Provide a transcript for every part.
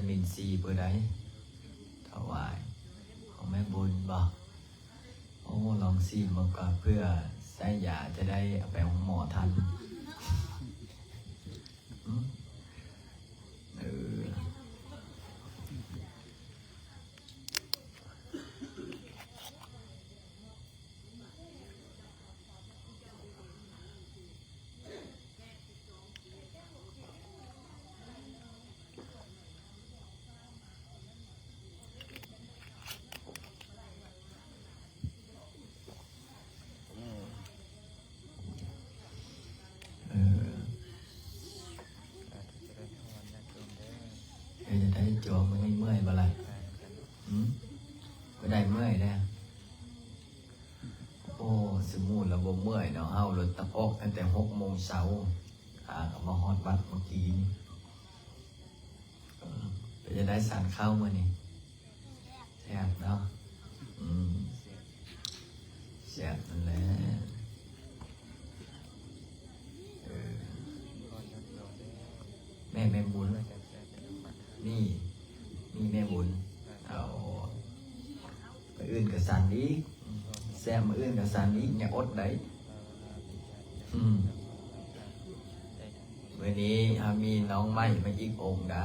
ວິຕາມິນຊີເບີໃດ? ຖວາຍ ຂອງແມ່ບຸນບໍ? ໂອ້ ລອງຊີມເບິ່ງກ່ອນ ເພື່ອໃຊ້ຢາຈະໄດ້ເອົາໄປໂຮງໝໍທັນ. ອືມ ເອີ. ເອີ ເຮັດຈັ່ງໃດ ໂຈ ມື້ນີ້ເມື່ອຍບໍ່ລະ? ຫືມ? ບໍ່ໄດ້ເມື່ອຍເດ້. ໂອ້ ສົມມຸດລະບໍ່ເມື່ອຍເນາະ, ເຮົາລົດຕະອອກຕັ້ງແຕ່ຫົກໂມງເຊົ້າ ຫາກໍມາຮອດວັດເມື່ອກີ້ນີ້. ເອີ ເປັນຈັ່ງໃດ ສານເຂົ້າມື້ນີ້? ແຊບເນາະ. ອືມ ແຊບນັ້ນແຫຼະ. ເອີ ແມ່ ແມ່ບຸນ ນີ້ ນີ້ແມ່ບຸນ. ເອົາ ມື້ອື່ນກໍສັນອີກ ແຊມມື້ອື່ນກໍສັນອີກ ຢ່າອົດໄດ໋. ອືມ ມື້ນີ້ເຮົາມີນ້ອງໃໝ່ມາອີກອົງໄດ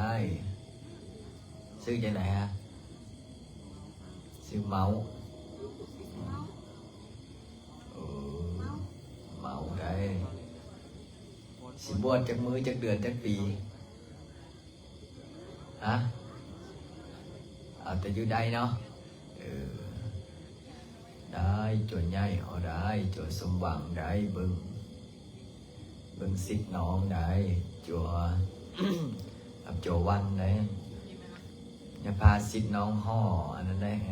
໋. ຊື່ຈັ່ງໃດຮະ? ຊື່ເມົາ. ເອີ ເມົາໄດ໋. ຊິບວດຈັກມື້ ຈັກເດືອນ ຈັກປີ? ຮະ? ເອົາແຕ່ຢູ່ໄດ້ເນາະ. ເອີ ໄດ້ ຈົວໃຫຍ່ເອົາໄດ້ ຈົວສົມຫວັງໄດ໋. ເບິ່ງ ເບິ່ງສິດນ້ອງໄດ໋ ຈົວ ກັບຈົວວັນໄດ໋. ຢ່າພາສິດນ້ອງຫໍ່ອັນນັ້ນໄດ໋.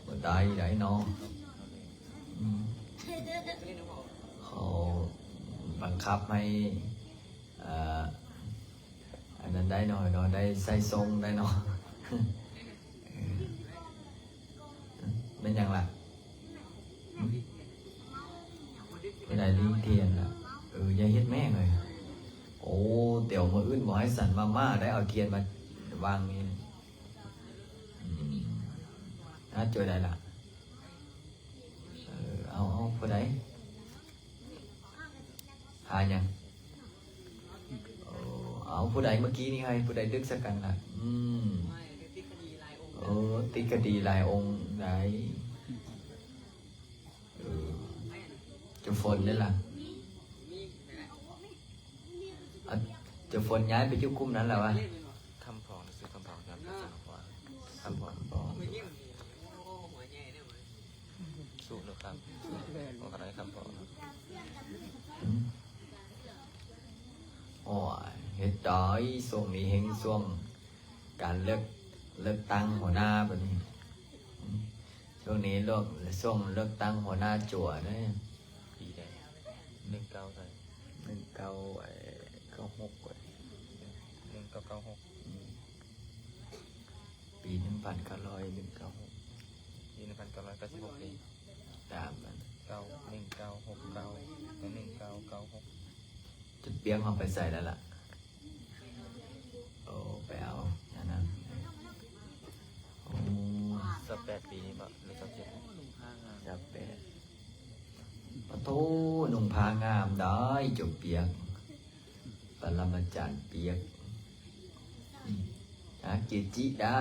ບໍ່ໄດ້ໄດ໋ເນາະ. ອືມ ເຂົາບັງຄັບໃຫ້ ເອີ ອັນນັ້ນໄດ້ເນາະ ເນາະ ໄດ້ໃສ່ຊົງໄດ້ເນາະ. ເອີ ແມ່ນຫຍັງລະ? ຫຶ? ຜູ້ໃດລີ້ທຽນລະ? ເອີ ຢ່າເຮັດແມ່ເອີຍ. ໂອ້ ດຽວມື້ອື່ນບໍ່ໃຫ້ສັນມາມ່າໄດ້ ເອົາທຽນມາວາງນີ້. ອືມ ຫາ ໂຈໄດ້ລະ. ເອີ ເອົາ ເອົາ ຜູ້ໃດ? ຫາຫຍັງ? ໂອ້ ເອົາ ຜູ້ໃດເມື່ອກີ້ນີ້ໃຫ້ ຜູ້ໃດດຶກໃສ່ກັນນະ? ອືມ ໂອ້ ຕິດຄະດີຫຼາຍອົງໄດ໋. ເອີ ເຈົ້າຝົນເດ້ລະ? ອາ ເຈົ້າຝົນຍ້າຍໄປຢູ່ກຸ່ມນັ້ນແລ້ວວະ? ຄຳພອງ ຊື່ຄຳພອງ ຄຳພອງ ຄຳພອງ ສູ້ເນາະ ຄຳ ບໍ່ກະໄດ້ຄຳບອກ. ໂອ້ຍ ເຮັດໄດ້ ຊ່ວງນີ້ແຮ່ງຊ່ວງການເລືອກ ເລືອກຕັ້ງຫົວໜ້າບັດນີ້. ຊ່ວງນີ້ເລືອກ ຊ່ວງເລືອກຕັ້ງຫົວໜ້າຈົວເດ້. ປີໃດ? ໜຶ່ງເກົ້າໃດ? ໜຶ່ງເກົ້າ ເກົ້າຫົກ ໜຶ່ງເກົ້າເກົ້າຫົກ. ອືມ ປີໜຶ່ງພັນເກົ້າຮ້ອຍ ໜຶ່ງເກົ້າຫົກ ປີໜຶ່ງພັນເກົ້າຮ້ອຍເກົ້າສິບຫົກ ເດ້ ຕາມນັ້ນ ເກົ້າ ໜຶ່ງເກົ້າຫົກເກົ້າ ແລະ ໜຶ່ງເກົ້າເກົ້າຫົກ. ຈຸດປຽກເຮົາໄປໃສແລ້ວລະ? ໂອ້ ໄປເອົາອັນນັ້ນ. ໂອ້ ຊາວແປດປີນີ້ບໍ ຫຼື ຊາວເຈັດ? ຊາວແປດ. ປະໂທ ນຸ່ງຜ້າງາມໄດ໋ ຈົວປຽກ ປະລະມາຈານປຽກ. ອືມ ຫາເກຈິໄດ້.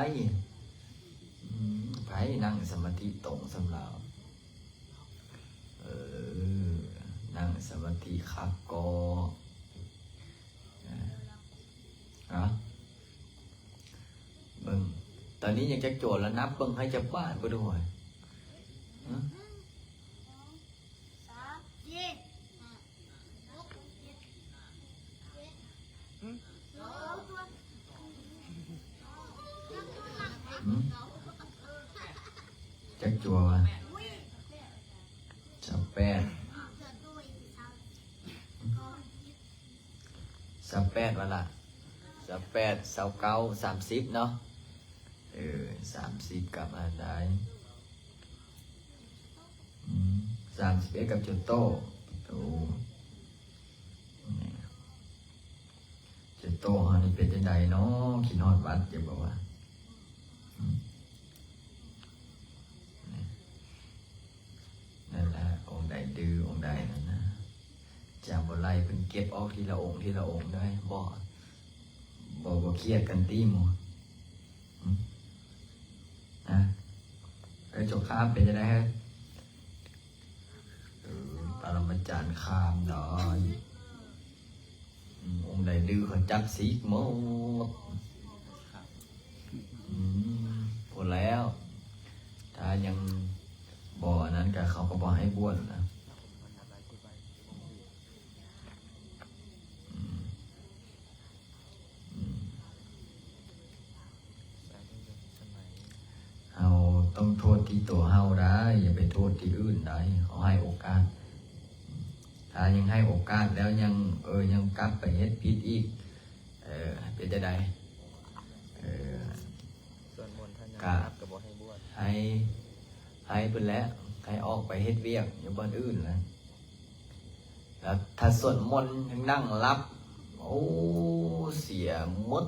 ອືມ ໃຜນັ່ງສະມາທິຕົງສ່ຳລາວ? ເອີ ນັ່ງສະມາທິຄັກກໍ ເອົາ ເບິ່ງ ຕອນນີ້ຍັງຈັກໂຈລະ ນັບເບິ່ງໃຫ້ຈັກບາດບໍ່ດູ. ຮະ? ຫືມ? ຈັກໂຈວະ? ຊາວແປດ. ຊາວແປດວ່າລະ ຊາວແປດ ຊາວເກົ້າ ສາມສິບເນາະ. ເອີ ສາມສິບກັບອັນໃດ? ອືມ ສາມສິບເອັດກັບຈຸໂຕ. ໂຕ ຈຸ ໂຕເຮົານີ້ເປັນຈັ່ງໃດເນາະ? ຄິດຮອດວັດຢູ່ບໍ່ວະ? ອືມ ນັ້ນລະ ອົງໃດດື້ອົງໃດນັ້ນນະ ຈາບໍ່ໄລ່ ເພິ່ນເກັບອອກທີລະອົງ ທີລະອົງເດີ ບໍ່ ບໍ່ ບໍ່ຄຽດກັນຕິໝູ່? ຫຶ ນະ ເອີ ເຈົ້າຂ້າມເປັນຈັ່ງໃດເຮີ? ເອີ ປະລະມາຈານຂ້າມດອຍ ອືມ ອົງໃດດື້ເຂົາຈັບສີກໝົດ. ອືມ ພໍແລ້ວ ຖ້າຍັງບໍ່ອັນນັ້ນກະ ເຂົາກະບໍ່ໃຫ້ບວດນະ. ອືມ ອືມ ເຮົາຕ້ອງໂທດທີ່ຕົວເຮົາໄດ໋ ຢ່າໄປໂທດທີ່ອື່ນໄດ໋. ເຂົາໃຫ້ໂອກາດ ຖ້າຍັງໃຫ້ໂອກາດແລ້ວຍັງ ເອີ ຍັງກັບໄປເຮັດຜິດອີກ ເອີ ເປັນຈັ່ງໃດ? ເອີ ສວດມົນ ຖ້າຍັງ ກະ ຮັບກະບໍ່ໃຫ້ບວດ ໃຫ້ ໃຫ້ເພິ່ນແຫຼະ ໃຫ້ອອກໄປເຮັດວຽກຢູ່ບ່ອນອື່ນລະ. ແລ້ວຖ້າສວດມົນຍັງນັ່ງຫຼັບ ໂອ້ ເສຍໝົດ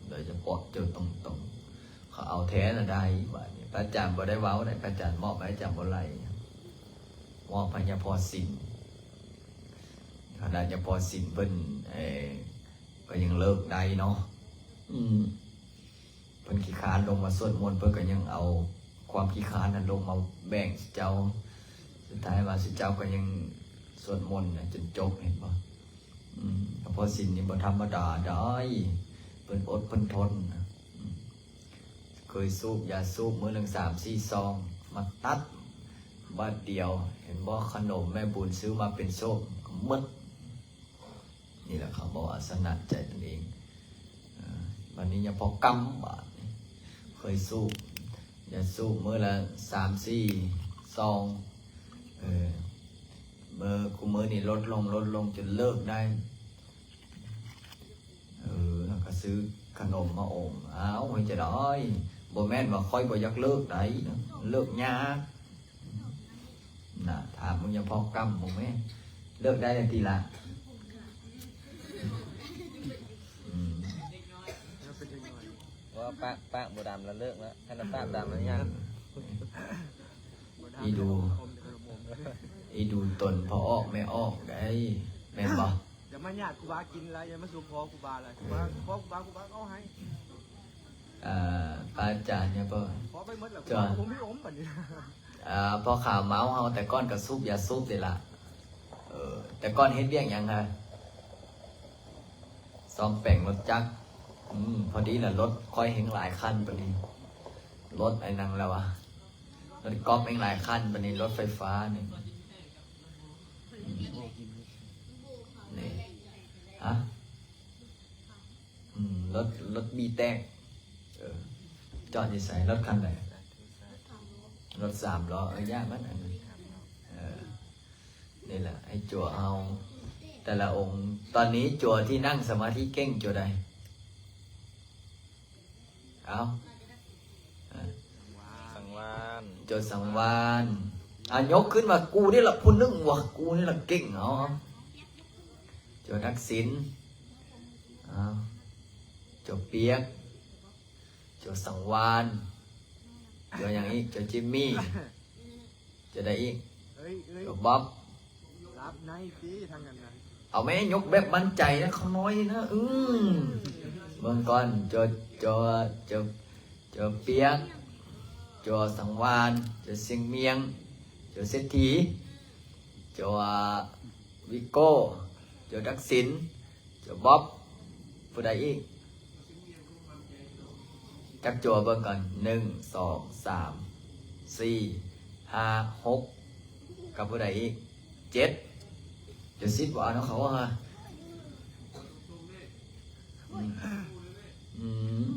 ໂດຍສະເພາະເຈົ້າຕົງໆ ເຂົາເອົາແທ້ລະໄດ້. ບາດນີ້ພະອາຈານບໍ່ໄດ້ເວົ້າໄດ໋ ພະອາຈານມອບໃຫ້ອາຈານບໍ່ໄຫຼ ມອບໃຫ້ຍາພໍ່ສິນ. ຂະໜາດຍາພໍ່ສິນເພິ່ນ ເອີ ກໍຍັງເລີກໄດ້ເນາະ. ອືມ ເພິ່ນຂີ້ຄ້ານລົງມາສວດມົນ ເພິ່ນກໍຍັງເອົາຄວາມຂີ້ຄ້ານນັ້ນລົງມາແບ່ງເຈົ້າ. ສຸດທ້າຍວ່າເຈົ້າກໍຍັງສວດມົນນະຈົນຈົບ ເຫັນບໍ່? ອືມ ຍາພໍ່ສິນນີ້ບໍ່ທຳມະດາໄດ໋ ເພິ່ນອົດເພິ່ນທົນນະ. ອືມ ເຄີຍສູບຢາສູບມື້ໜຶ່ງສາມສີ່ຊອງ ມາຕັດບາດດຽວ ເຫັນບໍ່? ຂະໜົມແມ່ບຸນຊື້ມາເປັນໂສບໝົດ. ນີ້ແຫຼະ ເຂົາບອກວ່າຊະນະໃຈຕົນເອງ. ເອີ ບາດນີ້ຍາພໍ່ກຳ ບາດນີ້ ເຄີຍສູບຢາສູບມື້ລະສາມສີ່ຊອງ ເອີ ເມື່ອ ຄູ່ມື້ນີ້ລົດລົງ ລົດລົງຈົນເລີກໄດ້. ເອີ ແລ້ວກໍຊື້ຂະໜົມມາອົງ. ອ້າວ ເຮັດຈັ່ງໃດ? ບໍ່ແມ່ນວ່າຂ້ອຍບໍ່ຢາກເລີກໃດ໋ ເລີກຍາກ. ນະ ຖາມເບິ່ງຍາພໍ່ກຳເບິ່ງແມ ເລີກໄດ້ແລ້ວຕິລະ? ອືມ ວ່າປາກ ປາກບໍ່ດຳລະເລີກລະ ຄັນວ່າປາກດຳລະຍັງ. ເອີ ອີດູ ອີດູຕົນພໍ່ອອກແມ່ອອກໄດ໋ ແມ່ນບໍ່? ຢ່າມາຍາດຄູບາກິນຫຼາຍ ຢ່າມາຊຸມພໍຄູບາຫຼາຍ. ຄູບາ ເອີ ຂໍຄູບາ ຄູບາກໍເອົາໃຫ້. ເອີ ພະອາຈານ ຍັງບໍ່ ຂໍໄປໝົດແລ້ວ ເຈົ້າ ຄູບາກໍບໍ່ມີອົມບັດນີ້. ເອີ ພໍ່ຂາວເມົາເຮົາ ແຕ່ກ່ອນກໍສູບຢາສູບເດລະ. ເອີ ແຕ່ກ່ອນເຮັດວຽກຫຍັງຫະ? ສ້ອມແປງລົດຈັກ. ອືມ ພໍດີລະ ລົດຂ້ອຍແຮ່ງຫຼາຍຄັນປານນີ້ ລົດໄອ້ຫຍັງແລ້ວວະ ລົດກອບແຮ່ງຫຼາຍຄັນປານນີ້ ລົດໄຟຟ້ານີ້. ນີ້ ຮະ? ອືມ ລົດ ລົດບີແຕກ. ເອີ ຈອດຢູ່ໃສ? ລົດຄັນໃດ? ລົດສາມລໍ້. ເອີ ຢ່າມັນອັນນັ້ນ. ເອີ ນີ້ແຫຼະ ໃຫ້ຈົວເຮົາແຕ່ລະອົງ. ຕອນນີ້ຈົວທີ່ນັ່ງສະມາທິເກັ່ງ ຈົວໃດ? ເອົາ ສັງວານ ຈົວສັງວານ. ອ່າ ຍົກຂຶ້ນວ່າ ກູນີ້ລະຜູ້ໜຶ່ງວ່າ ກູນີ້ລະເກັ່ງ. ເອົາ ຈົວທັກສິນ. ເອົາ ຈົວປຽກ ຈົວສັງວານ. ຈົວຫຍັງອີກ? ຈົວຈິມມີ. ຈະໄດ້ອີກ ເອີຍ ເອີຍ ບັບ ລັບໃນຕິທາງນັ້ນນະ. ເອົາແມ່ ຍົກແບບໝັ້ນໃຈນະ ຂ້ານ້ອຍນະ. ອືມ ເບິ່ງກ່ອນ ໂຈ ໂຈ ໂຈ ໂຈປຽກ ໂຈສັງວານ ໂຈຊຽງມຽງ ໂຈເສດຖີ ໂຈວິໂກ້ ໂຈທັກສິນ ໂຈບັອບ. ຜູ້ໃດອີກ? ຈັກໂຈເບິ່ງກ່ອນ ໜຶ່ງ ສອງ ສາມ ສີ່ ຫ້າ ຫົກ ກັບຜູ້ໃດອີກ? ເຈັດ. ເຈັດສິບບໍ່ເອົານຳເຂົາຫາ? ອືມ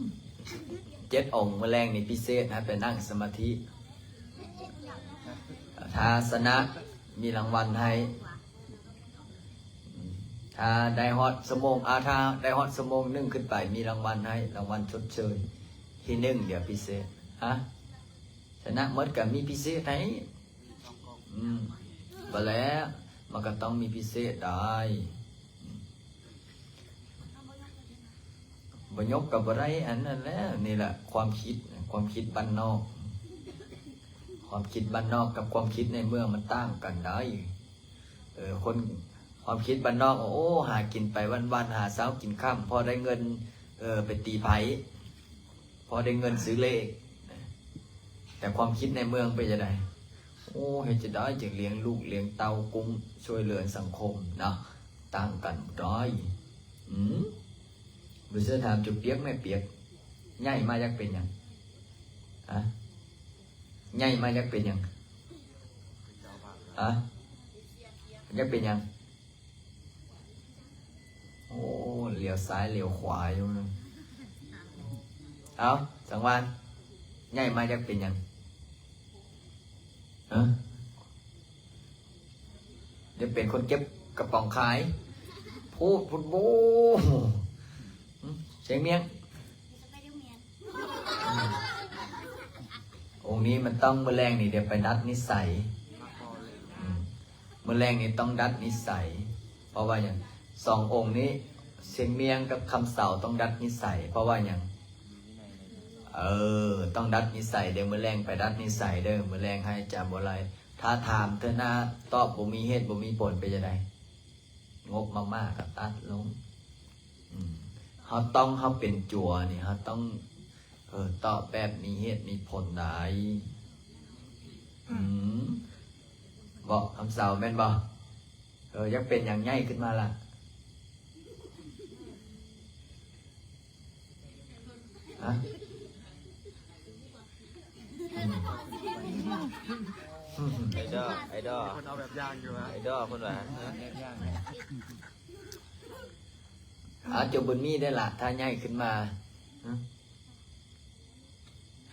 ເຈັດອົງ ມື້ແລງນີ້ພິເສດ ໃຫ້ໄປນັ່ງສະມາທິ. ຖ້າຊະນະ ມີລາງວັນໃຫ້. ຖ້າໄດ້ຮອດຊົ່ວໂມງ ອາ ຖ້າໄດ້ຮອດຊົ່ວໂມງໜຶ່ງຂຶ້ນໄປ ມີລາງວັນໃຫ້ ລາງວັນຊົດເຊີຍທີໜຶ່ງ. ດຽວພິເສດ ຮະ ຊະນະໝົດກໍມີພິເສດໃຫ້. ອືມ ບໍ່ແລ້ວ ມັນກໍຕ້ອງມີພິເສດໄດ້. ອືມ ບໍ່ຍົກກໍບໍ່ໄດ້ ອັນນັ້ນແຫຼະ. ນີ້ແຫຼະຄວາມຄິດ ຄວາມຄິດບ້ານນອກ. ຄວາມຄິດບ້ານນອກກັບຄວາມຄິດໃນເມືອງມັນຕ່າງກັນໄດ໋. ເອີ ຄົນ ຄວາມຄິດບ້ານນອກ ໂອ້ ຫາກິນໄປວັນໆ ຫາເຊົ້າກິນຄ່ຳ ພໍໄດ້ເງິນ ເອີ ໄປຕີໄພ້ ພໍໄດ້ເງິນຊື້ເລກ. ແຕ່ຄວາມຄິດໃນເມືອງເປັນຈັ່ງໃດ? ໂອ້ ເຮັດຈັ່ງໃດຈຶ່ງລ້ຽງລູກລ້ຽງເຕົ້າ ກຸ້ມຊ່ວຍເຫຼືອສັງຄົມນະ? ຕ່າງກັນໄດ໋. ອືມ ບໍ່ເຊື່ອຖາມຈຸປຽກແມ່ປຽກ ໃຫຍ່ມາຢາກເປັນຫຍັງ? ຮະ? ໃຫຍ່ມາຢາກເປັນຫຍັງ? ຮະ? ຢາກເປັນຫຍັງ? ໂອ້ ຫຼຽວຊ້າຍຫຼຽວຂວາຢູ່. ເອົ້າ ສັງວານ ໃຫຍ່ມາຢາກເປັນຫຍັງ? ຮະ? ຢາກເປັນຄົນເກັບກະປ໋ອງຂາຍ. ໂພດໂພດໂພ. ຊຽງມຽງ ອົງນີ້ມັນຕ້ອງ ມື້ແລງນີ້ດຽວໄປດັດນິໄສ. ອືມ ມື້ແລງນີ້ຕ້ອງດັດນິໄສ. ເພາະວ່າຫຍັງ? ສອງອົງນີ້ ຊຽງມຽງກັບຄຳເສົາ ຕ້ອງດັດນິໄສ. ເພາະວ່າຫຍັງ? ເອີ ຕ້ອງດັດນິໄສເດີ້. ມື້ແລງໄປດັດນິໄສເດີ້. ມື້ແລງໃຫ້ອາຈານບົວໄລ ຖ້າຖາມເທື່ອໜ້າຕອບບໍ່ມີເຫດບໍ່ມີຜົນ ເປັນຈັ່ງໃດ? ງົບມາມ່າກໍຕັດລົງ. ອືມ ເຮົາຕ້ອງ ເຮົາເປັນຈົວນີ້ ເຮົາຕ້ອງ ເອີ ຕອບແບບມີເຫດມີຜົນໄດ໋. ອືມ ເບາະຄຳເສົາແມ່ນບໍ່? ເອີ ຢາກເປັນຫຍັງໃຫຍ່ຂຶ້ນມາລະ? ຮະ? ອືມ ໄອດອລ ໄອດອລ ເພິ່ນເອົາແບບຢ່າງຢູ່ຫວາ? ໄອດອລເພິ່ນວ່າ ອາດຈະບໍ່ມີໄດ້ລະ ຖ້າໃຫຍ່ຂຶ້ນມາ. ຮະ?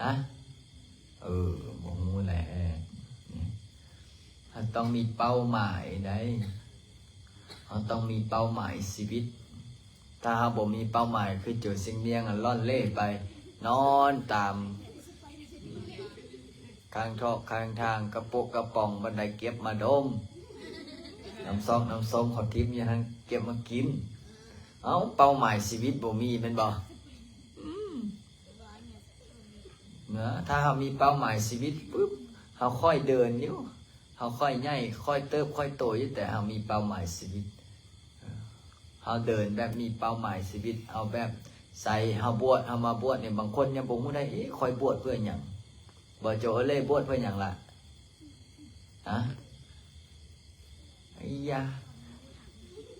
ຮະ? ເອີ ບໍ່ຮູ້ແຫຼະ. ເຮົາຕ້ອງມີເປົ້າໝາຍໄດ໋. ເຮົາຕ້ອງມີເປົ້າໝາຍຊີວິດ. ຖ້າເຮົາບໍ່ມີເປົ້າໝາຍ ຄືໂຈຊິງມຽງ ອະ ລ່ອນເລ່ໄປ ນອນຕາມຂ້າງທອກຂ້າງທາງ ກະໂປະກະປ໋ອງ ບັນໄດເກັບມາດົມ ນ້ຳຊອກນ້ຳສົ້ມເຂົາຖິ້ມຢູ່ຫັ້ນ ເກັບມາກິນ. ເອົ້າ ເປົ້າໝາຍຊີວິດບໍ່ມີແມ່ນບໍ່? ອືມ ນະ ຖ້າເຮົາມີເປົ້າໝາຍຊີວິດປຶບ ເຮົາຄ່ອຍເດີນຢູ່ ເຮົາຄ່ອຍໃຫຍ່ ຄ່ອຍເຕີບຄ່ອຍໂຕຢູ່ ແຕ່ເຮົາມີເປົ້າໝາຍຊີວິດ. ເຮົາເດີນແບບມີເປົ້າໝາຍຊີວິດ ເຮົາແບບໃສ່ ເຮົາບວດ ເຮົາມາບວດນີ້ ບາງຄົນຍັງບໍ່ຮູ້ໄດ້ ເອ ຂ້ອຍບວດເພື່ອຫຍັງ? ບໍ່ ໂຈເອີເລ່ ບວດເພື່ອຫຍັງລະ? ຮະ? ໄອ້ຢາ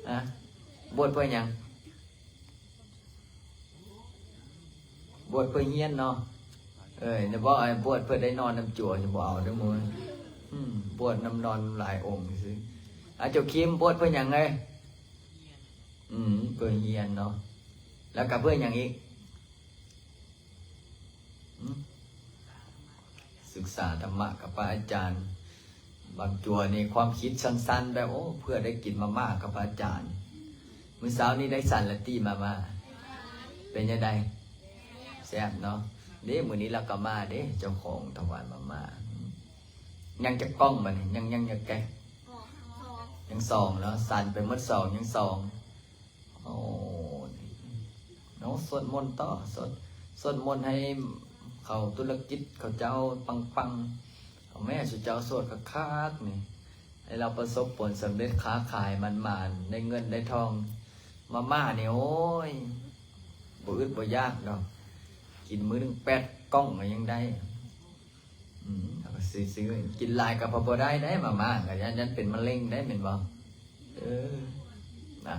ຮະ? ບວດເພື່ອຫຍັງ? ບວດເພື່ອຮຽນເນາະ. ເອີຍ ນະ ບໍ່ ບວດເພື່ອໄດ້ນອນນຳຈົວ ຈະບໍ່ເອົາເດີ້ໂມຍ. ອືມ ບວດນຳນອນຫຼາຍອົງຊື່. ອາ ໂຈຄິມ ບວດເພື່ອຫຍັງເອີຍ? ອືມ ເພື່ອຮຽນເນາະ. ແລ້ວກະເພື່ອຫຍັງອີກ? ອືມ ສຶກສາທຳມະກັບພະອາຈານ. ບາງຈົວນີ້ຄວາມຄິດສັ້ນໆ ແບບ ໂອ້ ເພື່ອໄດ້ກິນມາມ່າກັບພະອາຈານ. ມື້ເຊົ້ານີ້ໄດ້ສັນລະຕິມາມ່າ ເປັນຈັ່ງໃດ? ແຊບເນາະ. ເດ້ ມື້ນີ້ລາວກໍມາເດ້ ເຈົ້າຂອງຖວາຍມາມ່າ. ຍັງຈັກກ່ອງບັດນີ້? ຍັງ ຍັງຈັກແກະ? ຍັງສອງເນາະ. ສັນໄປໝົດສອງ ຍັງສອງ. ໂອ້ ເນາະ ສວດມົນຕໍ່ ສວດ ສວດມົນໃຫ້ເຂົາທຸລະກິດເຂົາເຈົ້າປັງໆ. ເອົາແມ່ ສຸເຈົ້າສວດຄັກໆນີ້ ໃຫ້ລາວປະສົບຜົນສຳເລັດ ຄ້າຂາຍໝານໆ ໄດ້ເງິນໄດ້ທອງ. ມາມ່ານີ້ ໂອ້ຍ ບໍ່ອຶດບໍ່ຢາກດອກ ກິນມື້ໜຶ່ງແປດກ່ອງກໍຍັງໄດ້. ອືມ ເອົາໄປຊື້ ຊື້ ກິນຫຼາຍກໍພໍບໍ່ໄດ້ໄດ໋ ມາມ່າກໍຢ້ານ ຢ້ານເປັນມະເຮັງໄດ້ແມ່ນບໍ່? ເອີ ນະ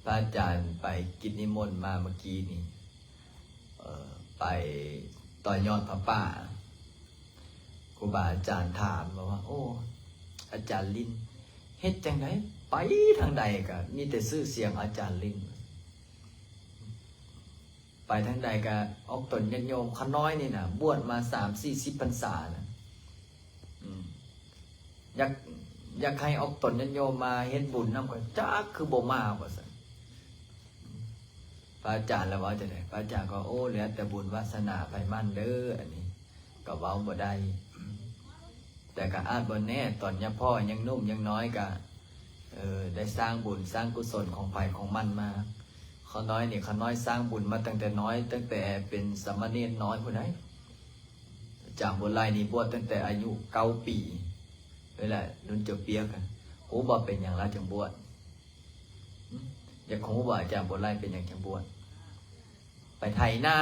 ພະອາຈານໄປກິດນິມົນມາເມື່ອກີ້ນີ້ ເອີ ໄປຕໍ່ຍອດຜ້າປ່າ ຄູບາອາຈານຖາມມາວ່າ ໂອ້ ອາຈານລິນ ເຮັດຈັ່ງໃດ ໄປທາງໃດກໍມີແຕ່ຊື່ສຽງອາຈານລິນ. ໄປທາງໃດກະອອກຕົນຍາດໂຍມ. ຂ້ານ້ອຍນີ້ນະ ບວດມາສາມສີ່ສິບພັນສານະ ອືມ ຢາກ ຢາກໃຫ້ອອກຕົນຍາດໂຍມມາເຮັດບຸນນຳຂ້ອຍ ຈັກຄືບໍ່ມາ ວ່າຊັ້ນ. ພະອາຈານລະເວົ້າຈັ່ງໃດ? ພະອາຈານກໍ ໂອ້ ແລ້ວແຕ່ບຸນວາສະໜາໃຜມັນເດີ້ ອັນນີ້ກໍເວົ້າບໍ່ໄດ້. ແຕ່ກໍອາດບໍ່ແນ່ ຕອນຍາມພໍ່ຍັງໜຸ່ມຍັງນ້ອຍກໍ ເອີ ໄດ້ສ້າງບຸນສ້າງກຸສົນຂອງໃຜຂອງມັນມາ. ຂ້ານ້ອຍນີ້ ຂ້ານ້ອຍສ້າງບຸນມາຕັ້ງແຕ່ນ້ອຍ ຕັ້ງແຕ່ເປັນສາມະເນນນ້ອຍພຸ້ນໃດ໋. ອາຈານບົວໄລນີ້ບວດຕັ້ງແຕ່ອາຍຸເກົ້າປີ ນີ້ແຫຼະ ລຸ້ນເຈົ້າປຽກ. ຮູ້ບໍ່ເປັນຫຍັງລາວຈຶ່ງບວດ? ຫຶ? ຢາກຮູ້ບໍ່ອາຈານບົວໄລເປັນຫຍັງຈຶ່ງບວດ? ໄປໄຖນາ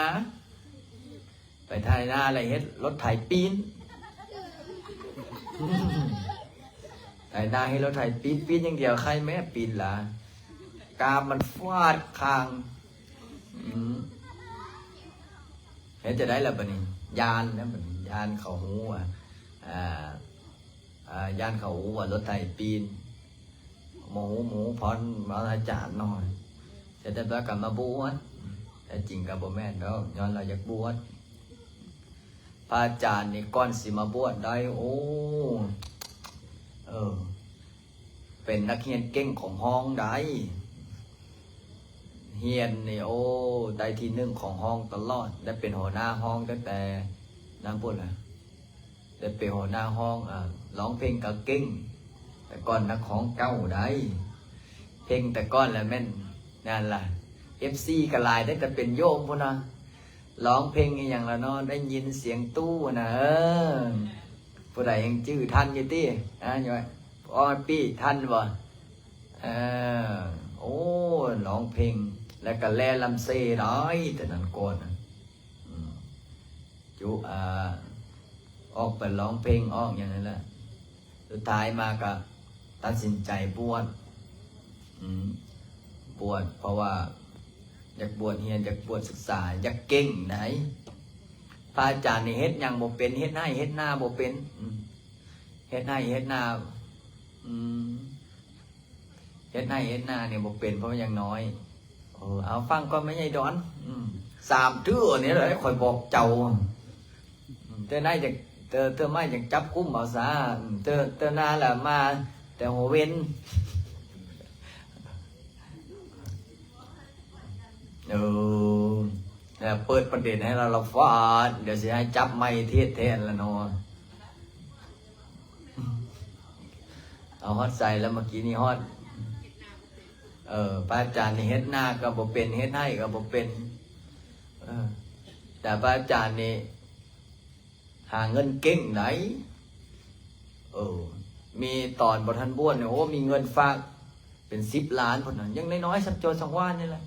ໄປໄຖນາແລ້ວເຮັດລົດໄຖປີ້ນ ໄຖນາເຮັດລົດໄຖປີ້ນ ປີ້ນຢ່າງດຽວ ໃຄແມ້ປີ້ນຫຼາ ກາບມັນຟາດຄາງ. ອືມ ເຮັດຈັ່ງໃດລະບາດນີ້? ຢ້ານແລ້ວບາດນີ້ ຢ້ານເຂົາຮູ້ວ່າ ອ່າ ອ່າ ຢ້ານເຂົາຮູ້ວ່າລົດໄຖປີ້ນ ບໍ່ຮູ້ໝູ່ຜ່ອນ ເວົ້າອາຈານນ້ອຍ ແຕ່ ແຕ່ວ່າກໍມາບວດ ແທ້ຈິງກໍບໍ່ແມ່ນດອກ ຍ້ອນລາວຢາກບວດ. ພະອາຈານນີ້ກ່ອນຊິມາບວດໄດ້ ໂອ້ ເອີ ເປັນນັກຮຽນເກັ່ງຂອງຫ້ອງໃດ໋ ຮຽນນີ້ ໂອ້ ໄດ້ທີໜຶ່ງຂອງຫ້ອງຕະຫຼອດ ໄດ້ເປັນຫົວໜ້າຫ້ອງຕັ້ງແຕ່ນັ້ນພຸ້ນລະ ໄດ້ເປັນຫົວໜ້າຫ້ອງ. ອາ ຮ້ອງເພງກໍເກັ່ງ ແຕ່ກ່ອນນັກຮ້ອງເກົ່າໃດ໋ ເພງແຕ່ກ່ອນລະແມ່ນ ນັ້ນລະ ເອັຟຊີກໍຫຼາຍ ໄດ້ແຕ່ເປັນໂຍມພຸ້ນນະ. ຮ້ອງເພງອີ່ຫຍັງລະເນາະ ໄດ້ຍິນສຽງຕູ້ນະ ເອີ ຜູ້ໃດຍັງຈື່ທັນຢູ່ຕິ? ອາ ໂອ້ຍ ປີ້ທັນບໍ່? ເອີ ໂອ້ ຮ້ອງເພງ ແລ້ວກໍແລ່ລຳເຊໄດ້ ແຕ່ນັ້ນກ່ອນນະ ອືມ ຈຸ ອາ ອອກໄປຮ້ອງເພງ ອອກຫຍັງນັ້ນແຫຼະ ສຸດທ້າຍມາກໍຕັດສິນໃຈບວດ ອືມ ບວດ ເພາະວ່າຢາກບວດຮຽນ ຢາກບວດສຶກສາ ຢາກເກັ່ງໃດ໋. ພະອາຈານນີ້ເຮັດຫຍັງບໍ່ເປັນ ເຮັດໄຮ່ເຮັດນາບໍ່ເປັນ ອືມ ເຮັດໄຮ່ເຮັດນາ ອືມ ເຮັດໄຮ່ເຮັດນານີ້ບໍ່ເປັນ ເພາະວ່າຍັງນ້ອຍ. ເອີ ເອົາຟັງກ່ອນແມ່ໃຫຍ່ດອນ ອືມ ສາມເທື່ອນີ້ແຫຼະຂ້ອຍບອກເຈົ້າ ອືມ ເທື່ອໃດຈັ່ງ ເທື່ອ ເທື່ອໃໝ່ຈັ່ງຈັບກຸມເອົາຊະ ອືມ ເທື່ອ ເທື່ອໜ້າລະມາແຕ່ຫົວເວັນ. ເອີ ແລ້ວເປີດປະເດັນໃຫ້ລາວ ລາວຟາດ ດຽວຊິໃຫ້ຈັບໄມເທດແທນລະເນາະ. ເອົາຮອດໃສລະ ເມື່ອກີ້ນີ້ຮອດ ເອີ ພະອາຈານນີ້ເຮັດນາກໍບໍ່ເປັນ ເຮັດໄຮ່ກໍບໍ່ເປັນ ເອີ ແຕ່ພະອາຈານນີ້ຫາເງິນເກັ່ງໃດ໋. ເອີ ມີຕອນບໍ່ທັນບວດນີ້ ໂອ້ ມີເງິນຝາກເປັນສິບລ້ານພຸ້ນນະ ຍັງນ້ອຍໆ ສ່ຳໂຈສອງວານນີ້ແຫຼະ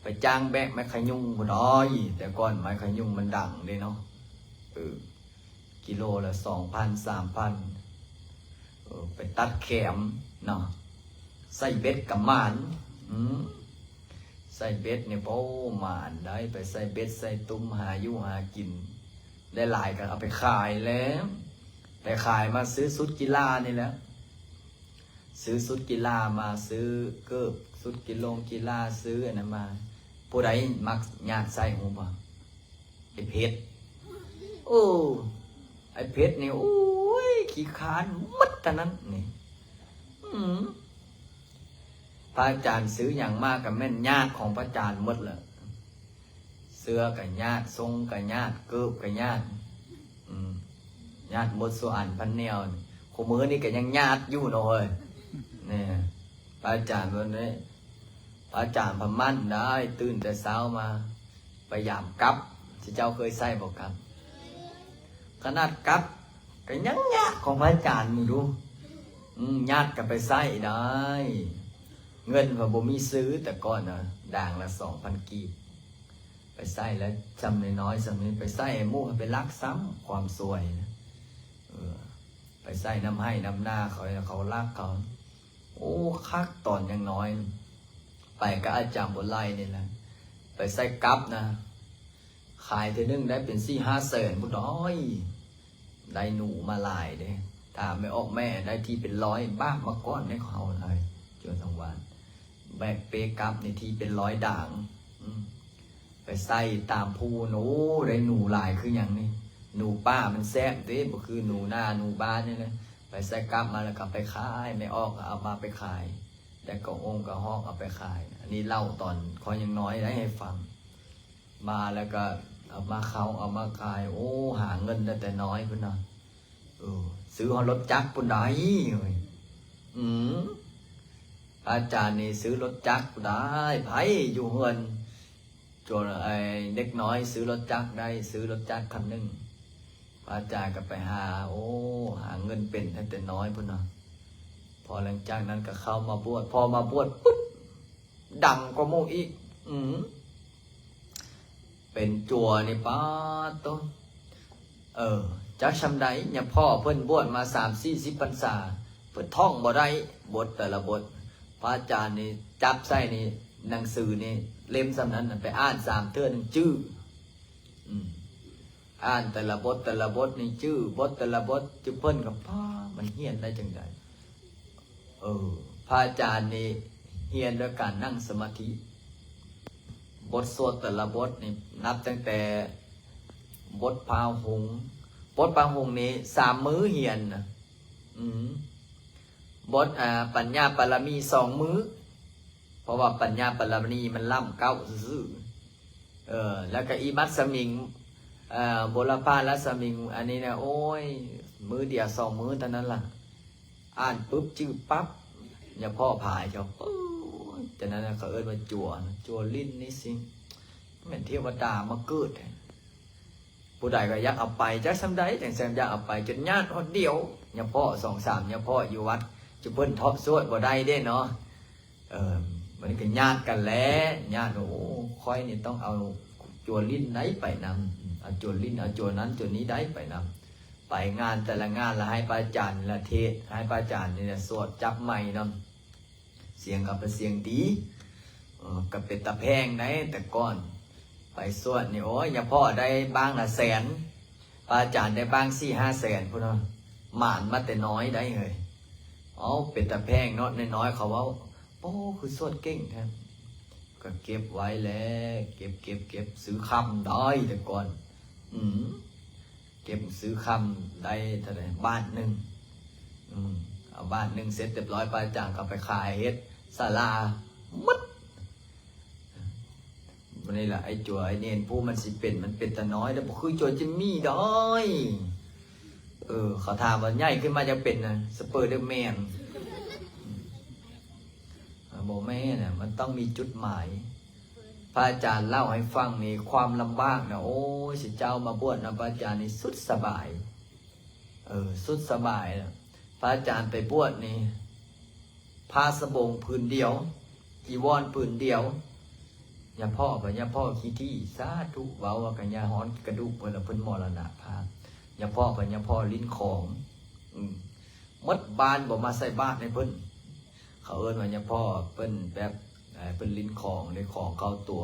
ໄປຈ້າງແບກໄມ້ຂະຍຸງພຸ້ນດອຍ ແຕ່ກ່ອນໄມ້ຂະຍຸງມັນດັງເດ້ເນາະ ເອີ ກິໂລລະສອງພັນ ສາມພັນ ເອີ ໄປຕັດແຄມເນາະ ໃສ່ເບັດກໍໝານ ອືມ ໃສ່ເບັດນີ້ ໂອ້ ໝານໄດ໋ ໄປໃສ່ເບັດໃສ່ຕຸ້ມ ຫາຢູ່ຫາກິນ ໄດ້ຫຼາຍກໍເອົາໄປຂາຍແຫຼະ ໄປຂາຍມາຊື້ຊຸດກິລານີ້ແຫຼະ ຊື້ຊຸດກິລາມາ ຊື້ເກີບ ຊຸດກິລົງກິລາ ຊື້ອັນນັ້ນມາ. ຜູ້ໃດມັກຍາດໃສ່ຮູ້ບໍ່? ໄອ້ເພັດ ໂອ້ ໄອ້ເພັດນີ້ ໂອ້ຍ ຂີ້ຄ້ານໝົດຕານັ້ນນີ້ ອືມ ພະອາຈານຊື້ຫຍັງມາກໍແມ່ນຍາດຂອງພະອາຈານໝົດແຫຼະ ເສື້ອກໍຍາດ ຊົງກໍຍາດ ເກີບກໍຍາດ ອືມ ຍາດໝົດສູ່ອັນພັນແນວ. ຄູ່ມື້ນີ້ກໍຍັງຍາດຢູ່ເນາະເຮີ້ຍ ນີ້ ພະອາຈານເພິ່ນນີ້ ພະອາຈານພະໝັ້ນໄດ໋ ຕື່ນແຕ່ເຊົ້າມາ ໄປຢາມກັບ ຊິເຈົ້າເຄີຍໃສ່ບໍ່ກັບ? ຂະໜາດກັບກໍຍັງຍາດຂອງພະອາຈານນີ້ດູ ອືມ ຍາດກໍໄປໃສ່ໄດ້ ເງິນກໍບໍ່ມີຊື້ ແຕ່ກ່ອນນະ ດາງລະສອງພັນກີບ ໄປໃສ່ແລ້ວ ສ່ຳນ້ອຍໆ ສ່ຳນີ້ ໄປໃສ່ໃຫ້ໝູ່ ໃຫ້ໄປລັກຊ້ຳ ຄວາມສວຍນະ ເອີ ໄປໃສ່ນຳໄຮ່ນຳນາເຂົາ ເຂົາລັກເຂົາ. ໂອ້ ຄັກຕອນຍັງນ້ອຍ ໄປກັບອາຈານບົວໄລນີ້ແຫຼະ ໄປໃສ່ກັບນະ ຂາຍເທື່ອໜຶ່ງໄດ້ເປັນສີ່ຫ້າແສນພຸ້ນດອຍ ໄດ້ໜູມາຫຼາຍເດ້ ຖ້າແມ່ອອກແມ່ໄດ້ທີເປັນຮ້ອຍ ບາກມາກ່ອນໃນເຮົາໄດ້ ຈວນສັງວານ ແບກເປກັບນີ້ທີເປັນຮ້ອຍດາງ ອືມ ໄປໃສ່ຕາມພູນ ໂອ້ ໄດ້ໜູຫຼາຍຄືຫຍັງນີ້ ໜູປ່າມັນແຊບເດ້ ບໍ່ຄືໜູນາໜູບ້ານນີ້ນະ ໄປໃສ່ກັບມາແລ້ວກໍໄປຂາຍ ແມ່ອອກກໍເອົາມາໄປຂາຍ ແລ້ວກໍອົງກະຮອກເອົາໄປຂາຍ. ອັນນີ້ເລົ່າຕອນຂ້ອຍຍັງນ້ອຍໄດ້ໃຫ້ຟັງ ມາແລ້ວກໍເອົາມາເຂົ້າເອົາມາຂາຍ ໂອ້ ຫາເງິນໄດ້ແຕ່ນ້ອຍພຸ້ນນະ ເອີ ຊື້ຮອດລົດຈັກພຸ້ນໃດ໋ ເອີຍ ອືມ ພ ອາຈານນີ້ຊື້ລົດຈັກໄດ້ ໃຜຢູ່ເຮືອນ ໂຈນ ໄອ້ເດັກນ້ອຍຊື້ລົດຈັກໄດ້ ຊື້ລົດຈັກຄັນໜຶ່ງ. ພະອາຈານກໍໄປຫາ ໂອ້ ຫາເງິນເປັນຕັ້ງແຕ່ນ້ອຍພຸ້ນນະ. ພໍຫຼັງຈາກນັ້ນກໍເຂົ້າມາບວດ ພໍມາບວດປຶບ ດັງກວ່າໝູ່ອີກ. ອືມ ເປັນຈົວນີ້ ປາດໂຕ ເອີ ຈັກຊ່ຳໃດ ຍາພໍ່ເພິ່ນບວດມາສາມສີ່ສິບພັນສາ ເພິ່ນທ່ອງບໍ່ໄດ້ ບົດແຕ່ລະບົດ. ພະອາຈານນີ້ຈັບໃສ່ນີ້ ໜັງສືນີ້ ເຫຼັ້ມສ່ຳນັ້ນນະ ໄປອ່ານສາມເທື່ອໜຶ່ງຈື່. ອືມ ອ່ານແຕ່ລະບົດ ແຕ່ລະບົດນີ້ຈື່ ບົດແຕ່ລະບົດ ຈຸເພິ່ນກໍ ປ້າ ມັນຮຽນໄດ້ຈັ່ງໃດ? ເອີ ພະອາຈານນີ້ຮຽນດ້ວຍການນັ່ງສະມາທິ. ບົດສວດແຕ່ລະບົດນີ້ ນັບຕັ້ງແຕ່ບົດພາຫຸງ ບົດພາຫຸງນີ້ສາມມື້ຮຽນນະ. ອືມ ບົດ ອາ ປັນຍາປາລະມີສອງມື້ ເພາະວ່າປັນຍາປາລະມີມັນລ້ຳເກົ້າຊື່ໆ. ເອີ ແລ້ວກໍອີມັດສະມິງ ເອີ ບົລະພາລັດສະມິງ ອັນນີ້ນະ ໂອ້ຍ ມື້ດຽວສອງມື້ເທົ່ານັ້ນລະ ອ່ານປຶບຈື່ປັບ. ຍາພໍ່ພາເຈົ້າ ໂອ້ຍ ຈາກນັ້ນນະ ເຂົາເອີ້ນວ່າຈົວ ຈົວຫຼິ້ນນີ້ຊິ ແມ່ນເທວະດາມາເກີດ. ຜູ້ໃດກໍຢາກເອົາໄປ ຈັກສ່ຳໃດຈັ່ງຊັ້ນ ຢາກເອົາໄປຈົນຍາດຮອດດຽວ. ຍາພໍ່ສອງສາມຍາພໍ່ຢູ່ວັດ ຈຸເພິ່ນເທາະສວດບໍ່ໄດ້ເດ້ເນາະ. ເອີ ມັນກໍຍາດກັນແຫຼະ ຍາດ ໂອ້ ຂ້ອຍນີ້ຕ້ອງເອົາຈົວຫຼິ້ນໃດໄປນຳ ເອົາຈົວຫຼິ້ນ ເອົາຈົວນັ້ນຈົວນີ້ໃດໄປນຳ. ໄປງານແຕ່ລະງານລະໃຫ້ພະອາຈານລະເທດ ໃຫ້ພະອາຈານນີ້ລະສວດຈັບໄມນຳ. ສຽງກໍເປັນສຽງດີ ເອີ ກໍເປັນຕາແພງໃດ໋. ແຕ່ກ່ອນໄປສວດນີ້ ໂອ້ຍ ຍາພໍ່ໄດ້ບ້າງລະແສນ ພະອາຈານໄດ້ບ້າງສີ່ຫ້າແສນພຸ້ນນະ. ໝານມາແຕ່ນ້ອຍໄດ໋ເຮີ້ຍ. ເອົ້າ ເປັນຕາແພງເນາະ ນ້ອຍໆ ເຂົາເວົ້າ ໂອ້ ຄືສວດເກັ່ງແທ້. ກໍເກັບໄວ້ແຫຼະ ເກັບ ເກັບ ເກັບ ຊື້ຄຳໄດ້ແຕ່ກ່ອນ. ອືມ ເກັບຊື້ຄຳໄດ້ເທົ່າໃດ? ບາດໜຶ່ງ. ອືມ ເອົາບາດໜຶ່ງເສັດຮຽບຮ້ອຍ ພະອາຈານກໍໄປຂາຍເຮັດສາລາໝົດ. ມື້ນີ້ລະ ໄອ້ຈົວ ໄອ້ເນນ ຜູ້ມັນຊິເປັນ ມັນເປັນຕານ້ອຍ ແຕ່ບໍ່ຄືຈົວຈິມມີດອຍ. ເອີ ເຂົາຖາມວ່າໃຫຍ່ຂຶ້ນມາຢາກເປັນນະ ສະເປີເດີແມນ. ອາ ບໍ່ແມ່ນນະ ມັນຕ້ອງມີຈຸດໝາຍ. ພະອາຈານເລົ່າໃຫ້ຟັງນີ້ ຄວາມລຳບາກນະ ໂອ້ຍ ຊິເຈົ້າມາບວດນຳພະອາຈານນີ້ສຸດສະບາຍ. ເອີ ສຸດສະບາຍລະ. ພະອາຈານໄປບວດນີ້ ຜ້າສະບົງຜືນດຽວ ຈີວອນຜືນດຽວ. ຍາພໍ່ ຍາພໍ່ຂີ້ຖີ່ ສາທຸ ເວົ້າວ່າກັນຍາຮ້ອນກະດູກເພິ່ນລະ ເພິ່ນມໍລະນະພາບ. ຍາພໍ່ ຍາພໍ່ຫຼິ້ນຂອງ ອືມ ໝົດບ້ານບໍ່ມາໃສ່ບາດໃຫ້ເພິ່ນ. ເຂົາເອີ້ນວ່າຍາພໍ່ເພິ່ນແບບ ເອີ ເພິ່ນຫຼິ້ນຂອງ ໄດ້ຂອງເຂົ້າຕົວ.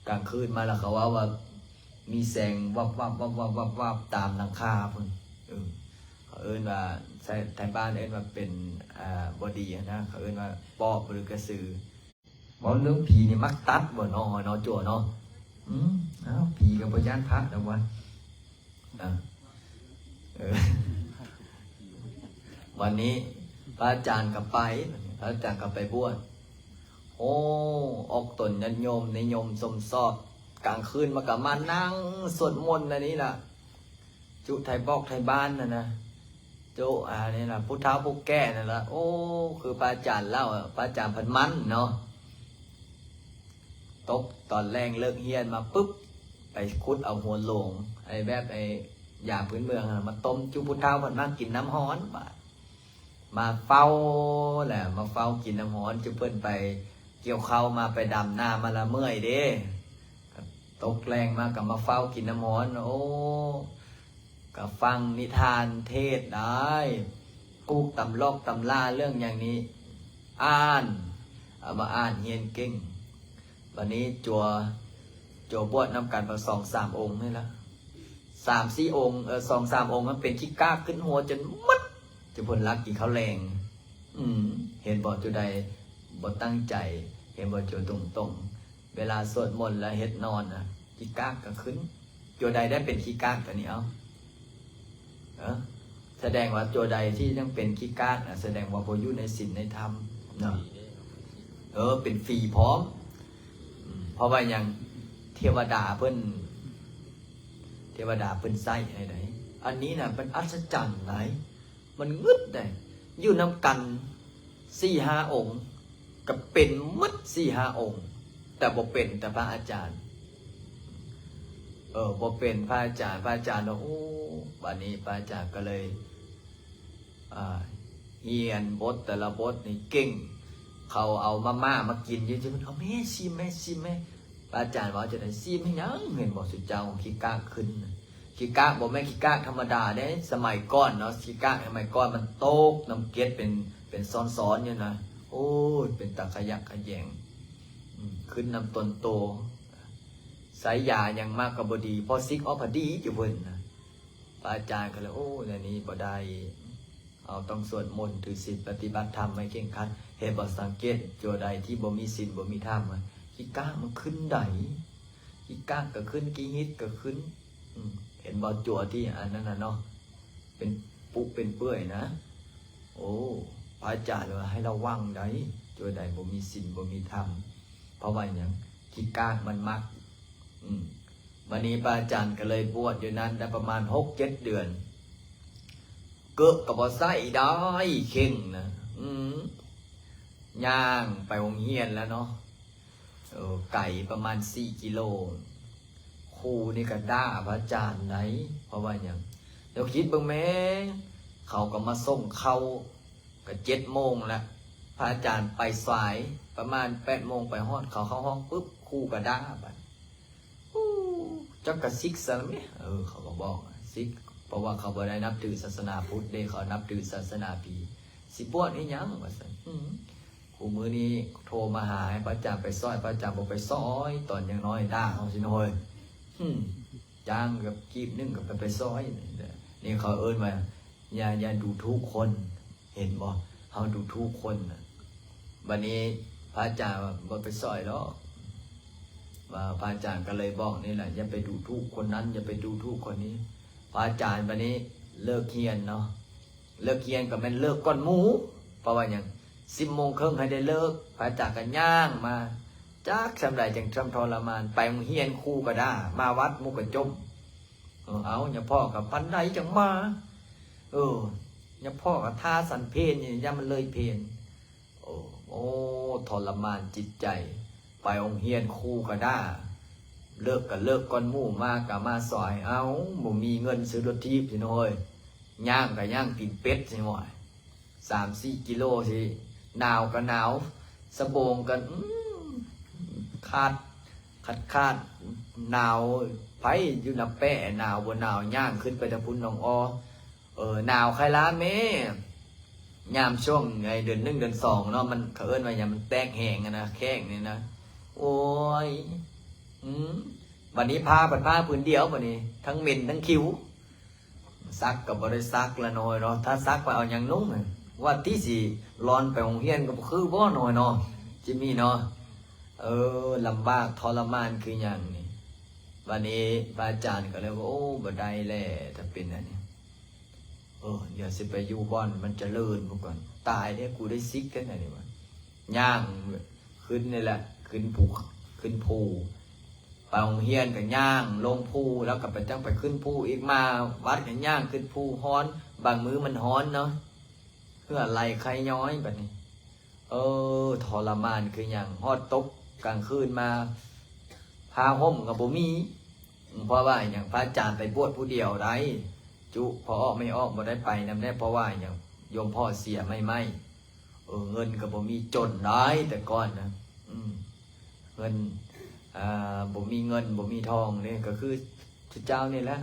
ກາງຄືນມາລະເຂົາເວົ້າວ່າມີແສງວັບໆໆໆຕາມຫຼັງຄາພຸ້ນ. ເອີ ເຂົາເອີ້ນວ່າ ໄທ ໄທບ້ານເອີ້ນວ່າເປັນ ອາ ບໍ່ດີຫັ້ນນະ ເຂົາເອີ້ນວ່າປອບ ຫຼື ກະສື. ເວົ້າເລື່ອງຜີນີ້ມັກຕັດບໍ່ເນາະ ເນາະ ຈົວເນາະ? ອືມ ອ້າວ ຜີກໍບໍ່ຢ້ານພະດອກວ່າ. ນະ ເອີ ວັນນີ້ພະອາຈານກໍໄປ ພະອາຈານກໍໄປບວດ. ໂອ້ ອອກຕົນຍາດໂຍມນິຍົມຊົມຊອບ ກາງຄືນມາກໍມານັ່ງສວດມົນອັນນີ້ລະ ຈຸໄທບອກໄທບ້ານຫັ້ນນະ ຈຸ ອັນນີ້ລະ ຜູ້ເຖົ້າຜູ້ແກ່ນັ້ນລະ. ໂອ້ ຄືພະອາຈານເລົ່າ ພະອາຈານເພິ່ນໝັ້ນເນາະ. ຕົກຕອນແລງເລີກຮຽນມາປຶບ ໄປຂຸດເອົາຫົວໂລງ ໄອ້ແບບໄອ້ຢາພື້ນເມືອງຫັ້ນ ມາຕົ້ມຈຸຜູ້ເຖົ້າເພິ່ນມັກກິນນ້ຳຮ້ອນ. ບາດມາເຝົ້າແຫຼະ ມາເຝົ້າກິນນ້ຳຮ້ອນ ຈຸເພິ່ນໄປກ່ຽວເຂົ້າມາ ໄປດຳນາມາລະເມື່ອຍເດ້. ຕົກແລງມາກໍມາເຝົ້າກິນນ້ຳຮ້ອນ. ໂອ້ ກໍຟັງນິທານເທດໄດ້ ປູກຕຳລັອກຕຳລາເລື່ອງຫຍັງນີ້ ອ່ານ ເອົາມາອ່ານຮຽນເກັ່ງ. ບັດນີ້ຈົວ ຈົວບວດນຳກັນປະມານສອງສາມອົງນີ້ລະ ສາມສີ່ອົງ ເອີ ສອງສາມອົງ ມັນເປັນຂີ້ກາກຂຶ້ນຫົວຈົນໝົດ ຈຸເພິ່ນລັກກິນເຂົ້າແລງ. ອືມ ເຫັນບໍ່ ຈຸໃດບໍ່ຕັ້ງໃຈ ເຫັນບໍ່ ຈຸຕົງໆ ເວລາສວດມົນແລ້ວເຮັດນອນນະ ຂີ້ກາກກໍຂຶ້ນ. ຕົວໃດໄດ້ເປັນຂີ້ກາກຕົວນີ້ ເອົ້າ ເອີ ສະແດງວ່າຕົວໃດທີ່ຍັງເປັນຂີ້ກາກນະ ສະແດງວ່າບໍ່ຢູ່ໃນສິນໃນທຳເນາະ. ເອີ ເປັນຝີພ້ອມ. ອືມ ເພາະວ່າຫຍັງ? ເທວະດາເພິ່ນ ເທວະດາເພິ່ນໃສ່ໃຫ້ໃດ. ອັນນີ້ນະ ມັນອັດສະຈັນໃດ ມັນງຶດໃດ ຢູ່ນຳກັນສີ່ຫ້າອົງ ກໍເປັນໝົດສີ່ຫ້າອົງ ແຕ່ບໍ່ເປັນແຕ່ພະອາຈານ ເອີ ບໍ່ເປັນພະອາຈານ ພະອາຈານວ່າ ໂອ້ ບາດນີ້ພະອາຈານກໍເລີຍ ອ່າ ຮຽນບົດແຕ່ລະບົດນີ້ເກັ່ງ ເຂົາເອົາມາມ່າມາກິນຢູ່ ເອົາແມ່ ຊີມແມ່ ຊີມແມ່ ພະອາຈານເວົ້າຈັ່ງໃດ ຊີມເຮັດຫຍັງ ເຫັນບໍ່ ສຸເຈົ້າ ຂີ້ກາກຂຶ້ນ ຂີ້ກາກບໍ່ແມ່ນຂີ້ກາກທຳມະດາເດ້ ສະໄໝກ່ອນເນາະ ຂີ້ກາກສະໄໝກ່ອນມັນໂຕກນ້ຳເກັດເປັນ ເປັນຊ້ອນໆຢູ່ນະ ໂອ້ຍ ເປັນຕາຂະຫຍັກຂະແຫຍງ ອືມ ຂຶ້ນນຳຕົນໂຕ ໃຊ້ຢາຫຍັງມາກໍບໍ່ດີ ພໍຊິກອອກພໍດີຢູ່ເພິ່ນນະ ພະອາຈານກໍເລີຍ ໂອ້ ແນວນີ້ບໍ່ໄດ້ ເຮົາຕ້ອງສວດມົນ ຖືສິນ ປະຕິບັດທຳໃຫ້ເຄັ່ງຄັດ ເຫັນບໍ່ ສັງເກດ ຕົວໃດທີ່ບໍ່ມີສິນ ບໍ່ມີທຳ ຂີ້ກາກມັນຂຶ້ນໃດ ຂີ້ກາກກໍຂຶ້ນ ຂີ້ຫີດກໍຂຶ້ນ ອືມ ເຫັນບໍ່ ຕົວທີ່ອັນນັ້ນນະເນາະ ເປັນປຸເປັນເປື່ອຍນະ ໂອ້ ພະອາຈານວ່າໃຫ້ລະວັງໃດ ຕົວໃດບໍ່ມີສິນ ບໍ່ມີທຳ ເພາະວ່າຫຍັງ ຂີ້ກາກມັນມັກ ອືມ ບາດນີ້ພະອາຈານກໍເລີຍບວດຢູ່ນັ້ນໄດ້ປະມານຫົກເຈັດເດືອນ ເກີກກໍບໍ່ໃສ່ໄດ້ ເຄັ່ງນະ ອືມ ຍ່າງໄປໂຮງຮຽນແລ້ວເນາະ ເອີ ໄກປະມານສີ່ກິໂລ ຄູນີ້ກໍດ່າພະອາຈານໃດ ເພາະວ່າຫຍັງ ເຈົ້າຄິດເບິ່ງແມ້ ເຂົາກໍມາສົ່ງເຂົ້າ ກໍເຈັດໂມງລະ ພະອາຈານໄປສາຍ ປະມານແປດໂມງໄປຮອດ ເຂົາເຂົ້າຫ້ອງປຶບ ຄູກໍດ່າ ບາດ ໂອ້ ເຈົ້າກໍສິກຊະແມ່ ເອີ ເຂົາກໍບອກ ສິກ ເພາະວ່າເຂົາບໍ່ໄດ້ນັບຖືສາສະໜາພຸດເດ້ ເຂົານັບຖືສາສະໜາຜີ ຊິບວດອີຫຍັງ ວ່າຊັ້ນ ອືມ ຄູ່ມື້ນີ້ໂທມາຫາໃຫ້ພະອາຈານໄປຊ່ອຍ ພະອາຈານບໍ່ໄປຊ່ອຍ ຕອນຍັງນ້ອຍດ່າເຮົາຊິນ້ອຍ ອືມ ຈ້າງກັບກີບໜຶ່ງກໍໄປ ໄປຊ່ອຍ ນີ້ເຂົາເອີ້ນວ່າ ຢ່າ ຢ່າດູຖູກຄົນ ເຫັນບໍ່ ເຮົາດູຖູກຄົນນະ ບາດນີ້ພະອາຈານວ່າບໍ່ໄປຊ່ອຍດອກ ວ່າພະອາຈານກໍເລີຍບອກນີ້ແຫຼະ ຢ່າໄປດູຖູກຄົນນັ້ນ ຢ່າໄປດູຖູກຄົນນີ້ ພະອາຈານບາດນີ້ເລີກຮຽນເນາະ ເລີກຮຽນກໍແມ່ນເລີກກ່ອນໝູ່ ເພາະວ່າຫຍັງ ສິບໂມງເຄິ່ງໃຫ້ໄດ້ເລີກ ພະອາຈານກໍຍ່າງມາ ຈັກສ່ຳໃດຈັ່ງຊ່ຳທໍລະມານ ໄປໂຮງຮຽນຄູກໍດ່າ ມາວັດໝູ່ກໍຈົ່ມ ເອີ ເອົາ ຍາພໍ່ກໍປານໃດຈັ່ງມາ ເອີ ຍາພໍ່ກໍທ່າສັນເພນນີ້ ຢ້ານມັນເລີຍເພນ ໂອ້ ໂອ້ ທໍລະມານຈິດໃຈ ໄປໂຮງຮຽນຄູກໍດ່າ ເລີກກໍເລີກກ່ອນໝູ່ ມາກໍມາສາຍ ເອົ້າ ບໍ່ມີເງິນຊື້ລົດຖີບຊິນ້ອຍ ຍ່າງກໍຍ່າງຕີນເປັດຊິນ້ອຍ ສາມສີ່ກິໂລຊິ ໜາວກໍໜາວ ສະໂບງກໍ ອືມ ຂາດ ຂາດຂາດ ໜາວ ໃຜຢູ່ນາແປະ ໜາວບໍ່ໜາວ ຍ່າງຂຶ້ນໄປທາງພຸ້ນ ໜອງອໍ ເອີ ໜາວໄຄລາແມ່ ຍາມຊ່ວງໄອ້ເດືອນໜຶ່ງເດືອນສອງເນາະ ມັນ ເຂົາເອີ້ນວ່າຫຍັງ ມັນແຕກແຫ້ງຫັ້ນນະ ແຂ້ງນີ້ນະ ໂອ້ຍ ອືມ ບາດນີ້ຜ້າພັດຜ້າຜືນດຽວ ບາດນີ້ທັງເໝັນທັງຂິວ ຊັກກໍບໍ່ໄດ້ຊັກລະນ້ອຍເນາະ ຖ້າຊັກໄປເອົາຫຍັງນຸ່ງ ວ່າຕິຊິລອນໄປໂຮງຮຽນກໍບໍ່ຄືບໍ່ນ້ອຍເນາະ ຈິມມີເນາະ ເອີ ລຳບາກທໍລະມານຄືຫຍັງນີ້ ບາດນີ້ພະອາຈານກໍເລີຍວ່າ ໂອ້ ບໍ່ໄດ້ແຫຼະ ຖ້າເປັນອັນນີ້ ເອີ ດຽວຊິໄປຢູ່ບ່ອນມັນຈະເລີນພຸ້ນກ່ອນ ຕາຍເດ້ ກູໄດ້ສິກແທ້ນີ້ວ່າ ຍ່າງຂຶ້ນນີ້ແຫຼະ ຂຶ້ນພູ ຂຶ້ນພູ ໄປໂຮງຮຽນກໍຍ່າງລົງພູ ແລ້ວກໍໄປ ຈັ່ງໄປຂຶ້ນພູອີກ ມາວັດກໍຍ່າງຂຶ້ນພູ ຮ້ອນ ບາງມື້ມັນຮ້ອນເນາະ ເຫື່ອໄຫຼໄຄຍ້ອຍ ບາດນີ້ ເອີ ທໍລະມານຄືຫຍັງ ຮອດຕົກກາງຄືນມາ ຜ້າຫົ່ມກໍບໍ່ມີ ເພາະວ່າຫຍັງ ພະອາຈານໄປບວດຜູ້ດຽວໃດ໋ ຈຸພໍ່ອອກແມ່ອອກ ບໍ່ໄດ້ໄປນຳແດ່ ເພາະວ່າຫຍັງ ໂຍມພໍ່ເສຍໃໝ່ໆ ເອີ ເງິນກໍບໍ່ມີ ຈົນໄດ໋ ແຕ່ກ່ອນນະ ອືມ ເງິນ ອ່າ ບໍ່ມີເງິນບໍ່ມີທອງເດ້ ກໍຄື ເຈົ້ານີ້ແຫຼະ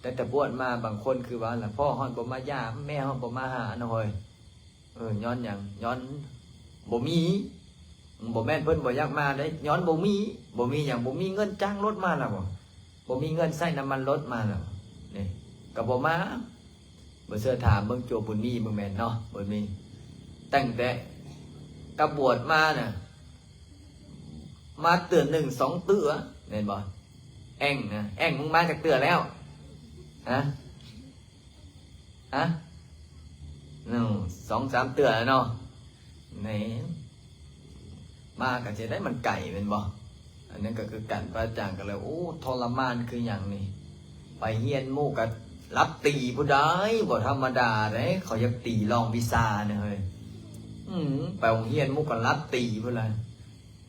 ຕັ້ງແຕ່ບວດມາ ບາງຄົນຄືວ່າລະ ພໍ່ຮອດບໍ່ມາຢາມ ແມ່ຮອດບໍ່ມາຫານະເຮີ້ຍ ເອີ ຍ້ອນຫຍັງ ຍ້ອນບໍ່ມີ ບໍ່ແມ່ນເພິ່ນບໍ່ຢາກມາເດ້ ຍ້ອນບໍ່ມີ ບໍ່ມີຫຍັງ ບໍ່ມີເງິນຈ້າງລົດມາລະບໍ່ ບໍ່ມີເງິນໃຊ້ນ້ຳມັນລົດມາລະ ນີ້ ກໍບໍ່ມາ ບໍ່ເຊື່ອຖາມເບິ່ງໂຈບຸນມີເບິ່ງແມ່ນເນາະ ບຸນມີ ຕັ້ງແຕ່ກັບບວດມານະ ມາເທື່ອໜຶ່ງສອງເທື່ອ ແມ່ນບໍ່? ແອ່ງນະ ແອ່ງ ມຶງມາຈັກເທື່ອແລ້ວ? ຮະ? ຮະ? ໜຶ່ງ ສອງສາມເທື່ອແລ້ວເນາະ ແມ່ນ ມາກໍຊິໄດ້ ມັນໄກແມ່ນບໍ່? ອັນນັ້ນກໍຄືກັນ ພະອາຈານກໍເລີຍ ໂອ້ ທໍລະມານຄືຫຍັງນີ້ ໄປຮຽນໝູ່ກໍລັບຕີພຸ້ນໃດ໋ ບໍ່ທຳມະດາເດ້ ເຂົາຢາກຕີລອງວິຊານະເຮີ້ຍ ອືມ ໄປໂຮງຮຽນໝູ່ກໍລັດຕີພຸ້ນລະ.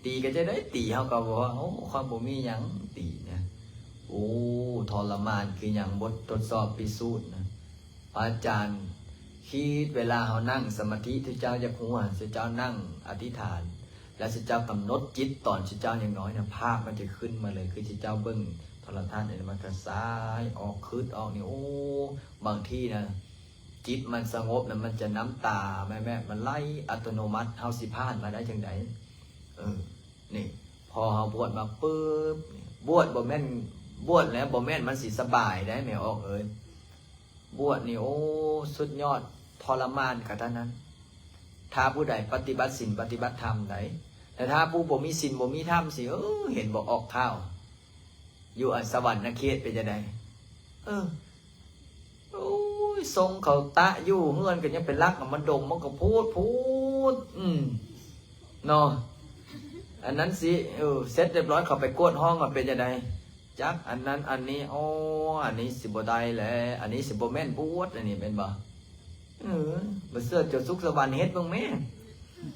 ຕີກໍຈະໄດ້ຕີ ເຮົາກໍບອກວ່າ ໂອ້ ຂ້ອຍບໍ່ມີຫຍັງຕີນະ. ໂອ້ ທໍລະມານຄືຫຍັງ ບົດທົດສອບພິສູດນະ. ພະອາຈານຄິດ ເວລາເຮົານັ່ງສະມາທິ ທີ່ເຈົ້າຢາກຮູ້ຫັ້ນ ທີ່ເຈົ້ານັ່ງອະທິຖານ ແລ້ວເຈົ້າກຳນົດຈິດຕອນທີ່ເຈົ້າຍັງນ້ອຍນະ ພາບມັນຈະຂຶ້ນມາເລີຍ ຄືທີ່ເຈົ້າເບິ່ງໂທລະທັດນີ້ ມັນກະສາຍອອກ ຄຶດອອກນີ້. ໂອ້ ບາງທີນະ ຈິດມັນສະຫງົບນະ ມັນຈະນ້ຳຕາແມ່ໆ ມັນໄຫຼອັດຕະໂນມັດ ເຮົາຊິຜ່ານມາໄດ້ຈັ່ງໃດ? ເອີ ນີ້ ພໍເຮົາບວດມາປຶບ ບວດບໍ່ແມ່ນ ບວດແລ້ວບໍ່ແມ່ນມັນຊິສະບາຍໄດ໋ ແມ່ອອກເອີຍ. ບວດນີ້ ໂອ້ ສຸດຍອດ ທໍລະມານຂະໜາດນັ້ນ. ຖ້າຜູ້ໃດປະຕິບັດສິນປະຕິບັດທຳໄດ໋ ແຕ່ຖ້າຜູ້ບໍ່ມີສິນບໍ່ມີທຳຊິ ເອີ ເຫັນບໍ່ອອກຂ່າວ ຢູ່ອັນສະຫວັນນະເຂດເປັນຈັ່ງໃດ? ເອີ ໂອ້ຍ ຊົງເຂົາຕະຢູ່ເຮືອນກໍຍັງໄປລັກເອົາມາດົມ ມັນກໍໂພດໂພດ ອືມ ເນາະ ອັນນັ້ນຊິ ເອີ ເສັດຮຽບຮ້ອຍ ເຂົາໄປກວດຫ້ອງວ່າເປັນຈັ່ງໃດ? ຈັກອັນນັ້ນອັນນີ້ ອໍ ອັນນີ້ຊິບໍ່ໄດ້ແຫຼະ ອັນນີ້ຊິບໍ່ແມ່ນບວດ ອັນນີ້ແມ່ນບໍ່? ເອີ ບໍ່ເຊື່ອເຈົ້າສຸກສະຫວັນເຮັດເບິ່ງແມ້.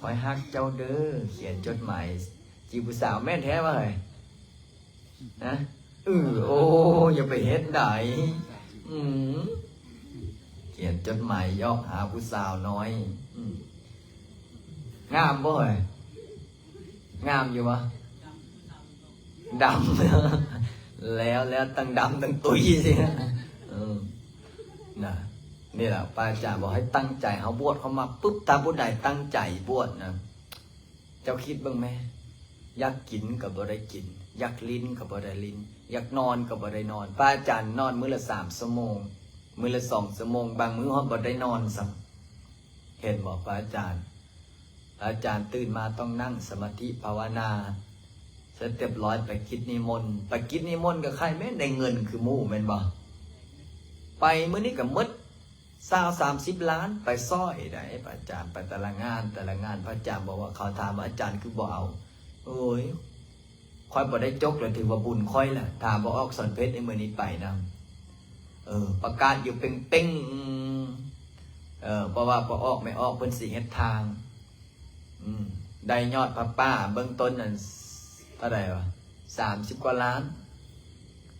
ຂ້ອຍຮັກເຈົ້າເດີ ຂຽນຈົດໝາຍຈີບຜູ້ສາວ ແມ່ນແທ້ບໍ່ເຮີ້ຍ? ຮະ? ເອີ ໂອ້ ຢ່າໄປເຮັດໃດ. ອືມ ຂຽນຈົດໝາຍຢອກຫາຜູ້ສາວນ້ອຍ. ອືມ ງາມບໍ່ເຮີ້ຍ? ງາມຢູ່ບໍ່? ດຳ ແລ້ວ ແລ້ວ ທັງດຳທັງຕຸ້ຍຊິ. ເອີ ນະ ນີ້ລະ ພະອາຈານບອກໃຫ້ຕັ້ງໃຈ ເຮົາບວດເຂົ້າມາປຶບ ຖ້າຜູ້ໃດຕັ້ງໃຈບວດນະ ເຈົ້າຄິດເບິ່ງແມ້ ຢາກກິນກໍບໍ່ໄດ້ກິນ ຢາກຫຼິ້ນກໍບໍ່ໄດ້ຫຼິ້ນ ຢາກນອນກໍບໍ່ໄດ້ນອນ. ພະອາຈານນອນມື້ລະສາມຊົ່ວໂມງ ມື້ລະສອງຊົ່ວໂມງ ບາງມື້ຮອດບໍ່ໄດ້ນອນຊ້ຳ. ເຫັນບໍ່ ພະອາຈານ? ພະອາຈານຕື່ນມາຕ້ອງນັ່ງສະມາທິພາວະນາ ເສັດຮຽບຮ້ອຍໄປກິດນິມົນ. ໄປກິດນິມົນກໍຄ້າຍແມ່ນໄດ້ເງິນຄືໝູ່ແມ່ນບໍ່? ໄປມື້ນີ້ກໍໝົດຊາວສາມສິບລ້ານ ໄປຊ້ອຍໃດ໋ ພະອາຈານ ໄປແຕ່ລະງານ ແຕ່ລະງານ. ພະອາຈານບອກວ່າ ເຂົາຖາມວ່າ ອາຈານຄືບໍ່ເອົາ? ໂອ້ຍ ຂ້ອຍບໍ່ໄດ້ຈົກລະຖືວ່າບຸນຂ້ອຍລະ ຖ້າບໍ່ອອກສອນເພັດໃນມື້ນີ້ໄປນຳ. ເອີ ປະກາດຢູ່ເປັງໆ ເອີ ເພາະວ່າບໍ່ອອກ ແມ່ອອກເພິ່ນຊິເຮັດທາງ. ອືມ ໄດ້ຍອດຜ້າປ່າເບື້ອງຕົ້ນນັ້ນເທົ່າໃດວະ? ສາມສິບກວ່າລ້ານ.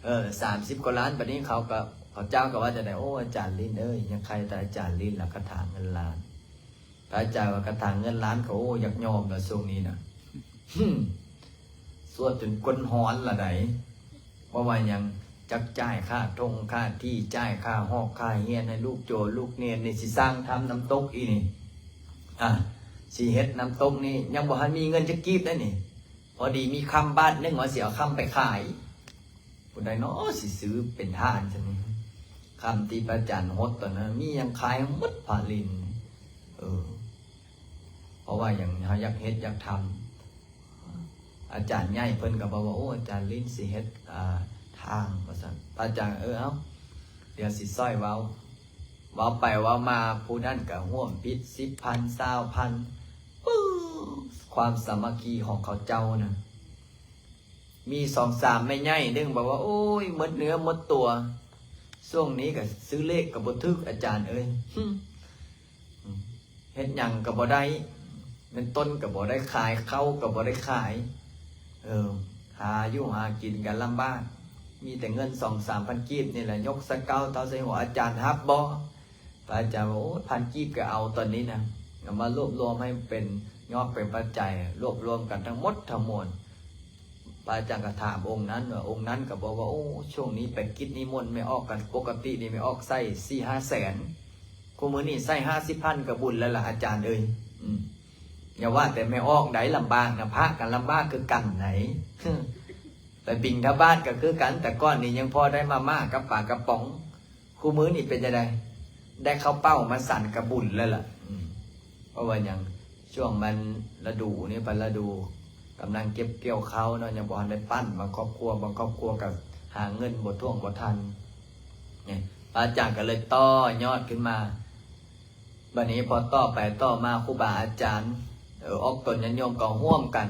ເອີ ສາມສິບກວ່າລ້ານ. ບັດນີ້ເຂົາກໍ ເຂົາເຈົ້າກໍວ່າຈັ່ງໃດ? ໂອ້ ອາຈານລິນເອີຍ ຍັງໄຄແຕ່ອາຈານລິນລະ ຄາຖາເງິນລ້ານ. ພະອາຈານວ່າ ຄາຖາເງິນລ້ານກໍ ໂອ້ ຢາກຍອມລະຊ່ວງນີ້ນະ. ສວດຈົນກົ້ນຮ້ອນລະໃດ໋. ເພາະວ່າຫຍັງ? ຈັກຈ່າຍຄ່າທົ່ງຄ່າທີ່ ຈ່າຍຄ່າຮອກຄ່າຮຽນໃຫ້ລູກໂຈລູກເນນນີ້ ຊິສ້າງຖ້ຳນ້ຳຕົກອີກນີ້ ອາ ຊິເຮັດນ້ຳຕົກນີ້ ຍັງບໍ່ທັນມີເງິນຈັກກີບເດ້ນີ້. ພໍດີມີຄຳບາດໜຶ່ງ ວ່າຊິເອົາຄຳໄປຂາຍ. ຜູ້ໃດເນາະຊິຊື້ເປັນທານຊັ້ນນີ້? ຄຳທີ່ພະອາຈານຫົດຕອນນັ້ນ ມີຫຍັງຂາຍໝົດ ພະລິນ. ເອີ ເພາະວ່າຫຍັງ? ເຮົາຢາກເຮັດຢາກທຳ. ອາຈານໃຫຍ່ເພິ່ນກໍບອກວ່າ ໂອ້ ອາຈານລິນຊິເຮັດ ອ່າ ທາງ ວ່າຊັ້ນ. ພະອາຈານ ເອີ ເອົາ ດຽວຊິຊ່ອຍເວົ້າ. ເວົ້າໄປເວົ້າມາ ຜູ້ນັ້ນກໍຮ່ວມຜິດສິບພັນ ຊາວພັນ. ປຶ້ ຄວາມສາມັກຄີຂອງເຂົາເຈົ້ານະ ມີສອງສາມແມ່ໃຫຍ່ໜຶ່ງບອກວ່າ ໂອ້ຍ ໝົດເນື້ອໝົດຕົວ ຊ່ວງນີ້ກໍຊື້ເລກກໍບໍ່ຖືກ ອາຈານເອີຍ. ເຮັດຫຍັງກໍບໍ່ໄດ້ ເປັນຕົ້ນກໍບໍ່ໄດ້ຂາຍ ເຂົ້າກໍບໍ່ໄດ້ຂາຍ. ເອີ ຫາຢູ່ຫາກິນກໍລຳບາກ ມີແຕ່ເງິນສອງສາມພັນກີບນີ້ແຫຼະ ຍົກສະເກົາເຕົາໃສ່ຫົວ. ອາຈານຮັບບໍ່? ພະອາຈານວ່າ ໂອ້ ພັນກີບກໍເອົາຕອນນີ້ນະ ເອົາມາລວບລວມໃຫ້ເປັນຍອດເປັນປັດໄຈ ລວບລວມກັນທັງໝົດທັງມວນ. ພະອາຈານກໍຖາມອົງນັ້ນວ່າ ອົງນັ້ນກໍບອກວ່າ ໂອ້ ຊ່ວງນີ້ໄປກິດນິມົນແມ່ອອກກັນ ປົກກະຕິນີ້ແມ່ອອກໃຊ້ສີ່ຫ້າແສນ ຄູ່ມື້ນີ້ໃຊ້ຫ້າສິບພັນກໍບຸນແລ້ວລະ ອາຈານເອີຍ. ອືມ ຢ່າວ່າແຕ່ແມ່ອອກໃດ ລຳບາກນະ ພະກໍລຳບາກຄືກັນໃດ໋. ໄປບິນທະບາດກໍຄືກັນ ແຕ່ກ່ອນນີ້ຍັງພໍໄດ້ມາມ່າກັບປາກະປ໋ອງ ຄູ່ມື້ນີ້ເປັນຈັ່ງໃດ? ໄດ້ເຂົ້າເປົ້າມາສັນກະບຸນແລ້ວລະ. ອືມ ເພາະວ່າຫຍັງ? ຊ່ວງມັນລະດູນີ້ ເປັນລະດູກຳລັງເກັບກ່ຽວເຂົ້າເນາະ ຍັງບໍ່ທັນໄດ້ປັ້ນ. ບາງຄອບຄົວ ບາງຄອບຄົວກໍຫາເງິນບໍ່ຖ້ວງບໍ່ທັນ. ນີ້ ພະອາຈານກໍເລີຍຕໍ່ຍອດຂຶ້ນມາ. ບັດນີ້ພໍຕໍ່ໄປຕໍ່ມາ ຄູບາອາຈານ ເອີ ອອກຕົນຍາດໂຍມກໍຮ່ວມກັນ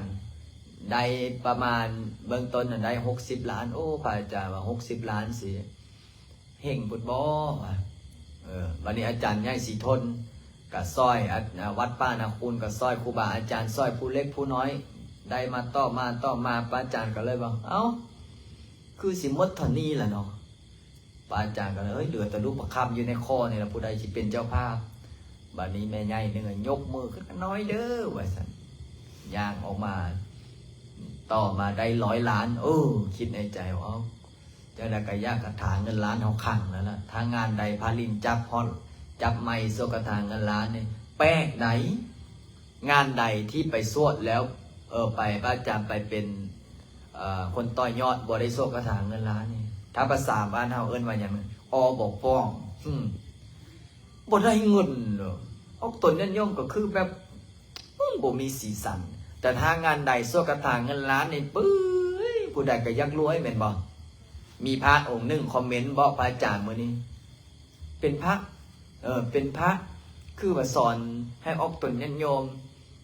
ໄດ້ປະມານ ເບື້ອງຕົ້ນນັ້ນໄດ້ຫົກສິບລ້ານ. ໂອ້ ພະອາຈານວ່າ ຫົກສິບລ້ານຊິ ເຮັງພຸ້ນບໍ່ ວ່າ. ເອີ ບັດນີ້ອາຈານໃຫຍ່ສີທົນ ກະຊ່ອຍ ອາ ວັດປ່ານາຄູນ ກະຊ່ອຍຄູບາອາຈານ ຊ່ອຍຜູ້ເລັກຜູ້ນ້ອຍ ໄດ້ມາຕໍ່ມາຕໍ່ມາ ພະອາຈານກະເລີຍວ່າ ເອົ້າ ຄືຊິໝົດເທົ່ານີ້ລະເນາະ. ພະອາຈານກະເລີຍ ເອີຍ ເຫຼືອແຕ່ລູກປະຄຳຢູ່ໃນຄໍນີ້ລະ ຜູ້ໃດຊິເປັນເຈົ້າພາບ. ບາດນີ້ແມ່ໃຫຍ່ໜຶ່ງຍົກມືຂຶ້ນ ນ້ອຍເດີ ວ່າຊັ້ນ ຍ່າງອອກມາ ຕໍ່ມາໄດ້ຮ້ອຍລ້ານ. ເອີ ຄິດໃນໃຈວ່າ ເອົ້າ ຈັ່ງໃດກະຢາກກະຖາເງິນລ້ານເຮົາຂັງແລ້ວລະ ຖ້າງານໃດພາລິນຈັບຮອດ ຈັບໄມໂຊກກະຖາເງິນລ້ານນີ້ ແປກໃດ ງານໃດທີ່ໄປສວດແລ້ວ ເອີ ໄປ ພະອາຈານໄປເປັນ ເອີ ຄົນຕໍ່ຍອດ ບໍ່ໄດ້ໂຊກກະຖາເງິນລ້ານນີ້ ຖ້າພາສາບ້ານເຮົາເອີ້ນວ່າຫຍັງ ອໍບໍ່ປ້ອງ ຫຶ ບໍ່ໄດ້ເງິນເນາະ. ອອກຕົນຍາດໂຍມກະຄືແບບ ມັນບໍ່ມີສີສັນ. ແຕ່ຖ້າງານໃດສວດກະຖາເງິນລ້ານນີ້ ປຶ້ຍ ຜູ້ໃດກະຢາກລວຍແມ່ນບໍ່? ມີພະອົງໜຶ່ງຄອມເມັນບອກພະອາຈານມື້ນີ້ ເປັນພະ ເອີ ເປັນພະ ຄືວ່າສອນໃຫ້ອອກຕົນຍາດໂຍມ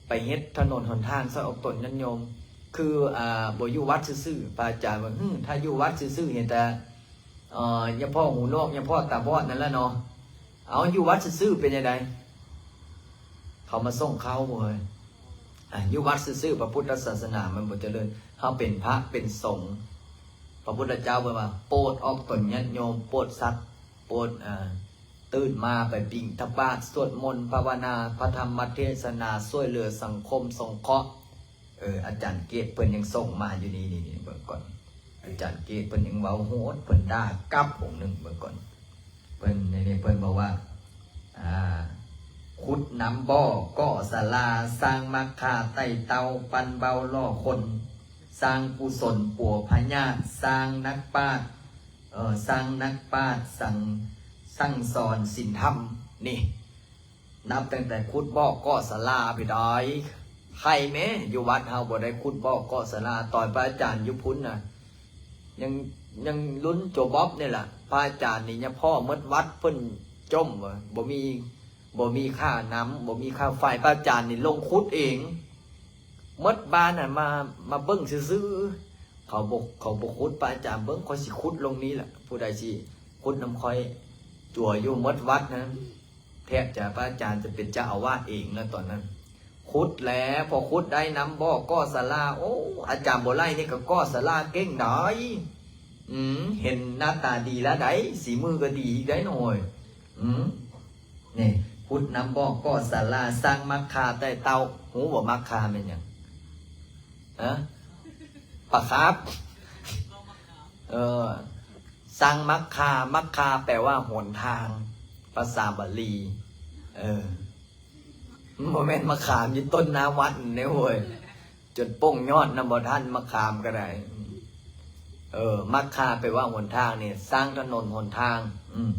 ໄປເຮັດຖະໜົນຫົນທາງ ຊ່ອຍອອກຕົນຍາດໂຍມ ຄື ອາ ບໍ່ຢູ່ວັດຊື່ໆ. ພະອາຈານວ່າ ຫຶ ຖ້າຢູ່ວັດຊື່ໆ ເຫັນແຕ່ ເອີ ຍາພໍ່ຫູໜວກ ຍາພໍ່ຕາບອດນັ້ນລະເນາະ. ເອົາ ຢູ່ວັດຊື່ໆ ເປັນຈັ່ງໃດ? ເຂົາມາສົ່ງເຂົ້າບໍ່ເຮີ້ຍ? ອາ ຢູ່ວັດຊື່ໆ ພະພຸດທະສາສະໜາມັນບໍ່ຈະເລີນ. ເຮົາເປັນພະເປັນສົງ ພະພຸດທະເຈົ້າເພິ່ນວ່າ ໂປດອອກຕົນຍາດໂຍມ ໂປດສັດ ໂປດ ອາ ຕື່ນມາໄປບິນທະບາດ ສວດມົນ ພາວະນາ ພະທຳມະເທສະນາ ຊ່ວຍເຫຼືອສັງຄົມສົງເຄາະ. ເອີ ອາຈານເກດເພິ່ນຍັງສົ່ງມາຢູ່ນີ້ ນີ້ ນີ້ ເບິ່ງກ່ອນ. ອາຈານເກດເພິ່ນຍັງເວົ້າໂຫດ ເພິ່ນດ່າກັບອົງໜຶ່ງ ເບິ່ງກ່ອນ. ເພິ່ນ ນີ້ ນີ້ ເພິ່ນບອກວ່າ ອາ ຂຸດນ້ຳບໍ່ ກໍ່ສາລາ ສ້າງໝາກຄາ ໄຕ່ເຕົ້າ ປັ້ນເບົາຫຼໍ່ຄົນ ສ້າງກຸສົນປົວພະຍາດ ສ້າງນັກປາດ ເອີ ສ້າງນັກປາດ ສັ່ງ ສັ່ງສອນສິນທຳ ນີ້ ນັບຕັ້ງແຕ່ຂຸດບໍ່ກໍ່ສາລາພີ້ດອຍ. ໃຄແມ້ ຢູ່ວັດເຮົາບໍ່ໄດ້ຂຸດບໍ່ກໍ່ສາລາ. ຕອນພະອາຈານຢູ່ພຸ້ນນະ ຍັງ ຍັງລຸ້ນໂຈບອບນີ້ລະ. ພະອາຈານນີ້ຍາພໍ່ໝົດວັດ ເພິ່ນຈົ່ມວ່າ ບໍ່ມີ ບໍ່ມີຄ່ານ້ຳ ບໍ່ມີຄ່າໄຟ. ພະອາຈານນີ້ລົງຂຸດເອງ. ໝົດບ້ານຫັ້ນມາ ມາເບິ່ງຊື່ໆ. ເຂົາບໍ່ ເຂົາບໍ່ຂຸດ. ພະອາຈານເບິ່ງ ຂ້ອຍຊິຂຸດລົງນີ້ລະ. ຜູ້ໃດຊິຂຸດນຳຂ້ອຍ? ຈົວຢູ່ໝົດວັດນະ. ແທບຈະ ພະອາຈານຈະເປັນເຈົ້າອາວາດເອງລະຕອນນັ້ນ. ຂຸດແຫຼະ ພໍຂຸດໄດ້ນ້ຳບໍ່ກໍ່ສາລາ. ໂອ້ ອາຈານບໍ່ໄຫຼນີ້ກະກໍ່ສາລາເກັ່ງດາຍ. ອືມ ເຫັນໜ້າຕາດີລະໃດ໋ ສີມືກະດີອີກໄດ໋ນ້ອຍ. ອືມ ນີ້ ຂຸດນ້ຳບໍ່ກໍ່ສາລາ ສ້າງໝາກຄາໄຕ່ເຕົ້າ. ຮູ້ບໍ່ໝາກຄາແມ່ນຫຍັງ? ຮະ? ປາຄາບ. ເອີ ສ້າງໝາກຄາ ໝາກຄາແປວ່າຫົນທາງ ພາສາບາລີ. ເອີ ບໍ່ແມ່ນມະຂາມຢູ່ຕົ້ນໜ້າວັດເດ້ໂຫຍ ຈົນປົ່ງຍອດນຳບໍ່ທັນ ມະຂາມກະໄດ້. ເອີ ໝາກຄາແປວ່າຫົນທາງນີ້ ສ້າງຖະໜົນຫົນທາງ. ອືມ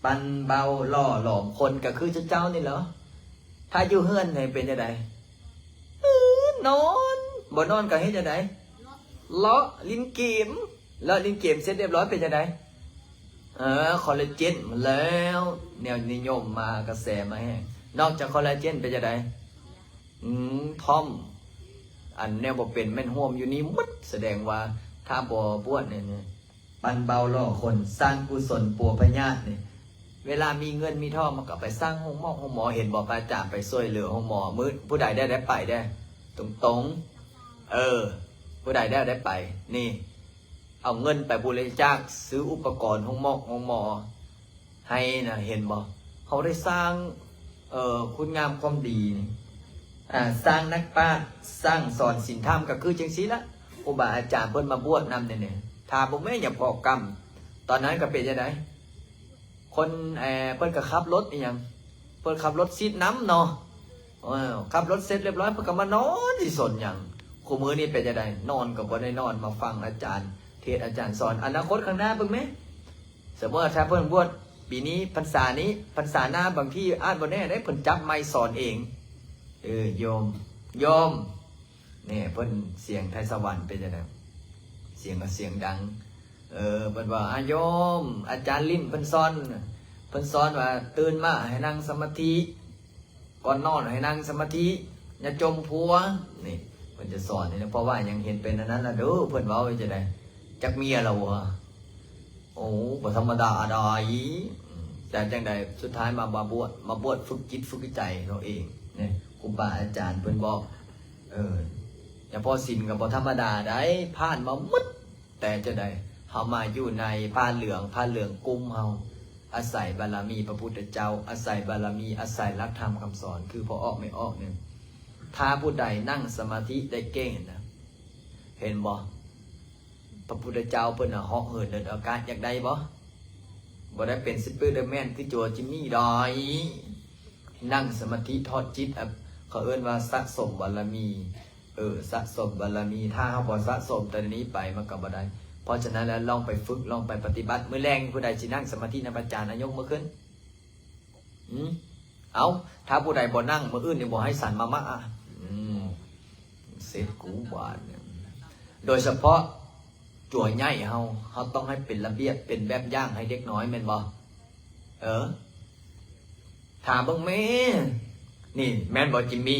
ປັ້ນເບົາຫຼໍ່ຫຼອມຄົນ ກະຄືເຈົ້ານີ້ແຫຼະ. ຖ້າຢູ່ເຮືອນໃຫ້ເປັນຈັ່ງໃດ? ຕື່ນນອນ ບໍ່ນອນກະເຮັດຈັ່ງໃດ? ເລາະຫຼິ້ນເກມ ເລາະຫຼິ້ນເກມເສັດຮຽບຮ້ອຍເປັນຈັ່ງໃດ? ເອີ ຄໍລາເຈນມາແລ້ວ ແນວນິຍົມມາ ກະແສມາແຮງ. ນອກຈາກຄໍລາເຈນເປັນຈັ່ງໃດ? ອືມ ທ່ອມ ອັນແນວບໍ່ເປັນແມ່ນຮ່ວມຢູ່ນີ້ໝົດ. ສະແດງວ່າຖ້າບໍ່ບວດນີ້ ປັ້ນເບົາຫຼໍ່ຄົນ ສ້າງກຸສົນປົວພະຍາດນີ້ ເວລາມີເງິນມີທອງມັນກະໄປສ້າງໂຮງໝໍໂຮງໝໍ. ເຫັນບໍ່ ພະອາຈານໄປຊ່ວຍເຫຼືອໂຮງໝໍ ມື້ ຜູ້ໃດໄດ້ ໄດ້ໄປເດ້ ຕົງໆ. ເອີ ຜູ້ໃດໄດ້ ໄດ້ໄປ ນີ້ ເອົາເງິນໄປບໍລິຈາກຊື້ອຸປະກອນໂຮງໝໍໂຮງໝໍໃຫ້ນະ. ເຫັນບໍ່ ເຮົາໄດ້ສ້າງ ເອີ ຄຸນງາມຄວາມດີນີ້ ອາ ສ້າງນັກປາດ ສັ່ງສອນສິນທຳ ກະຄືຈັ່ງຊີ້ລະ. ຄູບາອາຈານເພິ່ນມາບວດນຳນີ້ ນີ້ ຖ້າບໍ່ແມ່ນຍາພໍ່ກຳ ຕອນນັ້ນກະເປັນຈັ່ງໃດ? ຄົນ ເອີ ເພິ່ນກະຂັບລົດອີ່ຫຍັງ ເພິ່ນຂັບລົດສີດນ້ຳເນາະ. ເອີ ຂັບລົດເສັດຮຽບຮ້ອຍ ເພິ່ນກະມານອນ ຊິສົນຫຍັງ? ຄູ່ມື້ນີ້ເປັນຈັ່ງໃດ? ນອນກະບໍ່ໄດ້ນອນ ມາຟັງອາຈານເທດອາຈານສອນ. ອະນາຄົດຂ້າງໜ້າເບິ່ງແມ້ ສົມມຸດວ່າຖ້າເພິ່ນບວດປີນີ້ ພັນສານີ້ ພັນສາໜ້າ ບາງທີອາດບໍ່ແນ່ເດ້ ເພິ່ນຈັບໄມສອນເອງ. ເອີ ໂຍມ ໂຍມ ນີ້ ເພິ່ນສຽງໄທສະຫວັນເປັນຈັ່ງໃດ? ສຽງກະສຽງດັງ. ເອີ ເພິ່ນວ່າ ອາ ໂຍມ ອາຈານລິ້ນເພິ່ນສອນ ເພິ່ນສອນວ່າ ຕື່ນມາໃຫ້ນັ່ງສະມາທິ ກ່ອນນອນໃຫ້ນັ່ງສະມາທິ ຢ່າຈົ່ມພົວ. ນີ້ ເພິ່ນຈະສອນນີ້ນະ. ເພາະວ່າຫຍັງ ເຫັນເປັນອັນນັ້ນລະເດີ ເພິ່ນເວົ້າຈັ່ງໃດ? ຈັກເມຍລະວະ? ໂອ້ ບໍ່ທຳມະດາດອຍ. ອືມ ແຕ່ຈັ່ງໃດ ສຸດທ້າຍມາ ມາບວດ ມາບວດຝຶກຈິດຝຶກໃຈເຮົາເອງນີ້ ຄູບາອາຈານເພິ່ນບອກ ເອີ ຍາພໍ່ສິນກໍບໍ່ທຳມະດາໃດ໋ ຜ່ານມາໝົດ. ແຕ່ຈັ່ງໃດ ເຮົາມາຢູ່ໃນຜ້າເຫຼືອງ ຜ້າເຫຼືອງກຸ້ມເຮົາ ອາໄສບາລະມີພະພຸດທະເຈົ້າ ອາໄສບາລະມີ ອາໄສຫຼັກທຳຄຳສອນ ຄືພໍ່ອອກແມ່ອອກນີ້ ຖ້າຜູ້ໃດນັ່ງສະມາທິໄດ້ເກັ່ງນະ ເຫັນບໍ່? ພະພຸດທະເຈົ້າເພິ່ນນະເຫາະເຫີນເດີນອາກາດ ຢາກໄດ້ບໍ່? ບໍ່ໄດ້ເປັນສະໄປເດີແມນຄືໂຈຈິມມີດອກ ນັ່ງສະມາທິຖອດຈິດ ອະ ເຂົາເອີ້ນວ່າສະສົມບາລະມີ ເອີ ສະສົມບາລະມີ ຖ້າເຮົາບໍ່ສະສົມແຕ່ນີ້ໄປ ມັນກໍບໍ່ໄດ້. ເພາະສະນັ້ນແລ້ວ ລອງໄປຝຶກ ລອງໄປປະຕິບັດ. ມື້ແລງຜູ້ໃດຊິນັ່ງສະມາທິນຳອາຈານ ອາ ຍົກມືຂຶ້ນ. ອືມ ເອົ້າ ຖ້າຜູ້ໃດບໍ່ນັ່ງ ມື້ອື່ນນີ້ບໍ່ໃຫ້ສັນມາມະອະ ອືມ ເສັດກູບາດນີ້. ໂດຍສະເພາະຕົວໃຫຍ່ເຮົາ ເຮົາຕ້ອງໃຫ້ເປັນລະບຽບ ເປັນແບບຢ່າງໃຫ້ເດັກນ້ອຍ ແມ່ນບໍ່? ເອີ ຖາມເບິ່ງແມ່ ນີ້ແມ່ນບໍ່ຈິມມີ?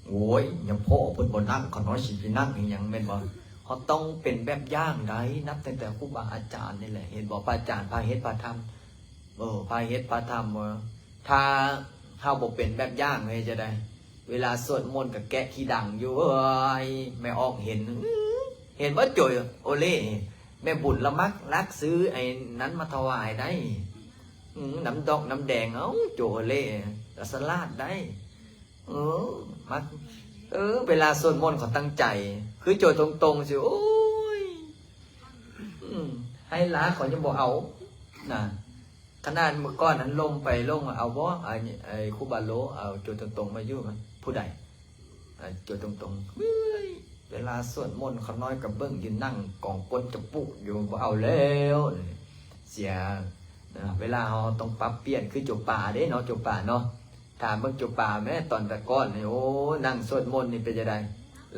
ໂອ້ຍ ຍາພໍ່ເພິ່ນບໍ່ນັ່ງ ຂ້ານ້ອຍຊິໄປນັ່ງອີຫຍັງ ແມ່ນບໍ່? ເຮົາຕ້ອງເປັນແບບຢ່າງໃດ໋ ນັບຕັ້ງແຕ່ຄູບາອາຈານນີ້ແຫຼະ ເຫັນບໍ່? ພະອາຈານ ພາເຮັດ ພາທຳ ເອີ ພາເຮັດ ພາທຳ ເອີ ຖ້າເຮົາບໍ່ເປັນແບບຢ່າງ ເຮັດຈັ່ງໃດ? ເວລາສວດມົນກໍແກະຂີ້ດັງຢູ່ ເອີຍ ແມ່ອອກເຫັນ ເຫັນບໍ່ໂຈໂອເລ ແມ່ບຸນລະມັກລັກຊື້ໄອ້ນັ້ນມາຖວາຍໄດ໋ ອື ນ້ຳດອກນ້ຳແດງ ເອົ້າ ໂຈໂອເລ ລະສະຫຼາດໄດ໋ ເອີ ມັກ ເອີ ເວລາສວດມົນເຂົາຕັ້ງໃຈ ຄືໂຈຕົງໆ ຊິ ໂອ້ຍ ອື ໃຫ້ລາເຂົາຍັງບໍ່ເອົານະ. ຂະໜາດມື້ກ່ອນຫັ້ນລົມໄປລົງ ເອົາບໍ່ ໄອ້ ໄອ້ຄູບາໂລ ເອົາໂຈຕົງໆມາຢູ່ ຜູ້ໃດ ເອົາໂຈຕົງໆ ເອີຍ ເວລາສວດມົນຂ້ານ້ອຍກໍເບິ່ງຢູ່ ນັ່ງກອງກົ້ນຈະປຸຢູ່ ບໍ່ເອົາແລ້ວ ເສຍນະ. ເວລາເຮົາຕ້ອງປັບປ່ຽນ ຄືໂຈປາເດ້ເນາະ ໂຈປາເນາະ ຖາມເບິ່ງໂຈປາແມ້ ຕອນແຕ່ກ່ອນນີ້ ໂອ້ ນັ່ງສວດມົນນີ້ເປັນຈັ່ງໃດ?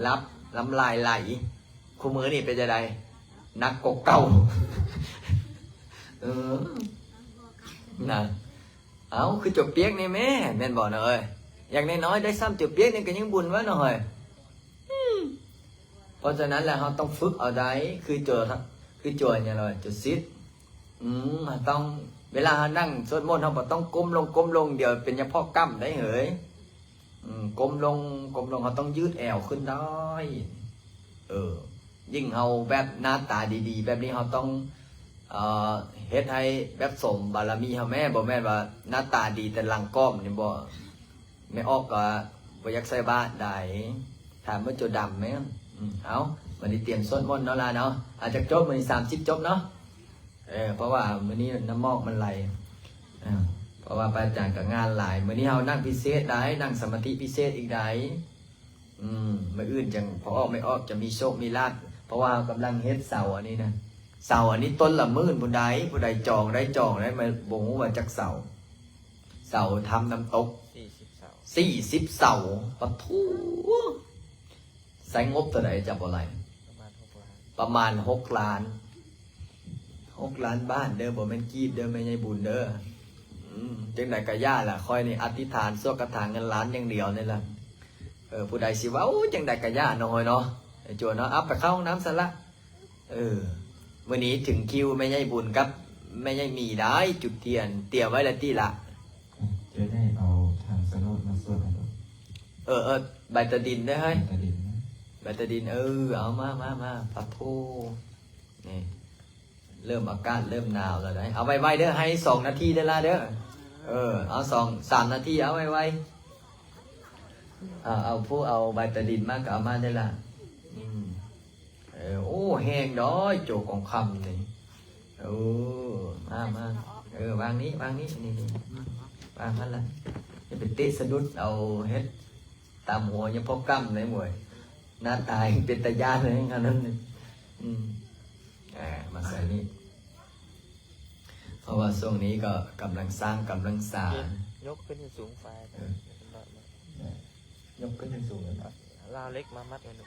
ຫຼັບ ນ້ຳລາຍໄຫຼ. ຄູ່ມື້ນີ້ເປັນຈັ່ງໃດ? ໜັກກວ່າເກົ່າ ເອີ ນະ ເອົ້າ ຄືຈົວປຽກນີ້ແມ້ ແມ່ນບໍ່ນະເອີຍ? ຢ່າງນ້ອຍໆ ໄດ້ຊ້ຳຈົວປຽກນີ້ກໍຍັງບຸນວ່ານະເຮີ້ຍ ອືມ ເພາະສະນັ້ນແລ້ວ ເຮົາຕ້ອງຝຶກເອົາໄດ້ ຄືໂຈ ຄືໂຈຫຍັງລະ ໂຈສິດ ອືມ ເຮົາຕ້ອງ ເວລາເຮົານັ່ງສວດມົນ ເຮົາບໍ່ຕ້ອງກົ້ມລົງ ກົ້ມລົງ ດຽວເປັນຍາເພາະກ້ຳໄດ໋ເຮີ້ຍ. ອືມ ກົ້ມລົງ ກົ້ມລົງ ເຮົາຕ້ອງຍືດແອວຂຶ້ນໄດ້ ເອີ ຍິ່ງເຮົາແບບໜ້າຕາດີໆ ແບບນີ້ ເຮົາຕ້ອງ ເອີ ເຮັດໃຫ້ແບບສົມບາລະມີເຮົາແມ້ ບໍ່ແມ່ນວ່າໜ້າຕາດີແຕ່ຫຼັງກ້ອມນີ້ບໍ່ ແມ່ອອກກໍບໍ່ຢາກໃສ່ບາດໃດ໋ ຖາມເບິ່ງໂຈດຳແມ່ນ ອືມ ເອົາ ບັດນີ້ຕຽມສວດມົນເນາະຫຼາເນາະ ອາ ຈັກຈົບ ມື້ນີ້ສາມສິບຈົບເນາະ. ເອີ ເພາະວ່າມື້ນີ້ນ້ຳໝອກມັນໄຫຼ ເອີ ເພາະວ່າພະອາຈານກໍງານຫຼາຍ ມື້ນີ້ເຮົານັ່ງພິເສດໄດ໋ ນັ່ງສະມາທິພິເສດອີກໄດ໋ ອືມ ມື້ອື່ນຈັ່ງພໍອອກ ແມ່ອອກຈະມີໂຊກມີລາບ ເພາະວ່າເຮົາກຳລັງເຮັດເສົາອັນນີ້ນະ ເສົາອັນນີ້ຕົ້ນລະໝື່ນພຸ້ນໃດ໋ ຜູ້ໃດຈອງໄດ້ຈອງໄດ້ ບໍ່ຮູ້ວ່າຈັກເສົາ ເສົາທຳນ້ຳຕົກ ສີ່ສິບເສົາ ສີ່ສິບເສົາ ປະໂທ ໃຊ້ງົບເທົ່າໃດຈຳບໍ່ໄຫຼ ປະມານຫົກລ້ານ ປະມານຫົກລ້ານ ຫົກລ້ານບາດເດີ ບໍ່ແມ່ນກີບເດີ ແມ່ໃຫຍ່ບຸນເດີ ອືມ ຈັ່ງໃດກະຢ່າລະ ຂ້ອຍນີ້ອະທິຖານສວດຄາຖາເງິນລ້ານຢ່າງດຽວນີ້ລະ ເອີ ຜູ້ໃດຊິເວົ້າຈັ່ງໃດກະຢ່າເນາະ ເຮີ້ຍເນາະ ໄອ້ໂຈເນາະ ເອົາ ໄປເຂົ້າຫ້ອງນ້ຳຊະລະ ເອີ ມື້ນີ້ເຖິງຄິວແມ່ໃຫຍ່ບຸນກັບແມ່ໃຫຍ່ມີໄດ້ ຈຸດທຽນ ຕຽມໄວ້ແລ້ວຕິລະ ເຈົ້າໄດ້ເອົາທາງສະໂນດມາສວດໃຫ້ເນາະ ເອີ ເອີ ໃບຕາດິນເດີເຮີ້ຍ ໃບຕາດິນນະ ໃບຕາດິນ ເອີ ເອົາມາ ມາ ມາ ປະໂທ ນີ້ ເລີ່ມອາກາດເລີ່ມໜາວແລ້ວໄດ໋ ເອົາໄວໆເດີ ໃຫ້ສອງນາທີເດີລະເດີ ເອີ ເອົາສອງສາມນາທີ ເອົາໄວໆ ເອົາ ເອົາ ຜູ້ເອົາໃບຕາດິນມາກໍເອົາມາເດີລະ ອືມ ເອີ ໂອ້ ແຮງດອຍ ໂຈກອງຄຳນີ້ ໂອ້ ມາ ມາ ເອີ ວາງນີ້ ວາງນີ້ ນີ້ ນີ້ ວາງຫັ້ນລະ ຢ່າໄປເຕະສະດຸດເອົາ ເຮັດຕາມຫົວຍາພໍ່ກ້ຳໃດໝວຍ ໜ້າຕາເປັນຕາຢ້ານເລີຍ ອັນນັ້ນ ອືມ ອ່າ ມາໃສ່ນີ້ ເພາະວ່າຊ່ວງນີ້ກໍກຳລັງສ້າງກຳລັງສາ ຍົກຂຶ້ນໃຫ້ສູງໄປ ເອີ ຍົກຂຶ້ນໃຫ້ສູງເລີຍ ລາວເຫຼັກມາມັດໄວ້ ເອີ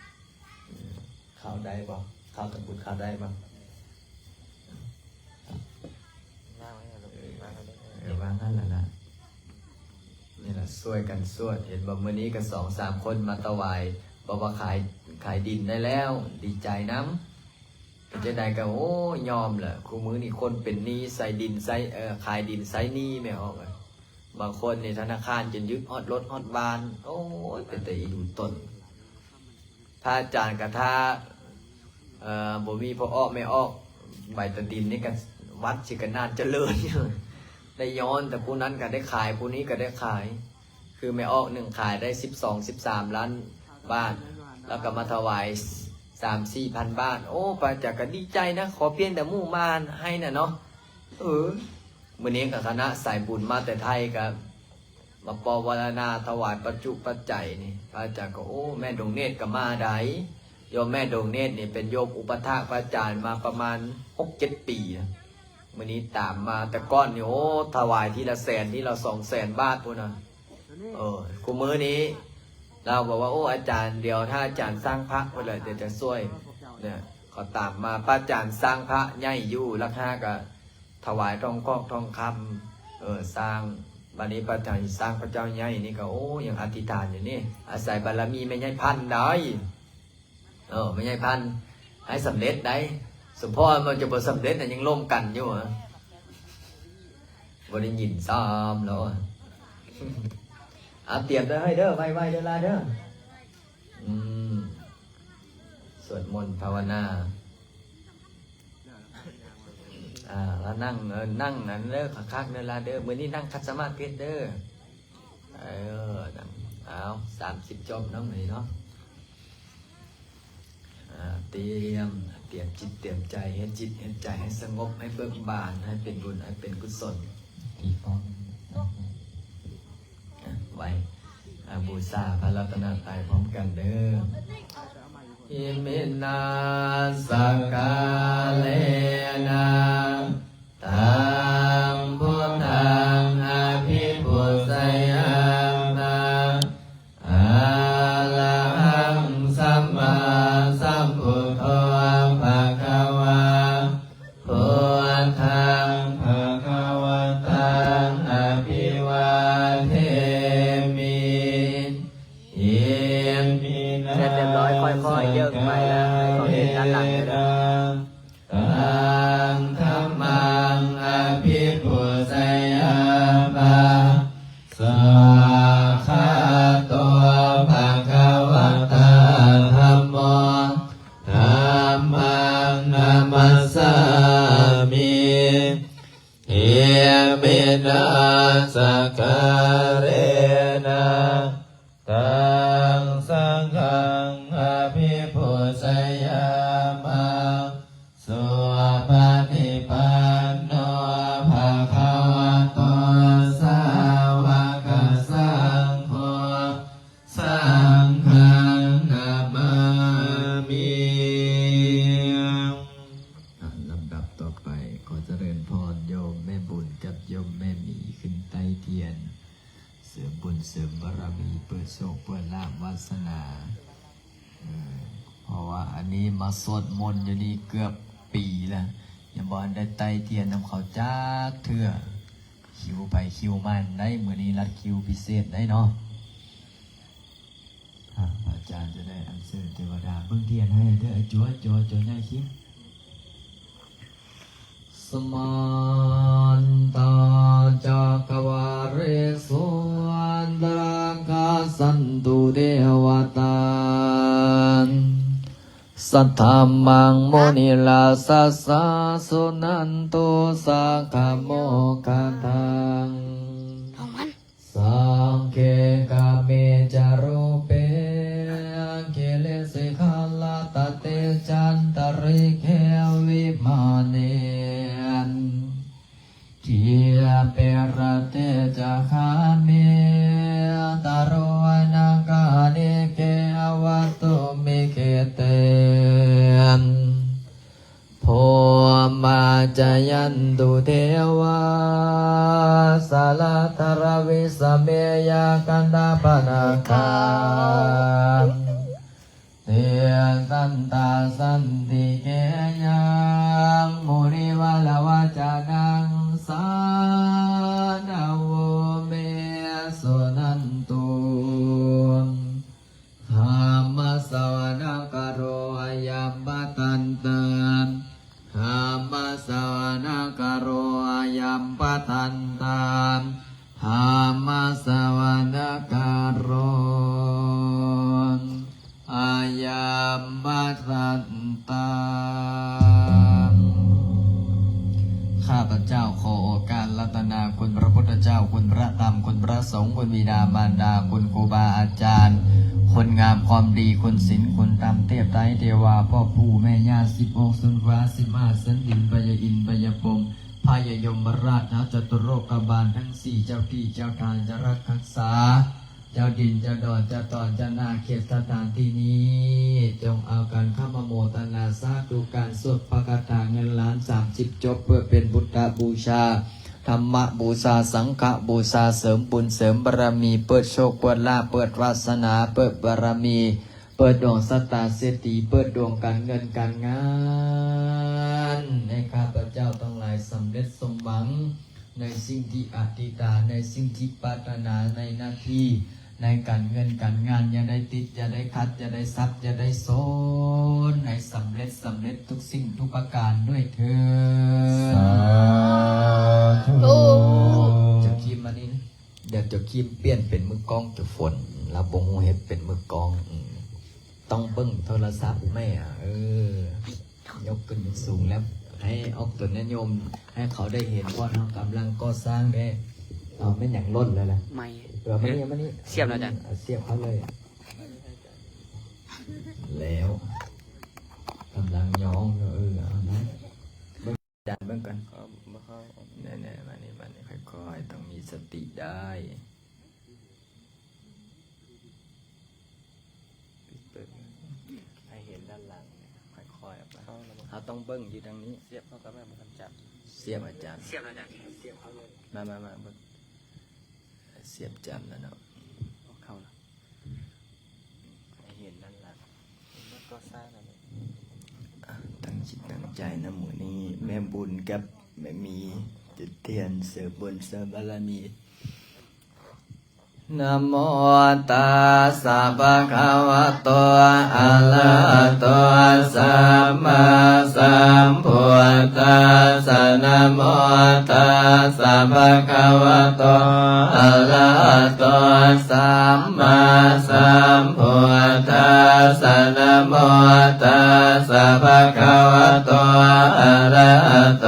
ເຂົ້າໄດ້ບໍ່? ເຂົ້າຕະກຸດເຂົ້າໄດ້ບໍ່? ວາງໄວ້ຫັ້ນ ເອີ ວາງໄວ້ຫັ້ນ ເອີ ວາງຫັ້ນລະນະ ນີ້ລະ ຊ່ວຍກັນສວດ ເຫັນບໍ່? ມື້ນີ້ກໍສອງສາມຄົນມາຖວາຍ ບອກວ່າຂາຍ ຂາຍດິນໄດ້ແລ້ວ ດີໃຈນຳ ເຮັດຈັ່ງໃດກໍ ໂອ້ຍ ຍອມແຫຼະ. ຄູ່ມື້ນີ້ຄົນເປັນໜີ້ ໃຊ້ດິນໃຊ້ ເອີ ຂາຍດິນໃຊ້ໜີ້ແມ່ອອກ. ບາງຄົນນີ້ທະນາຄານຈົນຍຶດຮອດລົດຮອດບ້ານ. ໂອ້ຍ ເປັນຕາອີ່ດູຕົນ. ພະອາຈານກະຖ້າ ເອີ ບໍ່ມີພໍ່ອອກແມ່ອອກ ໃບຕາດິນນີ້ກະວັດຊິກະໜານຈະເລີນຢູ່. ໄດ້ຍ້ອນ ແຕ່ຜູ້ນັ້ນກະໄດ້ຂາຍ ຜູ້ນີ້ກະໄດ້ຂາຍ. ຄືແມ່ອອກໜຶ່ງຂາຍໄດ້ສິບສອງ ສິບສາມລ້ານບາດ ແລ້ວກໍມາຖວາຍສາມສີ່ພັນບາດ. ໂອ້ ພະອາຈານກໍດີໃຈນະ ຂໍພຽງແຕ່ໝູ່ມາໃຫ້ນະເນາະ. ເອີ ມື້ນີ້ກໍຄະນະສາຍບຸນມາແຕ່ໄທກໍມາປ້ອນວາລະນາຖວາຍປັດຈຸປັດໄຈນີ້. ພະອາຈານກໍ ໂອ້ ແມ່ດົງເນດກໍມາໄດ້. ໂຍມແມ່ດົງເນດນີ້ເປັນໂຍມອຸປະຖາກພະອາຈານມາປະມານຫົກເຈັດປີນະ. ມື້ນີ້ຕາມມາ ແຕ່ກ່ອນນີ້ ໂອ້ ຖວາຍທີລະແສນ ທີລະສອງແສນບາດພຸ້ນນະ. ເອີ ຄູ່ມື້ນີ້ລາວບອກວ່າ ໂອ້ ອາຈານ ດຽວຖ້າອາຈານສ້າງພະພຸ້ນແຫຼະ ດຽວຈະຊ່ວຍ. ເນຍ ເຂົາຕາມມາ ພະອາຈານສ້າງພະໃຫຍ່ຢູ່ຫຼັກຫ້າ ກໍຖວາຍທອງຄອກທອງຄຳ ເອີ ສ້າງ. ບັດນີ້ພະອາຈານສ້າງພະເຈົ້າໃຫຍ່ນີ້ກໍ ໂອ້ ຍັງອະທິຖານຢູ່ນີ້ ອາໄສບາລະມີແມ່ໃຫຍ່ພັນໄດ໋. ເອີ ແມ່ໃຫຍ່ພັນ ໃຫ້ສຳເລັດໄດ໋. ສົມພໍມັນຈະບໍ່ສຳເລັດນະ ຍັງລົມກັນຢູ່. ບໍ່ໄດ້ຍິນຊ້ຳແລ້ວ. ອາ ຕຽມເດີເຮີ້ຍເດີ ໄວໆເດີຫຼາເດີ. ອືມ ສວດມົນພາວະນາ. ອາ ລະນັ່ງ ເອີ ນັ່ງນັ້ນເດີ ຄັກໆເດີຫຼາເດີ. ມື້ນີ້ນັ່ງຂັດສະມາທິເດີ. ເອີ ນັ່ງ ເອົາ ສາມສິບຈົບເນາະ ມື້ນີ້ເນາະ. ອາ ຕຽມ ຕຽມຈິດຕຽມໃຈ ເຮັດຈິດເຮັດໃຈໃຫ້ສະຫງົບ ໃຫ້ເບີກບານ ໃຫ້ເປັນບຸນ ໃຫ້ເປັນກຸສົນ. ທີ່ພ້ອມ ອາ ໄວ້ ອາ ບູຊາພະລັດຕະນະໄຕພ້ອມກັນເດີ. ອິມິນາ ສັກກາເລນະ ຕັງ ພຸດທັງ ອະພິປູຊະຍາມະ. ອາລະຫັງ ສຳມາສຳພຸດໂທ ພະຄະວາ ພຸດທັງ ພະຄະວະຕັງ ອະພິວາເທມິ. ອິມິນະ ເສັດຮຽບຮ້ອຍ ຄ່ອຍໆເຢິງໄປແລ້ວ ໃຫ້ເຂົາເຫັນດ້ານຫຼັງເດີ. ຕັງ ທຳມັງ ອະພິປູຊະຍາມະ. ສວາຄາໂຕ ພະຄະວະຕາ ທຳໂມ ທຳມັງ ນະມັດສາມິ. ອິມິນະ ສັກກາເລນະ ຕັງ ສັງຄັງ ອະພິປູຊະຍາມະ. ສຸປະຕິປັນໂນ ພະຄະວະໂຕ ສາວະກະສັງໂຄ ສັງຄັງ ນະມາມິ. ລຳດັບຕໍ່ໄປ ຂໍຈະເລີນພອນໂຍມແມ່ບຸນກັບໂຍມແມ່ໝີ ຂຶ້ນໄຕ້ທຽນ ເສີມບຸນເສີມບາລະມີ ເປີດໂຊກເປີດລາບວາສະໜາ. ເອີ ເພາະວ່າອັນນີ້ມາສວດມົນຢູ່ນີ້ເກືອບປີແລ້ວ ຍັງບໍ່ທັນໄດ້ໄຕ້ທຽນນຳເຂົາຈັກເທື່ອ. ຄິວໃຜຄິວມັນໄດ໋ ມື້ນີ້ລັດຄິວພິເສດໄດ໋ເນາະ. ພະອາຈານຈະໄດ້ອັນເຊີນເທວະດາ ເບິ່ງທຽນໃຫ້ເດີ ຈົວ ຈົວ ຈົວໃຫຍ່ຄິງ. ສະມັນຕາ ຈັກກະວາເລ ສຸ ອັນຕະຣາ ກະສັນຕຸ ເດວະຕາ ສັດທັມມັງ ມຸນີລາຊະສາ ສຸນັນຕຸ ສັກຂະໂມຄະທັງ. ສັກເຂ ກາເມ ຈະ ຮູເປ ກິລິ ສິຂາ ລະຕະເຕ ຈັນຕະຣິເຂ ວິມາເນ ທີ ເປ ຣະເຕ ຈະ ຄາເມ ຕະໂຣ ອະນາການິເກ ອະວັດຖຸ ມິເກເຕ ພູມມາ ຈະ ຍັນຕຸ ເທວາ ສາລາທາຣະ ວິສະເມ ຍັກຂະນາກ ພະນາກາ ຕິດຕັນຕາ ສັນຕິເກ ຍັງ ມຸນີ ວາລະວະຈະນັງ ສານະໂວ ເມ ສຸນັນຕຸ ທຳມະສະວະນະກະໂຣ ອະຍັມ ພະທັນຕາ ມະສະວະນະກາໂຣ ອາຍາມະສັດຕັງ. ຂ້າພະເຈົ້າຂໍໂອກາດລັດຕະນາຄຸນພະພຸດທະເຈົ້າ, ຄຸນພະທຳ, ຄຸນພະສົງ, ຄຸນບິດາມານດາ, ຄຸນຄູບາອາຈານ, ຄຸນງາມຄວາມດີ, ຄຸນສິນ, ຄຸນທຳ, ເທບໄຕເທວາ, ພໍ່ປູ່ແມ່ຍ່າ ສິບຫົກ ຊົນຟ້າ ສິບຫ້າ ຊັ້ນດິນ, ພະຍາອິນ, ພະຍາພົມ, ພະຍາຍົມມະລາດ, ທ້າວຈະຕຸໂລກະບານທັງສີ່, ເຈົ້າທີ່ເຈົ້າທານຈະລັກຮັກສາ, ເຈົ້າດິນເຈົ້າດອນເຈົ້າຕອນເຈົ້ານາເຂດສະຖານທີ່ນີ້ ຈົ່ງເອົາການຄຳອະໂມທະນາສາທຸການສວດພະຄາຖາເງິນລ້ານສາມສິບຈົບ ເພື່ອເປັນພຸດທະບູຊາ, ທຳມະບູຊາ, ສັງຄະບູຊາ, ເສີມບຸນເສີມບາລະມີ, ເປີດໂຊກເປີດລາບ, ເປີດວາສະໜາ, ເປີດບາລະມີ, ເປີດດວງຊະຕາເສດຖີ, ເປີດດວງການເງິນການງານ ໃຫ້ຂ້າພະເຈົ້າທັງຫຼາຍສຳເລັດສົມຫວັງ ໃນສິ່ງທີ່ອະທິຖານ, ໃນສິ່ງທີ່ປາດຖະໜາ, ໃນໜ້າທີ່, ໃນການເງິນການງານ, ຢ່າໄດ້ຕິດ, ຢ່າໄດ້ຂັດ, ຢ່າໄດ້ສັບ, ຢ່າໄດ້ໂຊນ, ໃຫ້ສຳເລັດ, ສຳເລັດທຸກສິ່ງທຸກປະການດ້ວຍເທີ້ນ. ສາທຸ. ເຈົ້າຄີມມານີ້ນະ, ດຽວເຈົ້າຄີມປ່ຽນເປັນມືກ້ອງ, ເຈົ້າຝົນລາວບໍ່ຮູ້ເຮັດເປັນມືກ້ອງ. ອືມ ຕ້ອງເບິ່ງໂທລະສັບແມ່. ເອີ ຍົກຂຶ້ນສູງແລ້ວ ໃຫ້ອອກຕົນຍາດໂຍມ ໃຫ້ເຂົາໄດ້ເຫັນ ເພາະເຮົາກຳລັງກໍ່ສ້າງເດ້. ເອົາ ແມ່ນຫຍັງຫຼົ່ນແລ້ວລະ? ໄມ. ເອີ ມານີ້ ມານີ້ ສຽບແລ້ວອາຈານ. ອືມ ເອົາສຽບເຂົ້າເລີຍ. ແລ້ວ ກຳລັງຍ້ອງຢູ່. ເອີ ເອົານະ ເບິ່ງ ອາຈານເບິ່ງກ່ອນ. ເອີ ບໍ່ເຂົ້າ. ແນ່ໆ ມານີ້ ມານີ້ ຄ່ອຍໆ ຕ້ອງມີສະຕິໄດ້. ປິດເປີດ ໃຫ້ເຫັນດ້ານຫຼັງ ຄ່ອຍໆອອກມາ. ເຮົາຕ້ອງເບິ່ງຢູ່ທາງນີ້. ສຽບເຂົ້າກັບແມ່ບໍ່ທັນຈັບ. ສຽບອາຈານ. ສຽບອາຈານ. ສຽບເຂົ້າເລີຍ. ມາ ມາ ມາເບິ່ງ. ສຽບຈັບແລ້ວເນາະ. ເຂົ້າລະ. ໃຫ້ເຫັນດ້ານຫຼັງ. ມັນກໍສ້າງນັ້ນແຫຼະ. ອາ ຕັ້ງຈິດຕັ້ງໃຈນຳມື້ນີ້ ແມ່ບຸນກັບແມ່ມີ ຈຸດທຽນເສີມບຸນເສີມບາລະມີ. ນະໂມຕັດສະ ພະຄະວະໂຕ ອະລະຫະໂຕ ສຳມາສຳພຸດທັດສະ. ນະໂມຕັດສະ ພະຄະວະໂຕ ອະລະຫະໂຕ ສຳມາສຳພຸດທັດສະ. ນະໂມຕັດສະ ພະຄະວະໂຕ ອະລະຫະໂຕ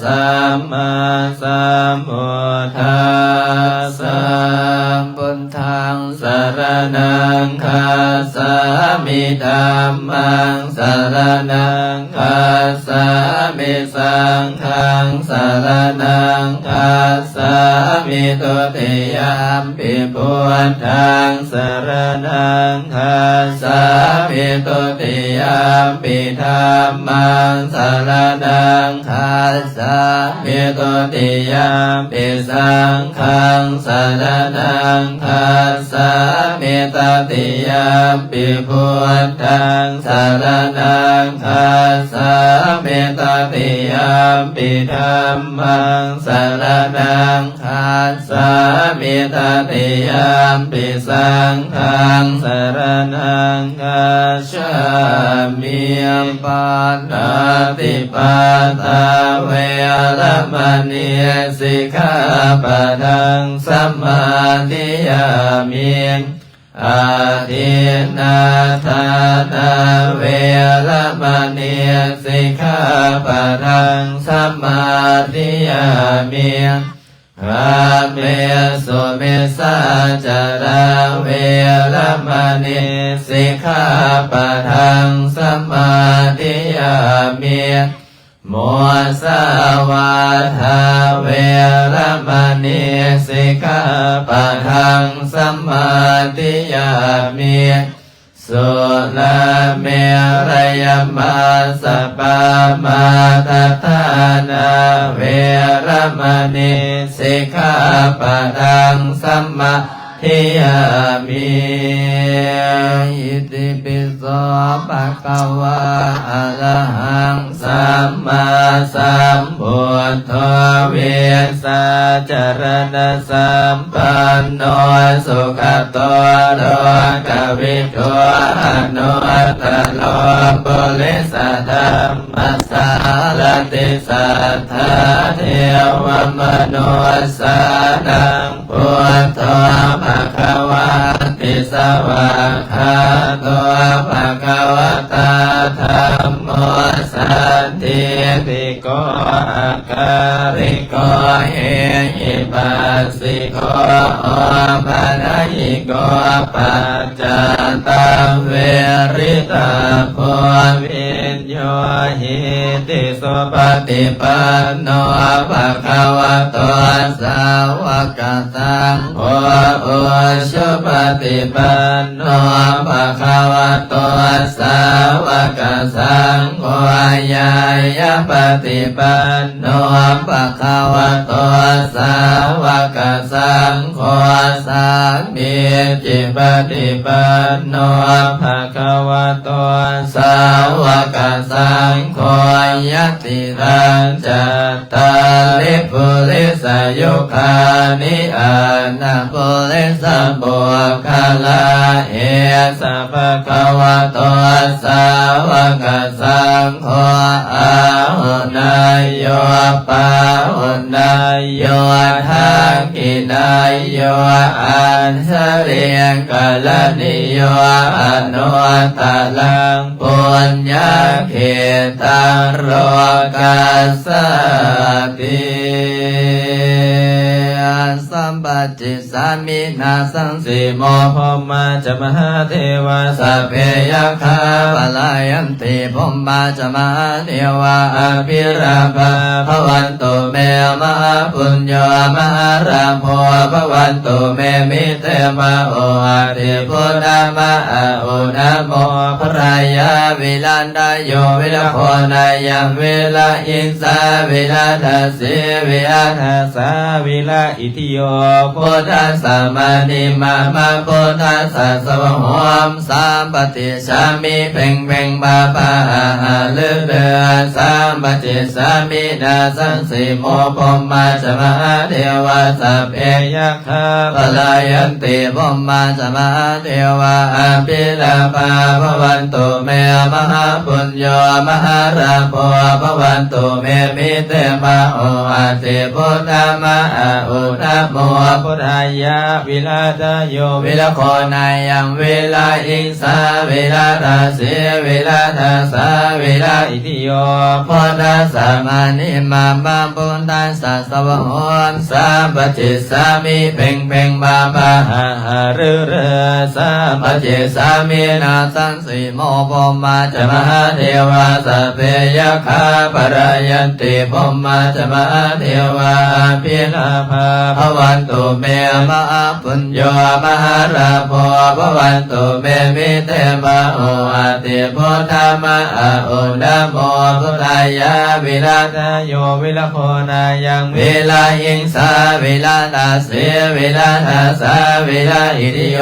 ສຳມາສຳພຸດທັດສະ. ພຸດທັງສະລະນັງຄັດສາມິ, ທຳມັງສະລະນັງຄັດສາມິ, ສັງຄັງສະລະນັງຄັດສາມິ, ທຸຕິຍຳປິ ພຸດທັງສະລະນັງຄັດສາມິ, ທຸຕິຍຳປິ ທຳມັງສະລະນັງຄັດສາມິ, ທຸຕິຍຳປິ ສັງຄັງສະລະນັງຄັດສາມິ, ຕະຕິຍຳປິ ພຸດທັງສະລະນັງຄັດສາມິ, ຕະຕິຍຳປິ ທຳມັງສະລະນັງ ຄັດສາມິ, ຕະຕິຍຳປິ ສັງຄັງສະລະນັງຄັດສາມິ. ປານາຕິປາຕາ ເວລະມະນີ ສິກຂາປະທັງ ສະມາທິຍາມິ. ອາທິນນາທານາ ເວລະມະນີ ສິກຂາປະທັງ ສະມາທິຍາມິ. ກາເມສຸມິດສາຈາລາ ເວລະມະນີ ສິກຂາປະທັງ ສະມາທິຍາມິ. ມຸສາວາທາ ເວລະມະນີ ສິກຂາປະທັງ ສະມາທິຍາມິ. ສຸລາເມລະຍະ ມັດສະປາມາທະຖານາ ເວລະມະນີ ສິກຂາປະທັງ ສະມາ ທິຍາມິ ອິຕິປິໂສ ພະຄະວາ ອະລະຫັງ ສຳມາສຳພຸດໂທ ວິຊາຈະລະນະສຳປັນໂນ ສຸກະໂຕ ໂລກະວິທູ ອະນຸດຕະໂລ ປຸລິສະທຳມະສາລະຕິ ສັດຖາເທວະມະນຸດສານັງ ພຸດໂທ ພະຄະວາຕິ ສະຫວາກຂາໂຕ ພະຄະວະຕາ ທຳໂມ ສັນທິຕິໂກ ອາກາລິໂກ ເອຫິປັດສິໂກ ໂອປະນະຍິໂກ ປັດ ຈັດຕະເວລິຕະໂພ ວິນໂຍຫິຕິ ສຸປະຕິປັນໂນ ພະຄະວະໂຕ ສາວະກະສັງໂຄ ອຸຊຸປະຕິປັນໂນ ພະຄະວະໂຕ ສາວະກະສັງໂຄ ຍາຍະປະຕິປັນ ໂນ ພະຄະວະໂຕ ສາວະກະສັງໂຄ ສາມີຈິປະຕິປັນໂນ ພະຄະວະໂຕ ສາວະກະສັງໂຄ ຍະຕິຕັງ ຈັດຕາລິ ປຸລິສະຍຸຄານິ ອະນະປຸລິສະບຸກຄະລາ ເອສະ ພະຄະວະໂຕ ສາວະກະສັງໂຄ ອາຫຸນາໂຍ ປາຫຸນາໂຍ ທັກຂິນາໂຍ ອັນຊະລີກະລະນີໂຍ ອະນຸດຕະລັງ ປຸນຍະເຂຕັງ ໂລກັດສາຕິ ສະບັດ ສາມິນາສັງສີໂມ ພົມມາຈະມະຫາເທວາ ສັບເພຍັກຂາ ປະລາຍັນຕິ ພົມມາຈະມະຫາເທວາ ອະພິລາພາ ພະວັນຕຸເມ ມະຫາປຸນໂຍ ມະຫາລາໂພ ພະວັນຕຸເມ ມິເຕມະ ໂອອາທິພຸດທະມະອະອຸນະໂມ ພຸດທາຍາ ວິລັນທະໂຍ ວິລະໂຄນາຍັງ ວິລະອິງສາ ວິລະທັດສີ ວິລະທັດສາ ວິລະ ອິທິໂຍ ພຸດທັດສະມະນິມາມະ ພຸດທັດສະສະວະໂຫມ ສາມປະຕິສາມິ ເພັງເພັງພາພາອາຫາລືລື ສາມປະຕິສາມິນາສັງສີໂມ ພົມມາຈະມະຫາເທວາ ສັບເພຍັກຂາ ປະລາຍັນຕິ ພົມມາຈະມະຫາເທວາ ອະພິລາພາ ພະວັນຕຸເມ ມະຫາປຸນໂຍ ມະຫາລາໂພ ພະວັນຕຸເມ ມິເຕມະ ໂອອາທິພຸດທະມະອະອຸນະໂມ ພຸດທາຍາ ວິລະທະໂຍ ວິລະໂຄນາຍັງ ວິລະອິງສາ ວິລະທັດສີ ວິລະທັດສາ ວິລະອິທິໂຍ ພຸດທັດສະມະະນິມາມະ ພຸດທັດສະສະວະໂຫມ ສາມປະຕິສາມິ ເພັງເພັງພາພາອາຫາລືລື ສາມປະຕິສາມິນາສັງ ສີໂມ ພົມມາຈະມະຫາເທວາ ສັບເພຍັກຂາ ປະລາຍັນຕິ ພົມມາຈະມະຫາເທວາ ອະພິລາພາ ພະວັນຕຸເມ ມະຫາປຸນໂຍ ມະຫາລາໂພ ພະວັນຕຸເມ ມິເຕມະ ໂອອາທິພຸດທະມະອະອຸນະໂມ ພຸດທາຍາ ວິລະທະໂຍ ວິລະໂຄນາຍັງ ວິລະອິງສາ ວິລະທັດ ສີ ວິລະທັດສາ ວິລະອິທິໂຍ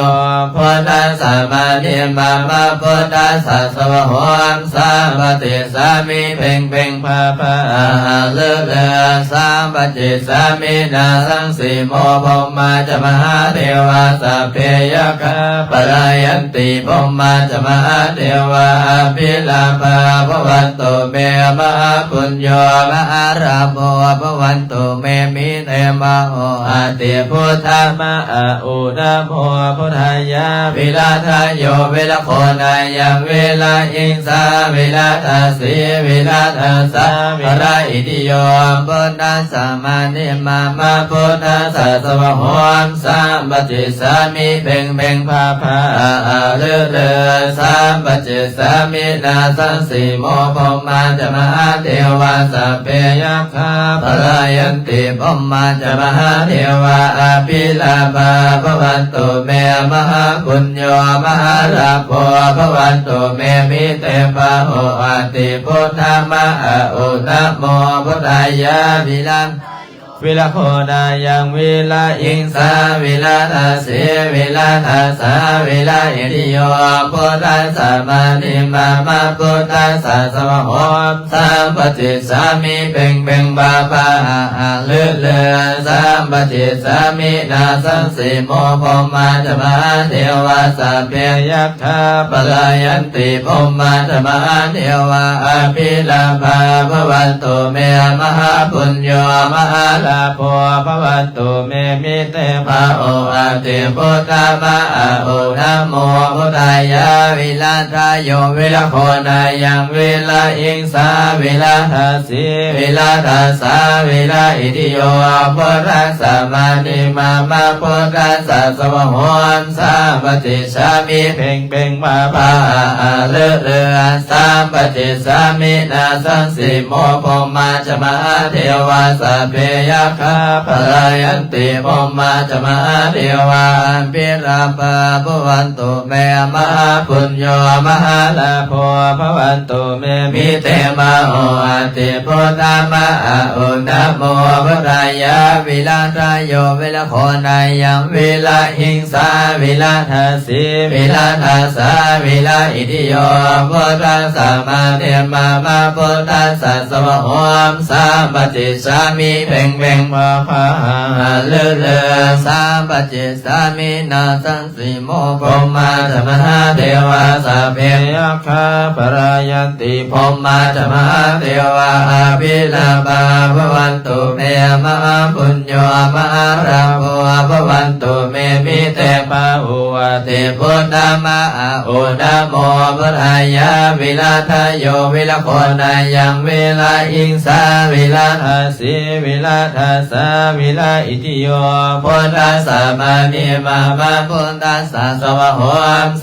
ພຸດທັດສະມະະນິມາມະ ພຸດທັດສະສະວະໂຫມ ສາມປະຕິສາມິ ເພັງເພັງພາພາອາຫາລືລື ສາມປະຕິສາມິນາສັງ ສີໂມ ພົມມາຈະມະຫາເທວາ ສັບເພຍັກຂາ ປະລາຍັນຕິ ພົມມາຈະມະຫາເທວາ ອະພິລາພາ ພະວັນຕຸເມ ມະຫາປຸນໂຍ ມະຫາລາໂພ ພະວັນຕຸເມ ມິ ເຕມະ ໂອອາທິພຸດທະມະອະອຸນະໂມ ພຸດທາຍາ ວິລະທະໂຍ ວິລະໂຄນາຍັງ ວິລະອິງສາ ວິລະທັດ ສີ ວິລະທັດສາ ວິລະອິທິໂຍ ພຸດທັດສະມະະນິມາມະ ພຸດທັດສະສະວະໂຫມ ສາມປະຕິສາມິ ເພັງເພັງພາພາອາຫາລືລື ສາມປະຕິສາມິນາສັງ ສີໂມ ພົມມາຈະມະຫາເທວາ ສັບເພຍັກ ຂາ ພະລາຍັນຕິ ພົມມາຈະມະຫາເທວາ ອະພິລາພາ ພະວັນຕຸເມ ມະຫາປຸນໂຍ ມະຫາລາໂພ ພະວັນຕຸເມ ມິເຕພະໂຫ ອາຕິພຸດທະມະອະອຸນະໂມ ພຸດທາຍາ ວິລັງ ວິລະໂຄນາຍັງ ວິລະອິງສາ ວິລະທັດສີ ວິລະທັດສາ ວິລະອິດທິໂຍ ພຸດທັດສະມານິມາມະ ພຸດທັດສະສະວະໂຫ ສຳປະຕິສສາມິ ເພັງເພັງພາພາຫະຫະລືລື ສຳປະຕິສສາມິ ນາສັງສີໂມ ພົມມາຈະມະຫາເທວາ ສັບເພຍັກຂາ ພະລາຍັນຕິ ພົມມາຈະມະຫາເທວາ ອະພິລາພາ ພະວັນຕຸເມ ມະຫາປຸນໂຍ ມະຫາລາໂພ ພະວັນຕຸເມ ມິເຕພາ ໂອອາຕິ ພຸດທາມະອະ ໂອນະໂມ ພຸດທາຍາ ວິລະທາໂຍ ວິລະໂຄນາຍັງ ວິລະອິງສາ ວິລະທັດສີ ວິລະທັດສາ ວິລະອິດທິໂຍ ພຸດທັດສະມານິມາມະ ພຸດທັດສະສະວະໂຫ ສຳປະຕິສສາມິ ເພັງເພັງພາພາຫະຫະລືລື ສຳປະຕິສສາມິ ນາສັງສີໂມ ພົມມາຈະມະຫາເທວາ ສັບເພຍັກຂາ ພະລາຍັນຕິ ພົມມາຈະມະຫາເທວາ ອະພິລາພາ ພະວັນຕຸເມ ມະຫາປຸນໂຍ ມະຫາລາໂພ ພະວັນຕຸເມ ມິເຕພາ ໂອອາຕິ ພຸດທາມະອະ ໂອນະໂມ ພຸດທາຍາ ວິລະທາໂຍ ວິລະໂຄນາຍັງ ວິລະອິງ ສາ ວິລະທັດສີ ວິລະທັດສາ ວິລະອິດທິໂຍ ພຸດທັດສະມານິມາມະ ພຸດທັດສະສະວະໂຫ ສຳປະຕິສສາມິ ເພັງເພັງພາພາຫະຫະລືລື ສຳປະຕິສສາມິ ນາສັງສີໂມ ພົມມາຈະມະຫາເທວາ ສັບເພຍັກຂາ ພະລາຍັນຕິ ພົມມາຈະມະຫາເທວາ ອະພິລາພາ ພະວັນຕຸເມ ມະຫາປຸນໂຍ ມະຫາລາໂພ ພະວັນຕຸເມ ມິເຕພາ ໂອອາຕິ ພຸດທາມະອະ ໂອນະໂມ ພຸດທາຍາ ວິລະທາໂຍ ວິລະໂຄນາຍັງ ວິລະອິງສາ ວິລະທັດສີ ວິລະທັດສາ ວິລະອິດທິໂຍ ພຸດທັດສະມານິມາມະ ພຸດທັດສະສະວະໂຫ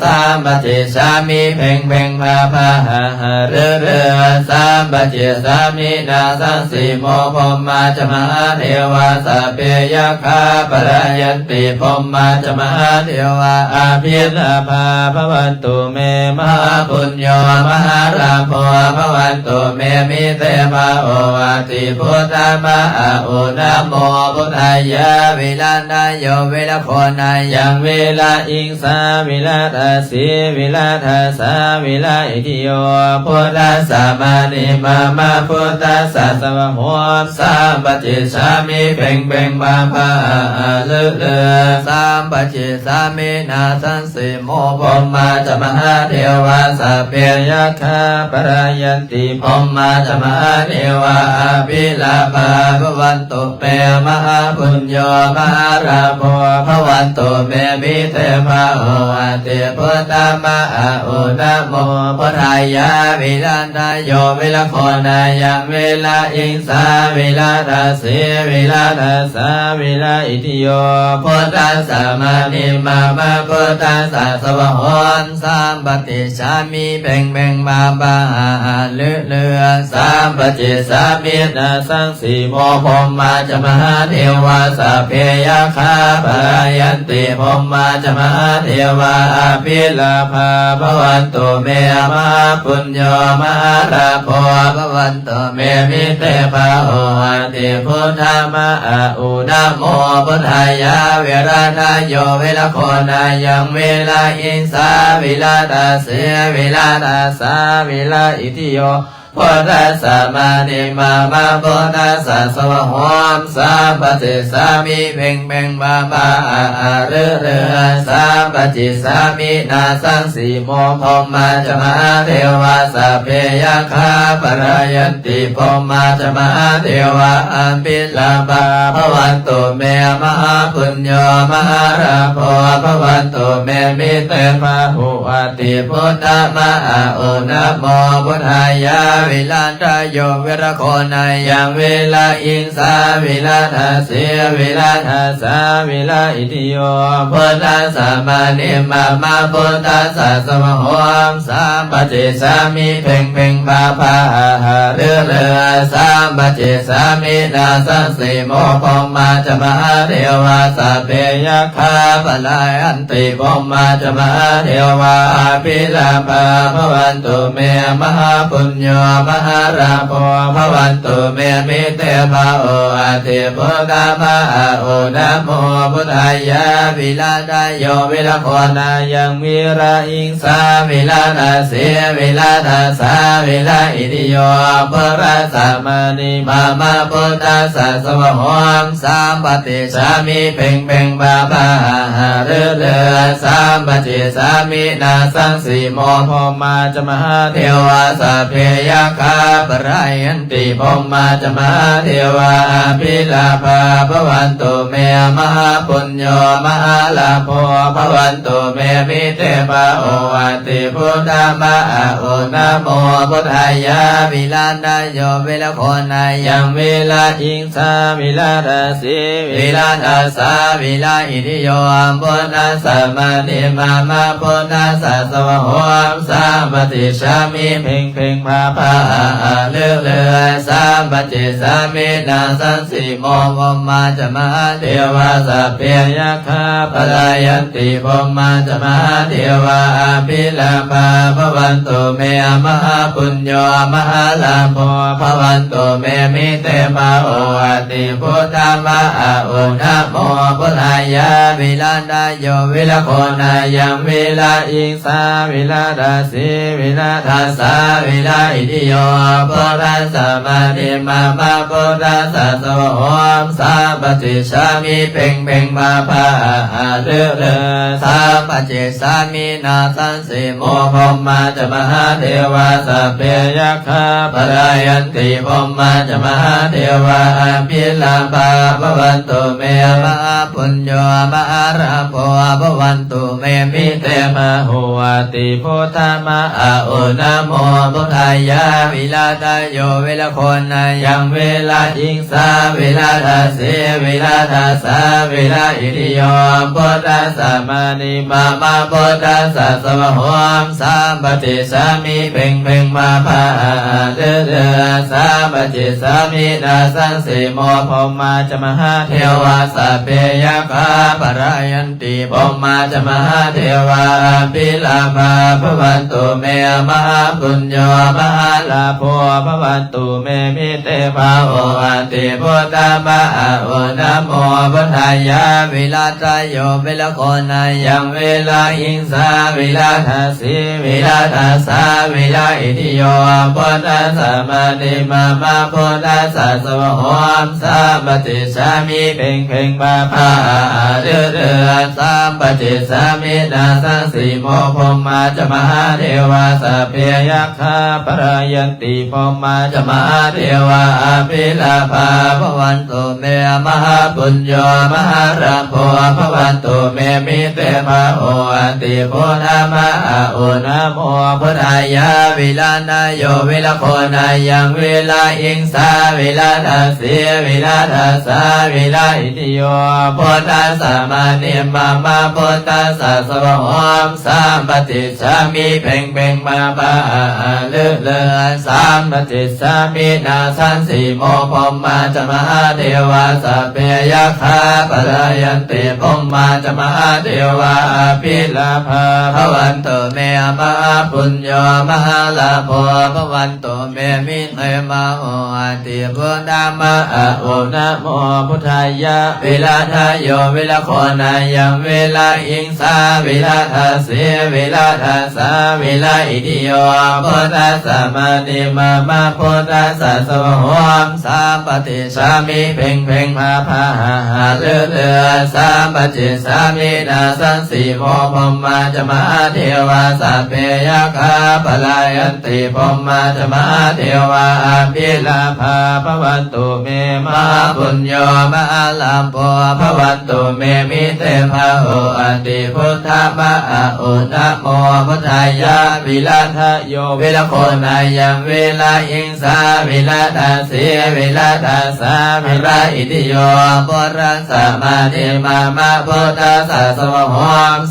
ສຳປະຕິສສາມິ ເພັງເພັງພາພາຫະຫະລືລື ສຳປະຕິສສາມິ ນາສັງສີໂມ ພົມມາຈະມະຫາເທວາ ສັບເພຍັກຂາ ພະລາຍັນ ຕິ ພົມມາຈະມະຫາເທວາ ອະພິລາພາ ພະວັນຕຸເມ ມະຫາປຸນໂຍ ມະຫາລາໂພ ພະວັນຕຸເມ ມິເຕພາ ໂອອາຕິ ພຸດທາມະອະ ໂອນະໂມ ພຸດທາຍາ ວິລະທາໂຍ ວິລະໂຄນາຍັງ ວິລະອິງສາ ວິລະທັດສີ ວິລະທັດສາ ວິລະອິດທິໂຍ ພຸດທັດສະມານິມາມະ ພຸດທັດສະສະວະໂຫ ສຳປະຕິສສາມິ ເພັງເພັງພາພາຫະຫະລືລື ສຳປະຕິສສາມິ ນາສັງສີໂມ ພົມມາຈະມະຫາເທວາ ສັບເພຍັກຂາ ພະລາຍັນຕິ ພົມມາຈະມະຫາເທວາ ອະພິລາພາ ພະວັນຕຸເມ ມະຫາປຸນໂຍ ມະຫາລາໂພ ພະວັນຕຸເມ ມິເຕພາ ໂອອາຕິ ພຸດທາມະອະ ໂອນະໂມ ພຸດທາຍາ ວິລະ ທາໂຍ ວິລະໂຄນາຍັງ ວິລະອິງສາ ວິລະທັດສີ ວິລະທັດສາ ວິລະອິດທິໂຍ ພຸດທັດສະມານິມາມະ ພຸດທັດສະສະວະໂຫ ສຳປະຕິສສາມິ ເພັງເພັງພາພາຫະຫະລືລື ສຳປະຕິສສາມິ ນາສັງສີໂມ ພົມມາຈະມະຫາເທວາ ສັບເພຍັກຂາ ພະລາຍັນ ຕິ ພົມມາຈະມະຫາເທວາ ອະພິລາພາ ພະວັນຕຸເມ ມະຫາປຸນໂຍ ມະຫາລາໂພ ພະວັນຕຸເມ ມິເຕພາ ໂອອາຕິ ພຸດທາມະອະ ໂອນະໂມ ພຸດທາຍາ ວິລະທາໂຍ ວິລະໂຄນາຍັງ ວິລະອິງສາ ວິລະທັດສີ ວິລະທັດສາ ວິລະອິດທິໂຍ ພຸດທັດສະມານິມາມະ ພຸດທັດສະສະວະໂຫ ສຳປະຕິສສາມິ ເພັງເພັງພາພາຫະຫະລືລື ສຳປະຕິສສາມິ ນາສັງສີໂມ ພົມມາຈະມະຫາເທວາ ສັບເພຍັກຂາ ພະລາຍັນ ຕິ ພົມມາຈະມະຫາເທວາ ອະພິລາພາ ພະວັນຕຸເມ ມະຫາປຸນໂຍ ມະຫາລາໂພ ພະວັນຕຸເມ ມິເຕພາ ໂອອາຕິ ພຸດທາມະອະ ໂອນະໂມ ພຸດທາຍາ ວິລະທາໂຍ ວິລະໂຄນາຍັງ ວິລະອິງສາ ວິລະທັດສີ ວິລະທັດສາ ວິລະອິດທິໂຍ ພຸດທັດສະມານິມາມະ ພຸດທັດສະສະວະໂຫ ສຳປະຕິສສາມິ ເພັງເພັງພາພາຫະຫະລືລື ສຳປະຕິສສາມິ ນາສັງສີໂມ ພົມມາຈະມະຫາເທວາ ສັບເພຍັກຂາ ພະລາຍັນ ຕິ ພົມມາຈະມະຫາເທວາ ອະພິລາພາ ພະວັນຕຸເມ ມະຫາປຸນໂຍ ມະຫາລາໂພ ພະວັນຕຸເມ ມິເຕພະໂຫ ອະທິພຸດທະມະອະໂອ ນະໂມພຸດທາຍະ ວິລະທະໂຍ ວິລະໂຄນາຍັງ ວິລະອິງສາ ວິລະທັດສີ ວິລະທັດສາ ວິລະອິດທິໂຍ ພຸດທັດສະມະນິ ມະມະ ພຸດທັດສະ ສະວະໂຫ ສຳປະຕິສາມິ ເພັງເພັງ ພາພາ ຫາຫາ ລືລື ສຳປະຕິສາມິ ນາສັງ ສີໂມ ພົມມາຈະ ມະຫາເທວາ ສັບເພ ຍັກຂາ ປະລາຍັນຕິ ພົມມາຈະ ມະຫາເທວາ ອະພິລາພາ ພະວັນຕຸເມ ມະຫາປຸນໂຍ ມະຫາລາໂພ ພະວັນຕຸເມ ມິເຕພະໂຫ ອະທິພຸດທະມະອະໂອ ນະໂມພຸດທາຍະ ວິລະທະໂຍ ວິລະໂຄນາຍັງ ວິລະອິງສາ ວິລະທັດສີ ວິລະທັດສາ ວິລະອິດທິໂຍ ພຸດທັດສະມະນິ ມະມະ ພຸດທັດສະ ສະວະໂຫ ສຳປະຕິສາມິ ເພັງເພັງ ພາພາ ຫາຫາ ລືລື ສຳປະຕິສາມິ ນາສັງ ສີໂມ ພົມມາຈະ ມະຫາເທວາ ສັບເພ ຍັກຂາ ປະລາຍັນຕິ ພົມມາຈະ ມະຫາເທວາ ອະພິລາພາ ພະວັນຕຸເມ ມະຫາປຸນໂຍ ມະຫາລາໂພ ພະວັນຕຸເມ ມິເຕພະໂຫ ອະທິພຸດທະມະອະໂອ ນະໂມພຸດທາຍະ ວິລະທະໂຍ ວິລະໂຄນາຍັງ ວິລະອິງສາ ວິລະທັດສີ ວິລະທັດສາ ວິລະອິດທິໂຍ ພຸດທັດສະມະນິ ມະມະ ພຸດທັດສະ ສະວະໂຫ ສຳປະຕິສາມິ ເພັງເພັງ ພາພາ ຫາຫາ ລືລື ສຳປະຕິສາມິ ນາສັງ ສີໂມ ພົມມາຈະ ມະຫາເທວາ ສັບເພ ຍັກຂາ ປະລາຍັນຕິ ພົມມາຈະ ມະຫາເທວາ ອະພິລາພາ ພະວັນຕຸເມ ມະຫາປຸນໂຍ ມະຫາລາໂພ ພະວັນຕຸເມ ມິເຕພະໂຫ ອະທິພຸດທະມະອະໂອ ນະໂມພຸດທາຍະ ວິລະທະໂຍ ວິລະໂຄນາຍັງ ວິລະອິງ ສາ ວິລະທັດສີ ວິລະທັດສາ ວິລະອິດທິໂຍ ພຸດທັດສະມະນິ ມະມະ ພຸດທັດສະ ສະວະໂຫ ສຳປະຕິສາມິ ເພັງເພັງ ພາພາ ຫາຫາ ລືລື ສຳປະຕິສາມິ ນາສັງ ສີໂມ ພົມມາຈະ ມະຫາເທວາ ສັບເພ ຍັກຂາ ປະລາຍັນ ຕິ ພົມມາຈະ ມະຫາເທວາ ອະພິລາພາ ພະວັນຕຸເມ ມະຫາປຸນໂຍ ມະຫາລາໂພ ພະວັນຕຸເມ ມິເຕພະໂຫ ອະທິພຸດທະມະອະໂອ ນະໂມພຸດທາຍະ ວິລະທະໂຍ ວິລະໂຄນາຍັງ ວິລະອິງສາ ວິລະທັດສີ ວິລະທັດສາ ວິລະອິດທິໂຍ ພຸດທັດສະມະນິ ມະມະ ພຸດທັດສະ ສະວະໂຫ ສຳປະຕິສາມິ ເພັງເພັງ ພາພາ ຫາຫາ ລືລື ສຳປະຕິສາມິ ນາສັງ ສີໂມ ພົມມາຈະ ມະຫາເທວາ ສັບເພ ຍັກຂາ ປະລາຍັນຕິ ພົມມາຈະ ມະຫາເທວາ ອະພິລາພາ ພະວັນຕຸເມ ມະຫາປຸນໂຍ ມະຫາລາໂພ ພະວັນຕຸເມ ມິເຕພະໂຫ ອະທິພຸດທະມະອະໂອ ນະໂມ ພຸດທາຍະ ວິລະນະໂຍ ວິລະໂຄນາຍັງ ວິລະອິງສາ ວິລະທັດສີ ວິລະທັດສາ ວິລະອິດທິໂຍ ພຸດທັດສະມະນິ ມະມະ ພຸດທັດສະ ສະວະໂຫ ສຳປະຕິສາມິ ເພັງເພັງ ພາພາ ຫາຫາ ລືລື ສຳປະຕິສາມິ ນາສັງ ສີໂມ ພົມມາຈະ ມະຫາເທວາ ສັບເພ ຍັກຂາ ປະລາຍັນ ຕິ ພົມມາຈະ ມະຫາເທວາ ອະພິລາພາ ພະວັນຕຸເມ ມະຫາປຸນໂຍ ມະຫາລາໂພ ພະວັນຕຸເມ ມິເຕພະໂຫ ອະທິພຸດທະມະອະໂອ ນະໂມພຸດທາຍະ ວິລະທະໂຍ ວິລະໂຄນາຍັງ ວິລະອິງສາ ວິລະທັດສີ ວິລະທັດສາ ວິລະອິດທິໂຍ ພຸດທັດສະມະນິ ມະມະ ພຸດທັດສະ ສະວະໂຫ ສຳປະຕິສາມິ ເພັງເພັງ ພາພາ ຫາຫາ ລືລື ສຳປະຕິສາມິ ນາສັງ ສີໂມ ພົມມາຈະ ມະຫາເທວາ ສັບເພ ຍັກຂາ ປະລາຍັນ ຕິ ພົມມາຈະ ມະຫາເທວາ ອະພິລາພາ ພະວັນຕຸເມ ມະຫາປຸນໂຍ ມະຫາລາໂພ ພະວັນຕຸເມ ມິເຕພະໂຫ ອະທິພຸດທະມະອະໂອ ນະໂມ ພຸດທາຍະ ວິລະທະໂຍ ວິລະໂຄນາຍັງ ວິລະອິງສາ ວິລະທັດສີ ວິລະທັດສາ ວິລະອິດທິໂຍ ພຸດທັດສະມະນິ ມະມະ ພຸດທັດສະ ສະວະໂຫ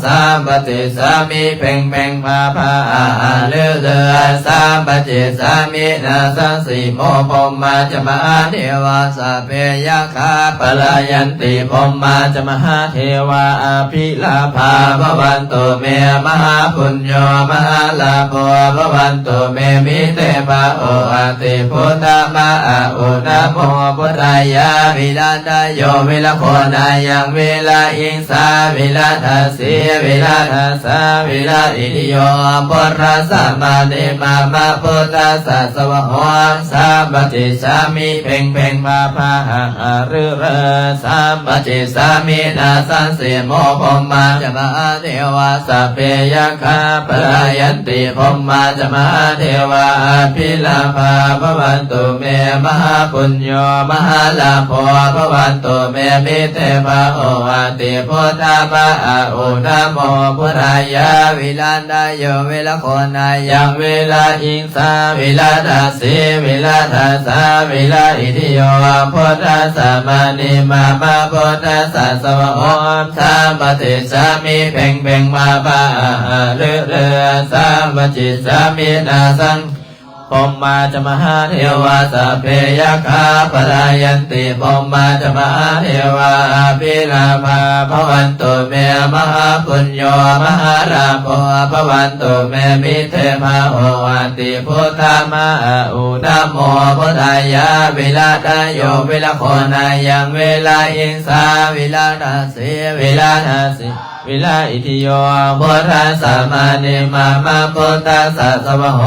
ສຳປະຕິສາມິ ເພັງເພັງ ພາພາ ຫາຫາ ລືລື ສຳປະຕິສາມິ ນາສັງ ສີໂມ ພົມມາຈະ ມະຫາເທວາ ສັບເພ ຍັກຂາ ປະລາຍັນຕິ ພົມມາຈະ ມະຫາເທວາ ອະພິລາພາ ພະວັນຕຸເມ ມະຫາປຸນໂຍ ມະຫາລາໂພ ພະວັນຕຸເມ ມິ ເທພະໂອຫະຕິ ພຸດທະມະອະອຸ ນະໂມພຸດທາຍະ ວິລັດຕະໂຍ ວິລະໂຄນາຍັງ ວິລະອິງສາ ວິລະທັດສີ ວິລະທັດສາ ວິລະອິທິໂຍ ພຸດທັດສະ ມະະນິ ມະມະ ພຸດທັດສະ ສະວະໂຫ ສາມປະຕິສສາມິ ເພັງເພັງ ພາພາ ຫະຫະ ລືລື ສາມປະຕິສສາມິ ນາສັງ ສີໂມ ພົມມາ ຈະ ມະຫາ ເທວາ ສັບເພ ຍັກຂາ ພະລາຍັນຕິ ພົມມາ ຈະ ມະຫາ ເທວາ ອະພິລາພາ ພະວັນຕຸ ເມ ມະຫາປຸນໂຍ ມະຫາລາໂພ ພະວັນຕຸ ເມ ມິເທພະໂອຫະຕິ ພຸດທະມະອະອຸ ນະໂມພຸດທາຍະ ວິລັດຕະໂຍ ວິລະໂຄນາຍັງ ວິລະອິງ ສາ ວິລະທັດສີ ວິລະທັດສາ ວິລະອິທິໂຍ ພຸດທັດສະ ມະະນິ ມະມະ ພຸດທັດສະ ສະວະໂຫ ສາມປະຕິສສາມິ ເພັງເພັງ ພາພາ ຫະຫະ ລືລື ສາມປະຕິສສາມິ ນາສັງ ພົມມາ ຈະ ມະຫາ ເທວາ ສັບເພ ຍັກຂາ ພະລາຍັນຕິ ພົມມາ ຈະ ມະຫາ ເທວາ ອະພິລາພາ ພະວັນຕຸ ເມ ມະຫາປຸນໂຍ ມະຫາລາໂພ ພະວັນຕຸ ເມ ມິເທພະໂອຫະຕິ ພຸດທະມະອະອຸ ນະໂມພຸດທາຍະ ວິລັດຕະໂຍ ວິລະໂຄນາຍັງ ວິລະອິງສາ ວິລະທັດສີ ວິລະທັດສີ ວິລະອິທິໂຍ ພຸດທັດສະ ມະະນິ ມະມະ ພຸດທັດສະ ສະວະໂຫ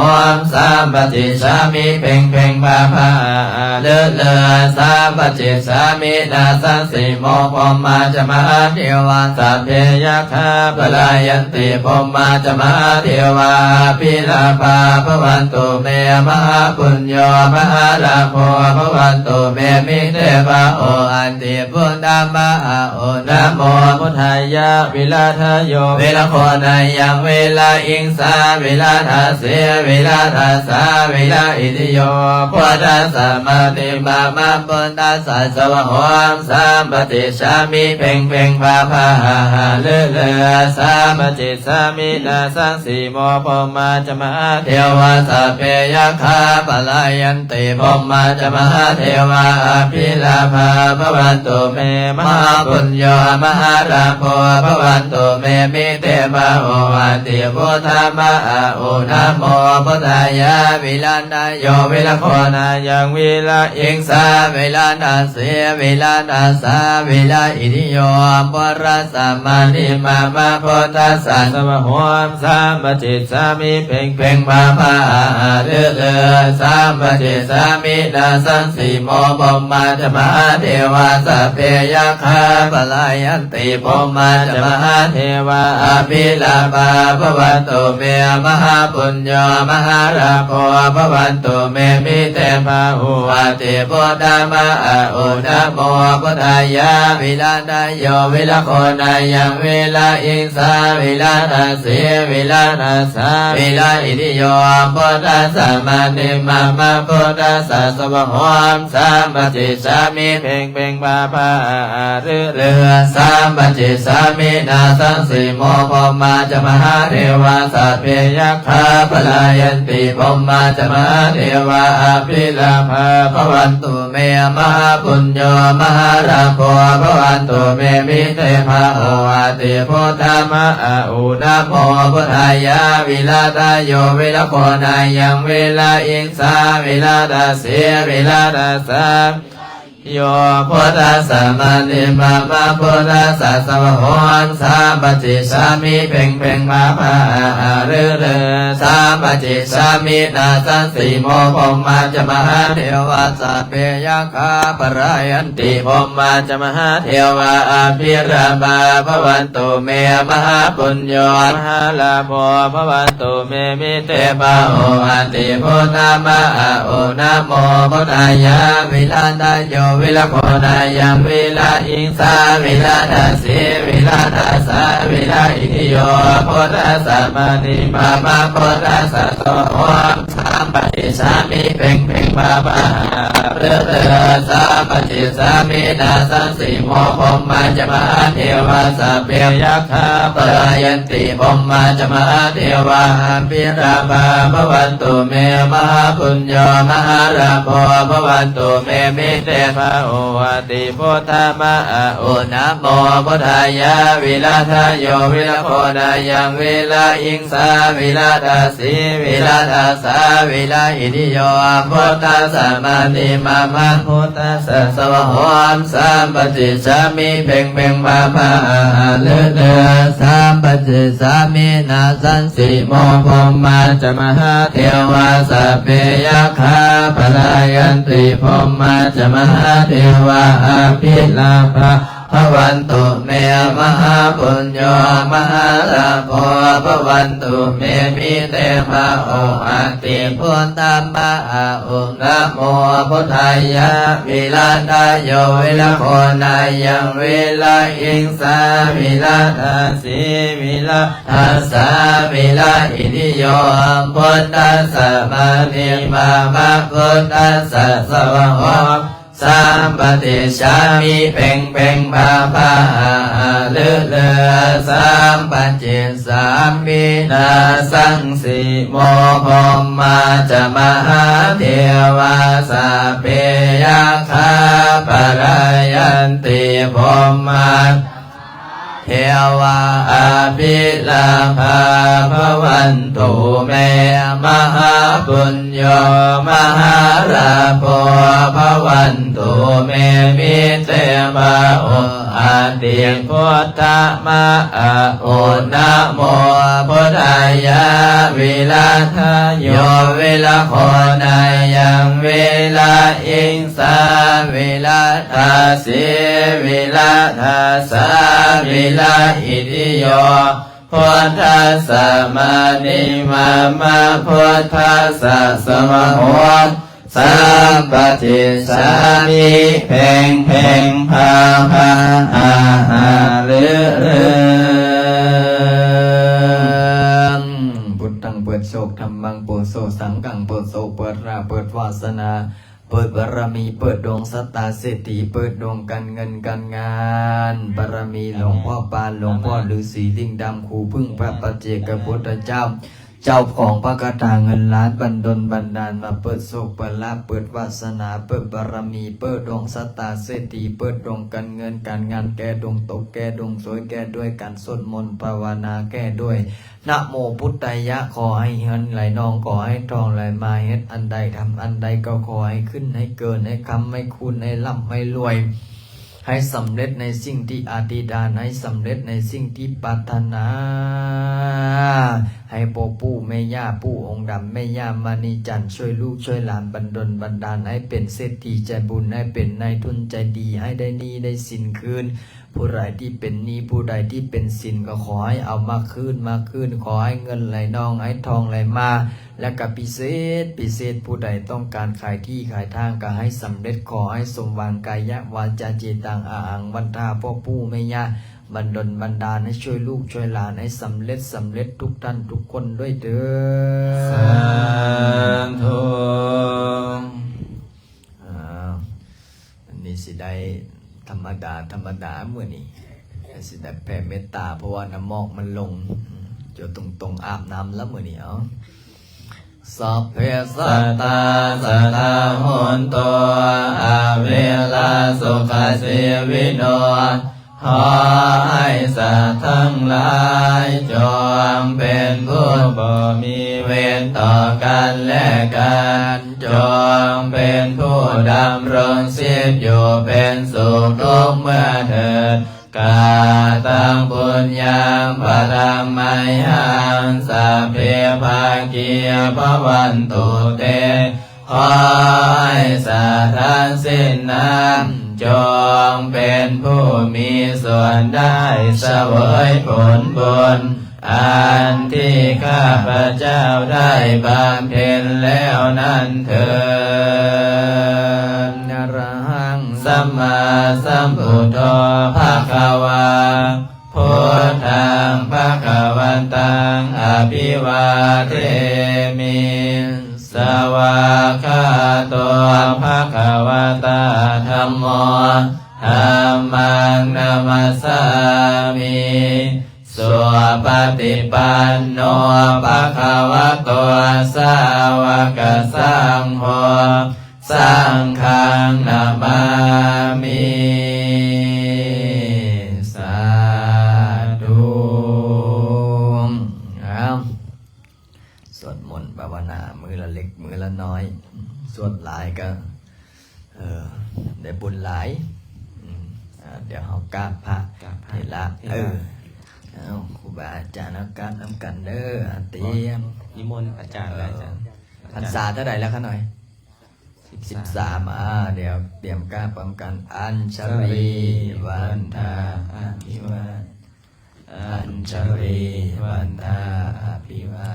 ສາມປະຕິສສາມິ ເພັງເພັງ ພາພາ ຫະຫະ ລືລື ສາມປະຕິສສາມິ ນາສັງ ສີໂມ ພົມມາ ຈະ ມະຫາ ເທວາ ສັບເພ ຍັກຂາ ພະລາຍັນຕິ ພົມມາ ຈະ ມະຫາ ເທວາ ອະພິລາພາ ພະວັນຕຸ ເມ ມະຫາປຸນໂຍ ມະຫາລາໂພ ພະວັນຕຸ ເມ ມິເທພະໂອຫະຕິ ພຸດທະມະອະອຸ ນະໂມພຸດທາຍະ ວິລັດຕະໂຍ ວິລະໂຄນາຍັງ ວິລະອິງສາ ວິລະທັດສີ ວິລະທັດສາ ວິລະອິທິໂຍ ພຸດທັດສະ ມະະນິ ມະມະ ພຸດທັດສະ ສະວະໂຫ ສາມປະຕິສສາມິ ເພັງເພັງ ພາພາ ຫະຫະ ລືລື ສາມປະຕິສສາມິ ນາສັງ ສີໂມ ພົມມາ ຈະ ມະຫາ ເທວາ ສັບເພ ຍັກຂາ ພະລາຍັນ ຕິ ພົມມາ ຈະ ມະຫາເທວາ ອະພິລາພາ ພະວັນຕຸ ເມ ມະຫາປຸນໂຍ ມະຫາລາໂພ ພະວັນຕຸ ເມ ມິເທພະໂອຫະຕິ ພຸດທະມະອະອຸ ນະໂມພຸດທາຍະ ວິລັດຕະໂຍ ວິລະໂຄນາຍັງ ວິລະອິງສາ ວິລະທັດສີ ວິລະທັດສາ ວິລະອິທິໂຍ ພຸດທັດສະ ມະະນິ ມະມະ ພຸດທັດສະ ສະວະໂຫ ສາມປະຕິສສາມິ ເພັງເພັງ ພາພາ ຫະຫະ ລືລື ສາມປະຕິສສາມິ ນາສັງ ສີໂມ ພົມມາ ຈະ ມະຫາເທວາ ສັບເພ ຍັກຂາ ພະລາຍັນ ຕິ ພົມມາ ຈະ ມະຫາເທວາ ອະພິລາພາ ພະວັນຕຸ ເມ ມະຫາປຸນໂຍ ມະຫາລາໂພ ພະວັນຕຸ ເມ ມິເທພະໂອຫະຕິ ພຸດທະມະອະອຸ ນະໂມ ພຸດທາຍະ ວິລັດຕະໂຍ ວິລະໂຄນາຍັງ ວິລະອິງສາ ວິລະທັດສີ ວິລະທັດສາ ວິລະອິທິໂຍ ພຸດທັດສະ ມະະນິ ມະມະ ພຸດທັດສະ ສະວະໂຫ ສາມປະຕິສສາມິ ເພັງເພັງ ພາພາ ຫະຫະ ລືລື ສາມປະຕິສສາມິ ນາສັງ ສີໂມ ພົມມາ ຈະ ມະຫາເທວາ ສັບເພ ຍັກຂາ ພະລາຍັນຕິ ພົມມາ ຈະ ມະຫາເທວາ ອະພິລາພາ ພະວັນຕຸ ເມ ມະຫາປຸນໂຍ ມະຫາລາໂພ ພະວັນຕຸ ເມ ມິເທພະໂອຫະຕິ ພຸດທະມະອະອຸ ນະໂມ ພຸດທາຍະ ວິລັດຕະໂຍ ວິລະໂຄນາຍັງ ວິລະອິງສາ ວິລະທັດສີ ວິລະທັດສາ ໂຍ ພຸດທັດສະ ມະະນິ ມະມະ ພຸດທັດສະ ສະວະໂຫ ສາມປະຕິສສາມິ ເພັງເພັງ ພາພາ ຫະຫະ ລືລື ສາມປະຕິສສາມິ ນາສັງ ສີໂມ ພົມມາ ຈະ ມະຫາເທວາ ສັບເພ ຍັກຂາ ພະລາຍັນ ຕິ ພົມມາ ຈະ ມະຫາເທວາ ອະພິລາພາ ພະວັນຕຸ ເມ ມະຫາປຸນໂຍ ມະຫາລາໂພ ພະວັນຕຸ ເມ ມິເທພະໂອຫະຕິ ພຸດທະມະອະອຸ ນະໂມ ພຸດທາຍະ ວິລັດຕະໂຍ ວິລະໂຄນາຍັງ ວິລະອິງສາ ວິລະທັດສີ ວິລະທັດສາ ວິລະອິທິໂຍ ພຸດທັດສະ ມະະນິ ມະມະ ພຸດທັດສະ ສະວະໂຫ ສາມປະຕິສສາມິ ເພັງເພັງ ພາພາ ຫະຫະ ລືລື ສາມປະຕິສສາມິ ນາສັງ ສີໂມ ພົມມາ ຈະ ມະຫາເທວາ ສັບເພ ຍັກຂາ ພະລາຍັນ ຕິ ພົມມາ ຈະ ມະຫາເທວາ ອະພິລາພາ ພະວັນຕຸ ເມ ມະຫາປຸນໂຍ ມະຫາລາໂພ ພະວັນຕຸ ເມ ມິເທພະໂອຫະຕິ ພຸດທະມະອະອຸ ນະໂມ ພຸດທາຍະ ວິລັດຕະໂຍ ວິລະໂຄນາຍັງ ວິລະອິງສາ ວິລະທັດສີ ວິລະທັດສາ ວິລະອິຕິໂຍ ພຸດທັດສະມານີມາມະ ພຸດທັດສະສະວະໂຫ ສຳປະຕິສສາມິ ເພັງເພັງພາພາອາອາລືລື ສຳປະຕິສສາມິ ນາສັງສີໂມ ພົມມາຈະມະຫາເທວາ ສັບເພຍັກຂາ ປະລາຍັນຕິ ພົມມາຈະມະຫາເທວາ ອະພິລາພາ ພະວັນຕຸເມ ມະຫາປຸນໂຍ ມະຫາລາໂພ ພະວັນຕຸເມ ມີເຕພະໂອອາຕິ ພຸດທະມາອາອຸ ນະໂມພຸດທາຍະ ວິລະທະໂຍ ວິລະໂຄນາຍັງ ວິລະອິງສາ ວິລະທາສີ ວິລະທັດສາ ວິລະອິຕິໂຍ ພຸດທັດສະມານີມາມະ ພຸດທັດສະສະວະໂຫ ສຳປະຕິສສາມິ ເພັງເພັງພາພາອາອາລືລື ສຳປະຈິດສາມິ ນາສັງສີໂມ ພົມມາຈະມະຫາເທວາ ສັບເພຍັກຂາ ປະລາຍັນຕິ ພົມມາ ເທວາ ອະພິລາພາ ພະວັນຕຸເມ ມະຫາປຸນໂຍ ມະຫາລາໂພ ພະວັນຕຸເມ ມີເຕພະໂອອາຕິ ພຸດທະມາອາອຸ ນະໂມພຸດທາຍະ ວິລະທະໂຍ ວິລະໂຄນາຍັງ ວິລະອິງ ສາ ວິລະທາສີ ວິລະທັດສາ ວິລະອິຕິໂຍ ພຸດທັດສະມານີມາມະ ພຸດທັດສະສະວະໂຫ ສຳປະຕິສສາມິ ເພັງເພັງພາພາອາອາລືລື ພຸດທັງເປີດໂສກ ທຳມັງໂປໂສ ສັງຄັງໂປໂສ ເປີດລາບເປີດວາສະໜາ ເປີດບາລະມີ ເປີດດວງຊະຕາເສດຖີ ເປີດດວງການເງິນການງານ ບາລະມີຫຼວງພໍ່ປານ ຫຼວງພໍ່ລືສີ ລິງດຳ ຄູເພິ່ງ ພະປັດເຈກະພຸດທະເຈົ້າ ເຈົ້າຂອງພະຄາຖາເງິນລ້ານ ບັນດົນບັນດານມາເປີດໂຊກ ເປີດລາບ ເປີດວາສະໜາ ເປີດບາລະມີ ເປີດດວງຊະຕາເສດຖີ ເປີດດວງການເງິນການງານ ແກ້ດວງຕົກ ແກ້ດວງໂຊຍ ແກ້ດ້ວຍການສວດມົນພາວະນາ ແກ້ດ້ວຍ ນະໂມພຸດທາຍະ ຂໍໃຫ້ເງິນໄຫຼນອງ ຂໍໃຫ້ທອງໄຫຼມາ ເຮັດອັນໃດທຳອັນໃດກໍຂໍໃຫ້ຂຶ້ນ ໃຫ້ເກີນ ໃຫ້ຄຳ ໃຫ້ຄູນ ໃຫ້ລ່ຳ ໃຫ້ລວຍ ໃຫ້ສຳເລັດໃນສິ່ງທີ່ອະທິຖານ ໃຫ້ສຳເລັດໃນສິ່ງທີ່ປາດຖະໜາ ໃຫ້ພໍ່ປູ່ແມ່ຍ່າ ປູ່ອົງດຳ ແມ່ຍ່າມະນີຈັນ ຊ່ວຍລູກຊ່ວຍຫຼານ ບັນດົນບັນດານ ໃຫ້ເປັນເສດຖີໃຈບຸນ ໃຫ້ເປັນນາຍທຶນໃຈດີ ໃຫ້ໄດ້ໜີ້ໄດ້ສິນຄືນ ຜູ້ໃດທີ່ເປັນໜີ້ ຜູ້ໃດທີ່ເປັນສິນ ກໍຂໍໃຫ້ເອົາມາຄືນ ມາຄືນ ຂໍໃຫ້ເງິນໄຫຼນອງ ໃຫ້ທອງໄຫຼມາ ແລະກະພິເສດ ພິເສດ ຜູ້ໃດຕ້ອງການຂາຍທີ່ຂາຍທາງ ກະໃຫ້ສຳເລັດ ຂໍໃຫ້ສົມຫວັງ ກາຍະ ວາຈາ ຈິດຕັງ ອະຫັງ ວັນທາ ພໍ່ປູ່ແມ່ຍ່າ ບັນດົນບັນດານ ໃຫ້ຊ່ວຍລູກຊ່ວຍຫຼານ ໃຫ້ສຳເລັດ ສຳເລັດທຸກທ່ານທຸກຄົນດ້ວຍເທີ້ນ ສາທຸ. ອ່າ ອັນນີ້ຊິໄດ້ທຳມະດາ ທຳມະດາມື້ນີ້ ຊິໄດ້ແຜ່ເມດຕາ ເພາະວ່ານ້ຳໝອກມັນລົງ ເຈົ້າຕົງໆ ອາບນ້ຳລະມື້ນີ້ ເອົາ ສັບເພສັດຕາ ສັດທາ ໂຫນຕຸ ອະເວລາ ສຸຂະຊີວິໂນ ຂໍໃຫ້ສັດທັງຫຼາຍ ຈົ່ງເປັນຜູ້ບໍ່ມີເວນຕໍ່ກັນແລະກັນ ຈົ່ງເປັນຜູ້ດຳລົງຊີບຢູ່ເປັນສຸກທຸກເມື່ອເທີ້ນ ກະຕັງປຸນຍັງ ປະທຳມະຫັງ ສັບເພ ພາກີ ພະວັນຕຸ ເຕ ຂໍໃຫ້ສັດທັງສິ້ນນັ້ນ ຈົ່ງເປັນຜູ້ມີສ່ວນໄດ້ສະເຫວີຍຜົນບຸນ ອັນທີ່ຂ້າພະເຈົ້າໄດ້ບຳເພັນແລ້ວນັ້ນເທີ້ນ ອະລະຫັງ ສຳມາສຳພຸດໂທ ພະຄະວາ ພຸດທັງ ພະຄະວັນຕັງ ອະພິວາເທມິ ສະວາກຂາໂຕ ພະຄະວະຕາ ທຳໂມ ທຳມັງ ນະມັດສາມິ ສຸປະຕິປັນໂນ ພະຄະວະໂຕ ສາວະກະສັງໂຄ ສັງຄັງ ນະມາມິ ສາທຸ. ເອົາ ສວດມົນພາວະນາ ມື້ລະເລັກ ອາກາດນຳກັນເດີ. ອາ ຕຽມ ນິມົນອາຈານ ເອີ ອາຈານ ພັນສາເທົ່າໃດແລ້ວຂະນ້ອຍ? ສິບສາມ. ອາ ດຽວຕຽມກາບພ້ອມກັນ. ອັນຊະລີວັນທາອະພິວາ ອັນຊະລີວັນທາອະພິວາ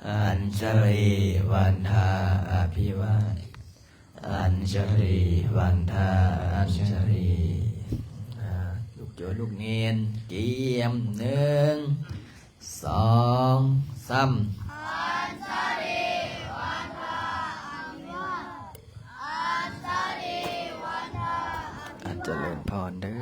ອັນຊະລີວັນທາອະພິວາ ອັນຊະລີວັນທາ ອັນຊະລີ. ອາ ລູກໂຈລູກເນນ ກຽມ ໜຶ່ງ ສອງ ສາມ. ອາ ຈະເລີນພອນເດີ.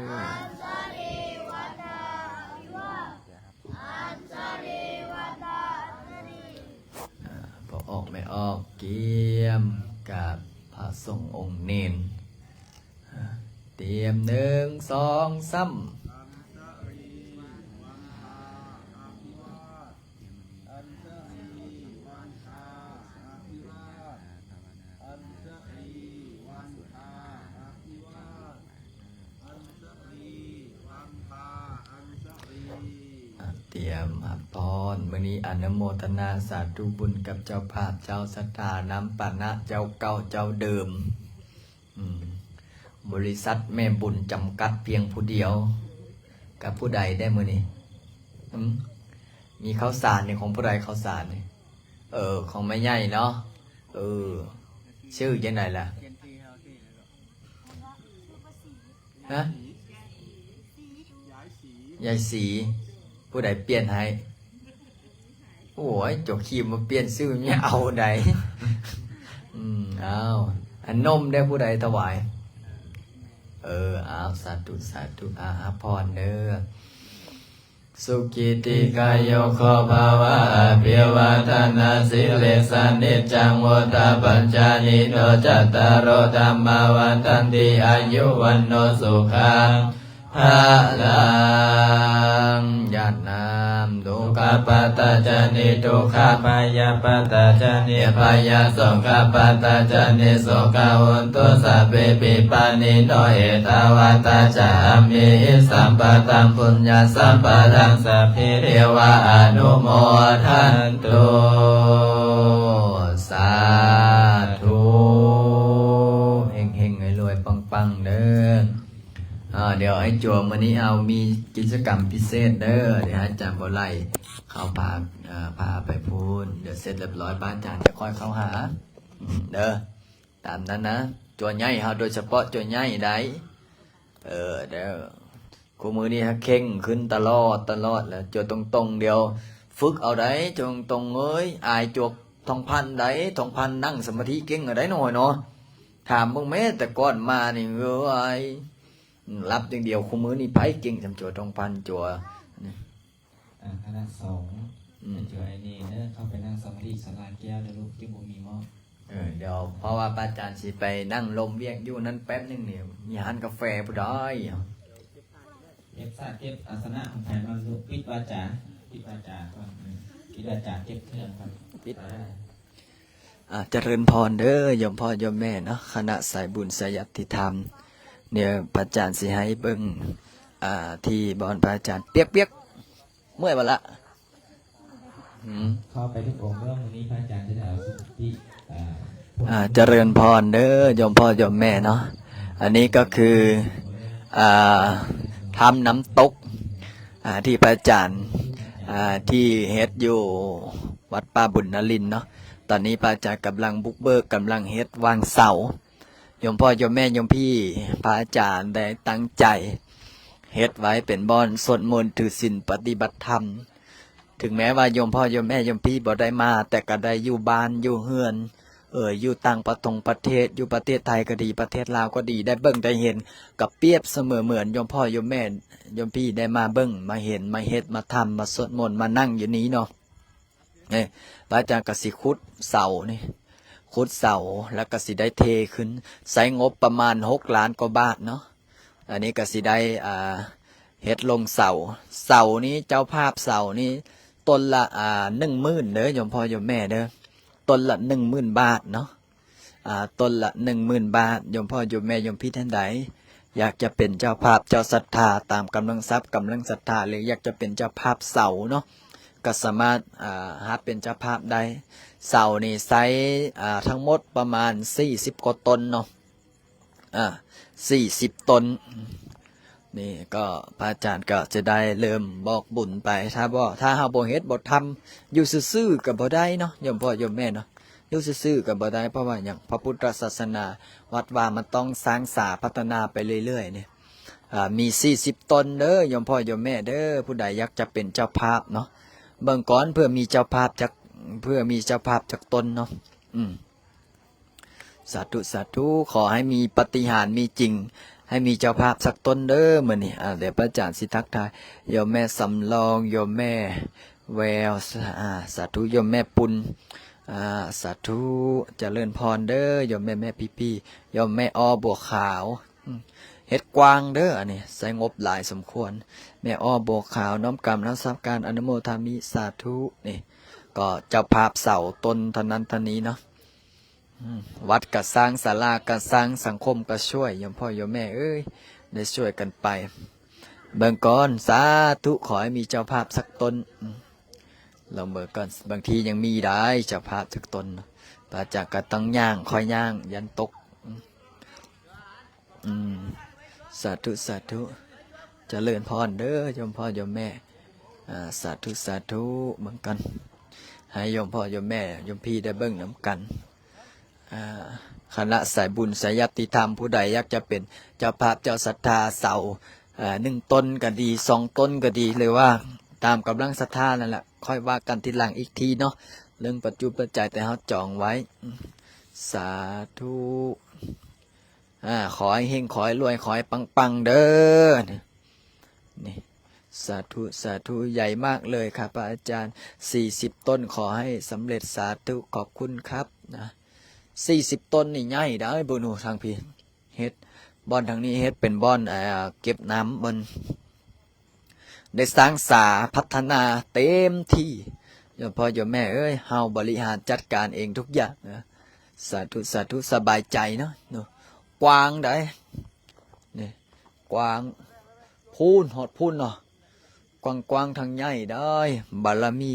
ອາ ພໍ່ອອກແມ່ອອກ ກຽມກາບພະສົງອົງເນນ. ອາ ຕຽມ ໜຶ່ງ ສອງ ສາມ. ອາ ຕຽມຮັບພອນ. ມື້ນີ້ອະນຸໂມທະນາສາທຸບຸນກັບເຈົ້າພາບເຈົ້າສັດທານຳປານະເຈົ້າເກົ່າເຈົ້າເດີມ. ອືມ ບໍລິສັດແມ່ບຸນຈຳກັດພຽງຜູ້ດຽວ. ກັບຜູ້ໃດແດ່ມື້ນີ້? ຫືມ ມີເຂົ້າສານນີ້ຂອງຜູ້ໃດ? ເຂົ້າສານນີ້ ເອີ ຂອງແມ່ໃຫຍ່ເນາະ. ເອີ ຊື່ຈັ່ງໃດລະ? ຮະ? ຍາຍສີ. ຜູ້ໃດປ່ຽນໃຫ້? ໂອ້ຍ ເຈົ້າຂີ້ມາປ່ຽນຊື່ ແມ່ເອົາໃດ. ອືມ ອ້າວ ອັນນົມເດ້ ຜູ້ໃດຖວາຍ? ເອີ ອ້າວ ສາທຸ ສາທຸ. ອາ ຮັບພອນເດີ. ສຸຂີ ທິກາຍຸໂກ ພະວະ ອະພິວາທະນະສີລິສະ ນິດຈັງ ວຸດທາປັດຈາຍິໂນ ຈັດຕາໂລ ທຳມາ ວັດທັນຕິ ອາຍຸ ວັນໂນ ສຸຂັງ ພະລັງ. ຢາດນ້ຳ. ໂລກາປາຕາຈະນິທຸກຂະ ພະຍາປາຕາຈະນິພະຍາ ໂສກາປາຕາຈະນິໂສກາ ໂຫນຕຸ ສັບເພ ປິປານິໂນ ເອຕາວັດຕາ ຈະ ອາເມຫິ ສຳປະທັງ ປຸນຍະສຳປະທັງ ສັບເພ ເທວາ ອະນຸໂມທັນຕຸ. ສາທຸ. ເຮັງໆ ລວຍໆ ປັງໆ ເດີ. ອາ ດຽວອ້າຍຈົວ ມື້ນີ້ເຮົາມີກິດຈະກຳພິເສດເດີ. ດຽວອາຈານບໍ່ໄຫຼເຂົ້າພາ ເອີ ພາໄປພຸ້ນ. ດຽວເສັດລຽບຮ້ອຍ ພະອາຈານຈະຄ່ອຍເຂົ້າຫາເດີ. ຕາມນັ້ນນະ ຈົວໃຫຍ່ເຮົາ ໂດຍສະເພາະຈົວໃຫຍ່ໄດ໋. ເອີ ເດີ. ຄູ່ມື້ນີ້ຫາເຄັ່ງຂຶ້ນຕະຫຼອດ ຕະຫຼອດແລ້ວ. ຈົວຕົງໆ ດຽວຝຶກເອົາໄດ໋ ຈົວຕົງໆ ເອີຍ. ອາຍຈົວທອງພັນໄດ໋. ທອງພັນນັ່ງສະມາທິເກັ່ງເອົາໄດ໋ ນ້ອຍເນາະ. ຖາມເບິ່ງແມ້ ແຕ່ກ່ອນມານີ້ ເອີຍ ຫຼັບຢ່າງດຽວ. ຄູ່ມື້ນີ້ໃຜເກັ່ງສ່ຳຈົວທອງພັນ ຈົວ ອາ ຄະນະສອງ ອືມ ຈົວໄອ້ນີ້ເດີ ເຂົ້າໄປນັ່ງສະມາທິສາລາແກ້ວເດີລູກ ຈຶ່ງບໍ່ມີເໝາະ. ເອີ ດຽວ ເພາະວ່າພະອາຈານຊິໄປນັ່ງລົມວຽກຢູ່ນັ້ນແປັບໜຶ່ງນີ້ ມີຮ້ານກາແຟຜູ້ໃດ. ເກັບສາ ເກັບອາສະນະຂອງໃຜມາລູກ. ປິດວາຈາ ປິດວາຈາກ່ອນ. ເອີ ປິດວາຈາ ເກັບເຄື່ອງກ່ອນ. ປິດ. ອາ ອາ ຈະເລີນພອນເດີ ໂຍມພໍ່ໂຍມແມ່ເນາະ ຄະນະສາຍບຸນສາຍຍາຕິທຳ. ດຽວພະອາຈານຊິໃຫ້ເບິ່ງ ອາ ທີ່ບ່ອນພະອາຈານປຽກໆ. ເມື່ອຍບໍ່ລະ? ຫືມ? ເຂົ້າໄປທຸກອົງເດີ. ມື້ນີ້ພະອາຈານຈະໄດ້ເອົາສະມາທິ ອາ ອາ ຈະເລີນພອນເດີ ໂຍມພໍ່ໂຍມແມ່ເນາະ. ອັນນີ້ກໍຄື ອາ ຖ້ຳນ້ຳຕົກ ອາ ທີ່ພະອາຈານ ອາ ທີ່ເຮັດຢູ່ວັດປ່າບຸນນະລິນເນາະ. ຕອນນີ້ພະອາຈານກຳລັງບຸກເບີກ ກຳລັງເຮັດວາງເສົາ. ໂຍມພໍ່ໂຍມແມ່ໂຍມພີ່ ພະອາຈານໄດ້ຕັ້ງໃຈເຮັດໄວ້ເປັນບ່ອນສວດມົນຖືສິນປະຕິບັດທຳ. ເຖິງແມ້ວ່າໂຍມພໍ່ໂຍມແມ່ໂຍມພີ່ບໍ່ໄດ້ມາ ແຕ່ກໍໄດ້ຢູ່ບ້ານຢູ່ເຮືອນ ເອີ ຢູ່ຕ່າງປະທົງປະເທດ ຢູ່ປະເທດໄທກໍດີ ປະເທດລາວກໍດີ ໄດ້ເບິ່ງໄດ້ເຫັນ ກໍປຽບສະເໝືອນໂຍມພໍ່ໂຍມແມ່ໂຍມພີ່ໄດ້ມາເບິ່ງມາເຫັນ ມາເຮັດມາທຳ ມາສວດມົນ ມານັ່ງຢູ່ນີ້ເນາະ. ເອີ ພະອາຈານກໍຊິຂຸດເສົານີ້ ຂຸດເສົາ ແລ້ວກໍຊິໄດ້ເທຂຶ້ນ ໃຊ້ງົບປະມານຫົກລ້ານກວ່າບາດເນາະ. ອັນນີ້ກໍຊິໄດ້ ອ່າ ເຮັດລົງເສົາ. ເສົານີ້ ເຈົ້າພາບເສົານີ້ ຕົ້ນລະ ອ່າ ໜຶ່ງໝື່ນເດີ ໂຍມພໍ່ໂຍມແມ່ເດີ ຕົ້ນລະໜຶ່ງໝື່ນບາດເນາະ. ອ່າ ຕົ້ນລະໜຶ່ງໝື່ນບາດ. ໂຍມພໍ່ໂຍມແມ່ໂຍມພີ່ທ່ານໃດ ຢາກຈະເປັນເຈົ້າພາບເຈົ້າສັດທາຕາມກຳລັງຊັບກຳລັງສັດທາ ຫຼື ຢາກຈະເປັນເຈົ້າພາບເສົາເນາະ ກໍສາມາດ ອ່າ ຮັບເປັນເຈົ້າພາບໄດ້. ເສົານີ້ໃຊ້ ອ່າ ທັງໝົດປະມານສີ່ສິບກວ່າຕົນເນາະ ອ່າ ສີ່ສິບຕົນ. ນີ້ກໍພະອາຈານກໍຈະໄດ້ເລີ່ມບອກບຸນໄປ. ຖ້າບໍ່ ຖ້າເຮົາບໍ່ເຮັດບໍ່ທຳ ຢູ່ຊື່ໆກໍບໍ່ໄດ້ເນາະ ໂຍມພໍ່ໂຍມແມ່ເນາະ. ຢູ່ຊື່ໆກໍບໍ່ໄດ້ ເພາະວ່າຫຍັງ? ພະພຸດທະສາສະໜາວັດວາມັນຕ້ອງສ້າງສາພັດທະນາໄປເລື້ອຍໆນີ້. ອ່າ ມີສີ່ສິບຕົນເດີ ໂຍມພໍ່ໂຍມແມ່ເດີ ຜູ້ໃດຢາກຈະເປັນເຈົ້າພາບເນາະ. ເບິ່ງກ່ອນ ເພື່ອມີເຈົ້າພາບຈັກ ເພື່ອມີເຈົ້າພາບຈັກຕົນເນາະ. ອືມ ສາທຸ ສາທຸ ຂໍໃຫ້ມີປາຕິຫານມີຈິງ ໃຫ້ມີເຈົ້າພາບສັກຕົນເດີມື້ນີ້. ອ່າ ດຽວພະອາຈານຊິທັກທາຍ ໂຍມແມ່ສຳລອງ ໂຍມແມ່ແວວ ສາ ອ່າ ສາທຸ ໂຍມແມ່ປຸນ ອ່າ ສາທຸ ຈະເລີນພອນເດີ ໂຍມແມ່ ແມ່ພີພີ ໂຍມແມ່ອໍບົວຂາວ. ອືມ ເຮັດກວ້າງເດີ ອັນນີ້ໃຊ້ງົບຫຼາຍສົມຄວນ. ແມ່ອໍບົວຂາວ ນ້ອມກາບນະມັດສະການ ອະນຸໂມທາມິ ສາທຸ. ນີ້ກໍເຈົ້າພາບເສົາຕົ້ນເທົ່ານັ້ນເທົ່ານີ້ເນາະ. ອືມ ວັດກະສ້າງ ສາລາກະສ້າງ ສັງຄົມກະຊ່ວຍ ໂຍມພໍ່ໂຍມແມ່ເອີຍ ໄດ້ຊ່ວຍກັນໄປ. ເບິ່ງກ່ອນ ສາທຸ ຂໍໃຫ້ມີເຈົ້າພາບສັກຕົນ. ອືມ ລອງເບິ່ງກ່ອນ ບາງທີຍັງມີໄດ້ເຈົ້າພາບຈັກຕົນ. ພະອາຈານກໍຕ້ອງຍ່າງ ຄ່ອຍຍ່າງ ຢ້ານຕົກ. ອືມ ສາທຸ ສາທຸ ຈະເລີນພອນເດີ ໂຍມພໍ່ໂຍມແມ່. ອ່າ ສາທຸ ສາທຸ ເບິ່ງກັນ ໃຫ້ໂຍມພໍ່ໂຍມແມ່ ໂຍມພີ່ໄດ້ເບິ່ງນຳກັນ. ອ່າ ຄະນະສາຍບຸນ ສາຍຍາດຕິທຳ ຜູ້ໃດຢາກຈະເປັນເຈົ້າພາບເຈົ້າສັດທາເສົາ ເອີ ໜຶ່ງຕົນກໍດີ ສອງຕົນກໍດີ ຫຼືວ່າຕາມກຳລັງສັດທານັ້ນແຫຼະ ຄ່ອຍວ່າກັນທີຫຼັງອີກທີເນາະ ເລື່ອງປັດຈຸປັດໄຈ ແຕ່ເຮົາຈອງໄວ້. ສາທຸ ອ່າ ຂໍໃຫ້ເຮັງ ຂໍໃຫ້ລວຍ ຂໍໃຫ້ປັງໆເດີ. ນີ້ ສາທຸ ສາທຸ ໃຫຍ່ມາກເລີຍຄັບພະອາຈານ ສີ່ສິບຕົ້ນ ຂໍໃຫ້ສຳເລັດ ສາທຸ ຂອບຄຸນຄັບນະ. ສີ່ສິບຕົ້ນນີ້ໃຫຍ່ໄດ໋ ບຸນຫູທາງພີ້ ເຮັດບ່ອນທາງນີ້ ເຮັດເປັນບ່ອນ ເອີ ເກັບນ້ຳ ບ່ອນໄດ້ສ້າງສາພັດທະນາເຕັມທີ່. ໂຍມພໍ່ໂຍມແມ່ເອີຍ ເຮົາບໍລິຫານຈັດການເອງທຸກຢ່າງນະ. ສາທຸ ສາທຸ ສະບາຍໃຈເນາະ ເນາະ ກວ້າງໄດ໋ ນີ້ ກວ້າງ ພຸ້ນ ຮອດພຸ້ນເນາະ ກວ້າງໆ ທັງໃຫຍ່ໄດ໋ ບາລະມີ.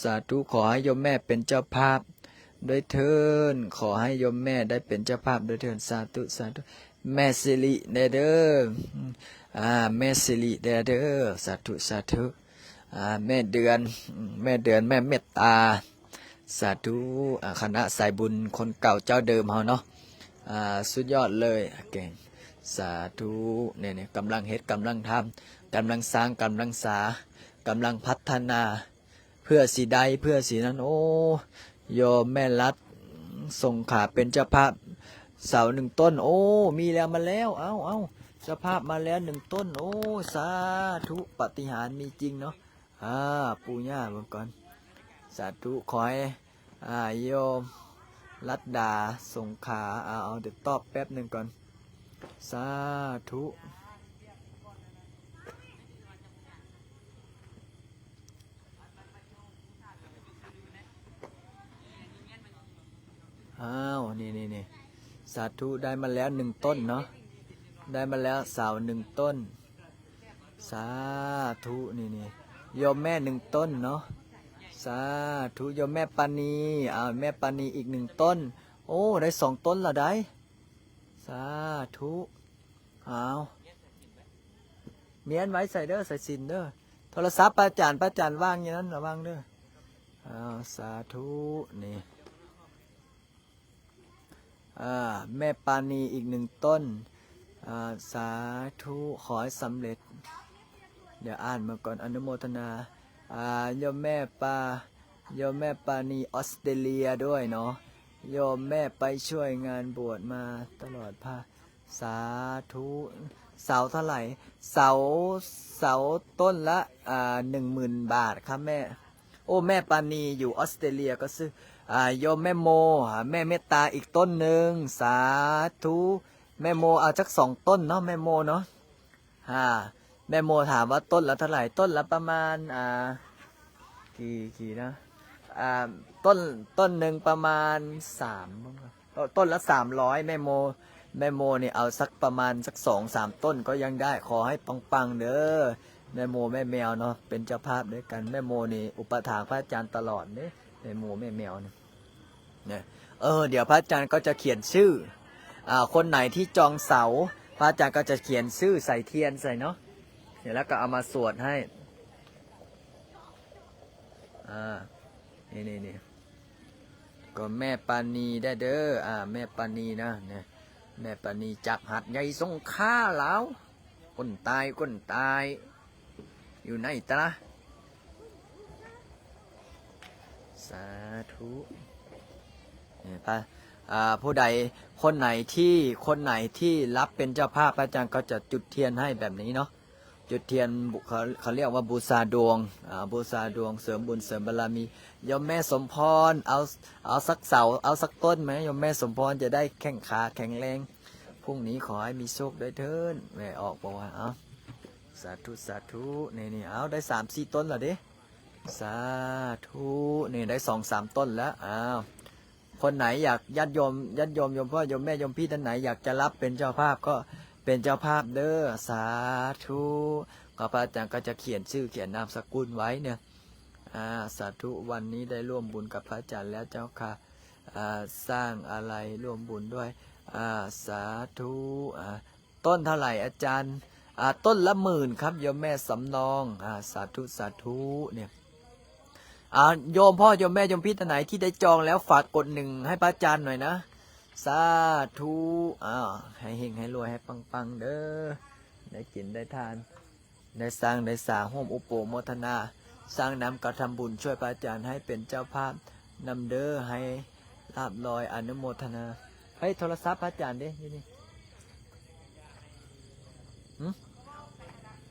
ສາທຸ ຂໍໃຫ້ໂຍມແມ່ເປັນເຈົ້າພາບດ້ວຍເທີ້ນ ຂໍໃຫ້ໂຍມແມ່ໄດ້ເປັນເຈົ້າພາບດ້ວຍເທີ້ນ. ສາທຸ ສາທຸ ແມ່ສິລິແດ່ເດີ ອ່າ ແມ່ສິລິແດ່ເດີ ສາທຸ ສາທຸ. ອ່າ ແມ່ເດືອນ ແມ່ເດືອນ ແມ່ເມດຕາ ສາທຸ. ອ່າ ຄະນະສາຍບຸນຄົນເກົ່າເຈົ້າເດີມເຮົາເນາະ ອ່າ ສຸດຍອດເລີຍ ເກັ່ງ ສາທຸ. ນີ້ໆ ກຳລັງເຮັດ ກຳລັງທຳ ກຳລັງສ້າງ ກຳລັງສາ ກຳລັງພັດທະນາ ເພື່ອຊິໄດ້ ເພື່ອຊິນັ້ນ. ໂອ້ ໂຍມແມ່ລັດສົງຂາເປັນເຈົ້າພາບເສົາໜຶ່ງຕົ້ນ. ໂອ້ ມີແລ້ວ ມາແລ້ວ ເອົາ ເອົາ ເຈົ້າພາບມາແລ້ວໜຶ່ງຕົ້ນ. ໂອ້ ສາທຸ ປາຕິຫານມີຈິງເນາະ. ອ່າ ປູ່ຍ່າເບິ່ງກ່ອນ ສາທຸ. ຂໍໃຫ້ ອ່າ ໂຍມລັດດາສົງຂາ ອ່າ ເອົາ ດຽວຕອບແປັບໜຶ່ງກ່ອນ ສາທຸ. ອ້າວ ນີ້ໆ ສາທຸ ໄດ້ມາແລ້ວໜຶ່ງຕົ້ນເນາະ ໄດ້ມາແລ້ວເສົາໜຶ່ງຕົ້ນ. ສາທຸ ນີ້ໆ ໂຍມແມ່ໜຶ່ງຕົ້ນເນາະ ສາທຸ. ໂຍມແມ່ປານີ ອ້າວ ແມ່ປານີອີກໜຶ່ງຕົ້ນ. ໂອ້ ໄດ້ສອງຕົ້ນລະໄດ໋ ສາທຸ. ອ້າວ ມີອັນໄວ້ໃສ່ເດີ ສາຍສິນເດີ ໂທລະສັບພະອາຈານ ພະອາຈານວາງຢູ່ນັ້ນ ລະວັງເດີ. ອ້າວ ສາທຸ ນີ້ ອ່າ ແມ່ປານີອີກໜຶ່ງຕົ້ນ. ອ່າ ສາທຸ ຂໍໃຫ້ສຳເລັດ. ດຽວອ່ານເບິ່ງກ່ອນ ອະນຸໂມທະນາ ອ່າ ໂຍມແມ່ປາ ໂຍມແມ່ປານີ ອອສເຕຣເລຍດ້ວຍເນາະ ໂຍມແມ່ໄປຊ່ວຍງານບວດມາຕະຫຼອດພາ ສາທຸ. ເສົາເທົ່າໃດ? ເສົາ ເສົາຕົ້ນລະ ອ່າ ໜຶ່ງໝື່ນບາດຄ່ະແມ່. ໂອ້ ແມ່ປານີຢູ່ອອສເຕຣເລຍກໍຊື້. ອ່າ ໂຍມແມ່ໂມ ແມ່ເມດຕາອີກຕົ້ນໜຶ່ງ ສາທຸ. ແມ່ໂມເອົາຈັກສອງຕົ້ນເນາະ ແມ່ໂມເນາະ. ອ່າ ແມ່ໂມຖາມວ່າຕົ້ນລະເທົ່າໃດ? ຕົ້ນລະປະມານ ອ່າ ກີ່ ກີ່ນະ ອ່າ ຕົ້ນ ຕົ້ນໜຶ່ງປະມານສາມ ຕົ້ນລະສາມຮ້ອຍ ແມ່ໂມ ແມ່ໂມນີ້ເອົາສັກປະມານສັກສອງສາມຕົ້ນກໍຍັງໄດ້ ຂໍໃຫ້ປັງໆເດີ ແມ່ໂມແມ່ແມວເນາະ ເປັນເຈົ້າພາບດ້ວຍກັນ. ແມ່ໂມນີ້ອຸປະຖາກພະອາຈານຕະຫຼອດເດ້ ແມ່ໂມແມ່ແມວນີ້ນະ. ເອີ ດຽວພະອາຈານກໍຈະຂຽນຊື່ ອາ ຄົນໄຫນທີ່ຈອງເສົາ ພະອາຈານກໍຈະຂຽນຊື່ໃສ່ທຽນໃສ່ເນາະ ແລ້ວກໍເອົາມາສວດໃຫ້ ອາ ນີ້ໆໆ ກໍແມ່ປານີໄດ້ເດີ ອາ ແມ່ປານີນະ ແມ່ປານີຈາກຫາດໃຫຍ່ສົງຂາລາວ ຄົນໃຕ້ ຄົນໃຕ້ ຢູ່ໃນຕະລະ ສາທຸ ເຫັນປະ ອາ ຜູ້ໃດ ຄົນໃດທີ່ ຄົນໃດທີ່ຮັບເປັນເຈົ້າພາບ ພະອາຈານກໍຈະຈຸດທຽນໃຫ້ແບບນີ້ເນາະ. ຈຸດທຽນ ບຸ ເຂົາ ເຂົາລຽກວ່າບູຊາດວງ ອາ ບູຊາດວງ ເສີມບຸນເສີມບາລະມີ. ໂຍມແມ່ສົມພອນ ເອົາ ເອົາສັກເສົາ ເອົາສັກຕົ້ນໄໝ ໂຍມແມ່ສົມພອນ ຈະໄດ້ແຂ້ງຂາແຂງແຮງ ພລຸ່ງນີ້ຂໍໃຫ້ມີໂຊກດ້ວຍເທີ້ນ. ແມ່ອອກບອກວ່າ ເອົາ ສາທຸ ສາທຸ ນີ້ໆ ເອົາ ໄດ້ສາມສີ່ຕົ້ນແລ້ວເດ້ ສາທຸ ນີ້ໄດ້ສອງສາມຕົ້ນແລ້ວ ອ້າວ ຄົນໃດຢາກ ຍາດໂຍມ ຍາດໂຍມ ໂຍມພໍ່ ໂຍມແມ່ ໂຍມພີ່ທ່ານໃດຢາກຈະຮັບເປັນເຈົ້າພາບກໍເປັນເຈົ້າພາບເດີ ສາທຸ. ກໍພະອາຈານກໍຈະຂຽນຊື່ຂຽນນາມສະກຸນໄວ້ເນຍ ອາ ສາທຸ ວັນນີ້ໄດ້ຮ່ວມບຸນກັບພະອາຈານແລ້ວເຈົ້າຄ່ະ ອາ ສ້າງອາໄລຮ່ວມບຸນດ້ວຍ ອາ ສາທຸ ອາ ຕົ້ນເທົ່າໃດອາຈານ? ອາ ຕົ້ນລະໝື່ນຄັບ ໂຍມແມ່ສຳນອງ ອາ ສາທຸ ສາທຸ ນີ້ ອາ ໂຍມພໍ່ ໂຍມແມ່ ໂຍມພີ່ທ່ານໃດທີ່ໄດ້ຈອງແລ້ວ ຝາກກົດໜຶ່ງໃຫ້ພະອາຈານໜ້ອຍນະ ສາທຸ. ອ້າວ ໃຫ້ເຮັງໃຫ້ລວຍໃຫ້ປັງໆເດີ ໄດ້ກິນໄດ້ທານ ໄດ້ສ້າງໄດ້ສາ ຮ່ວມອຸປະໂມທະນາ ສ້າງນຳກະທຳບຸນ ຊ່ວຍພະອາຈານໃຫ້ເປັນເຈົ້າພາບນຳເດີ ໃຫ້ລາບລອຍ ອະນຸໂມທະນາ. ເຮີ້ຍ ໂທລະສັບພະອາຈານເດ້ຢູ່ນີ້ ຫື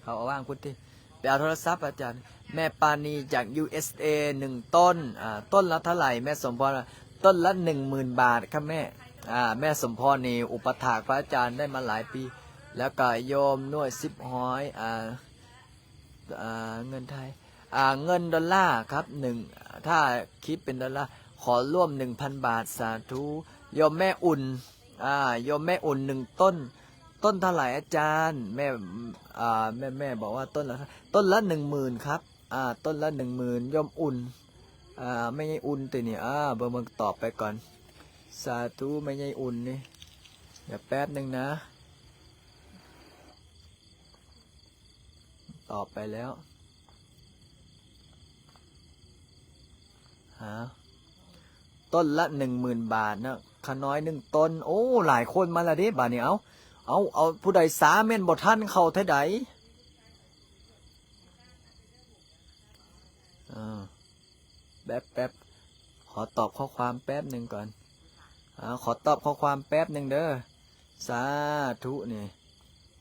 ເຂົາເອົາວາງພຸ້ນຕິ ໄປເອົາໂທລະສັບອາຈານ. ແມ່ປານີຈາກ ຢູເອສເອ ໜຶ່ງຕົ້ນ ອາ ຕົ້ນລະເທົ່າໃດແມ່ສົມພອນ? ຕົ້ນລະໜຶ່ງໝື່ນບາດຄັບແມ່. ອາ ແມ່ສົມພອນນີ້ອຸປະຖາກພະອາຈານໄດ້ມາຫຼາຍປີ ແລ້ວກະໂຍມໜ່ວຍສິບຮ້ອຍ ອາ ອາ ເງິນໄທ ອາ ເງິນດອນລາຄັບ ໜຶ່ງ ຖ້າຄິດເປັນດອນລາ ຂໍລວມໜຶ່ງພັນບາດ ສາທຸ. ໂຍມແມ່ອຸ່ນ ອາ ໂຍມແມ່ອຸ່ນ ໜຶ່ງຕົ້ນ ຕົ້ນເທົ່າໃດອາຈານ? ແມ່ ອາ ແມ່ ແມ່ບອກວ່າຕົ້ນລະ ຕົ້ນລະໜຶ່ງໝື່ນຄັບ ອາ ຕົ້ນລະໜຶ່ງໝື່ນ ໂຍມອຸ່ນ ອາ ແມ່ໃຫຍ່ອຸ່ນຕິນີ້ ອາ ເບິ່ງ ເບິ່ງຕອບໄປກ່ອນ ສາທຸ ແມ່ໃຫຍ່ອຸ່ນນີ້ ດຽວແປັບໜຶ່ງນະ ຕອບໄປແລ້ວ ຮະ ຕົ້ນລະໜຶ່ງໝື່ນບາດເນາະ ຂະນ້ອຍໜຶ່ງຕົ້ນ. ໂອ້ ຫຼາຍຄົນມາແລ້ວເດ້ບາດນີ້ ເອົາ ເອົາ ເອົາ ຜູ້ໃດສາແມ່ນບໍ່ທັນເຂົ້າແທ້ໃດ ເອີ ແປັບໆ ຂໍຕອບຂໍ້ຄວາມແປັບໜຶ່ງກ່ອນ ອາ ຂໍຕອບຂໍ້ຄວາມແປັບໜຶ່ງເດີ ສາທຸ. ນີ້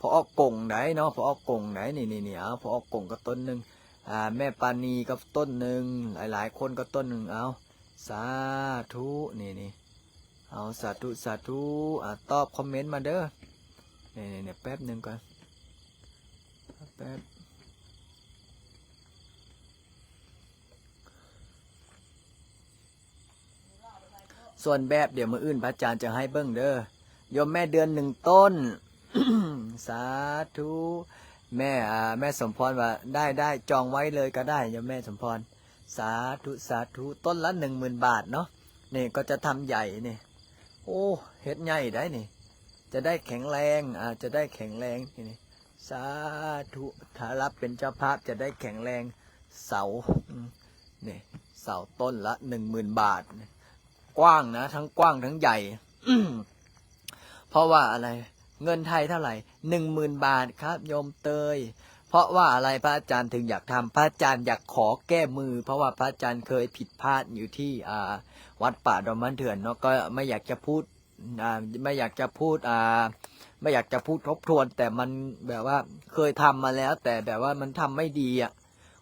ພໍ່ອອກກົງໃດເນາະ ພໍ່ອອກກົງໃດ ນີ້ໆໆ ເອົາ ພໍ່ອອກກົງກໍຕົ້ນໜຶ່ງ ອາ ແມ່ປານີກໍຕົ້ນໜຶ່ງ ຫຼາຍໆຄົນກໍຕົ້ນໜຶ່ງ ເອົາ ສາທຸ ນີ້ໆ ເອົາ ສາທຸ ສາທຸ ອາ ຕອບຄອມເມັນມາເດີ ນີ້ໆ ແປັບໜຶ່ງກ່ອນ ແປັບ ສ່ວນແບບ ດຽວມື້ອື່ນພະອາຈານຈະໃຫ້ເບິ່ງເດີ ໂຍມແມ່ເດືອນໜຶ່ງຕົ້ນ ສາທຸ. ແມ່ ອາ ແມ່ສົມພອນວ່າ ໄດ້ ໄດ້ ຈອງໄວ້ເລີຍກໍໄດ້ ໂຍມແມ່ສົມພອນ ສາທຸ ສາທຸ. ຕົ້ນລະໜຶ່ງໝື່ນບາດເນາະ ນີ້ກໍຈະທຳໃຫຍ່ນີ້ ໂອ້ ເຮັດໃຫຍ່ໄດ໋ນີ້ ຈະໄດ້ແຂງແຮງ ອາ ຈະໄດ້ແຂງແຮງນີ້ ສາທຸ ຖ້າຮັບເປັນເຈົ້າພາບຈະໄດ້ແຂງແຮງ ເສົາ ນີ້ ເສົາຕົ້ນລະໜຶ່ງໝື່ນບາດ ກວ້າງນະ ທັງກວ້າງທັງໃຫຍ່ ເພາະວ່າອະໄລ ເງິນໄທເທົ່າໃດ? ໜຶ່ງໝື່ນບາດຄັບໂຍມເຕີຍ. ເພາະວ່າອະໄລ ພະອາຈານເຖິງຢາກທຳ? ພະອາຈານຢາກຂໍແກ້ມື ເພາະວ່າພະອາຈານເຄີຍຜິດພາດຢູ່ທີ່ ອາ ວັດປ່າດອນບ້ານເຖື່ອນເນາະ ກໍໄມ່ຢາກຈະພູດ ອາ ໄມ່ຢາກຈະພູດ ອາ ໄມ່ຢາກຈະພູດທົບທວນ ແຕ່ມັນແບບວ່າເຄີຍທຳມາແລ້ວ ແຕ່ແບບວ່າມັນທຳໄມ່ດີອະ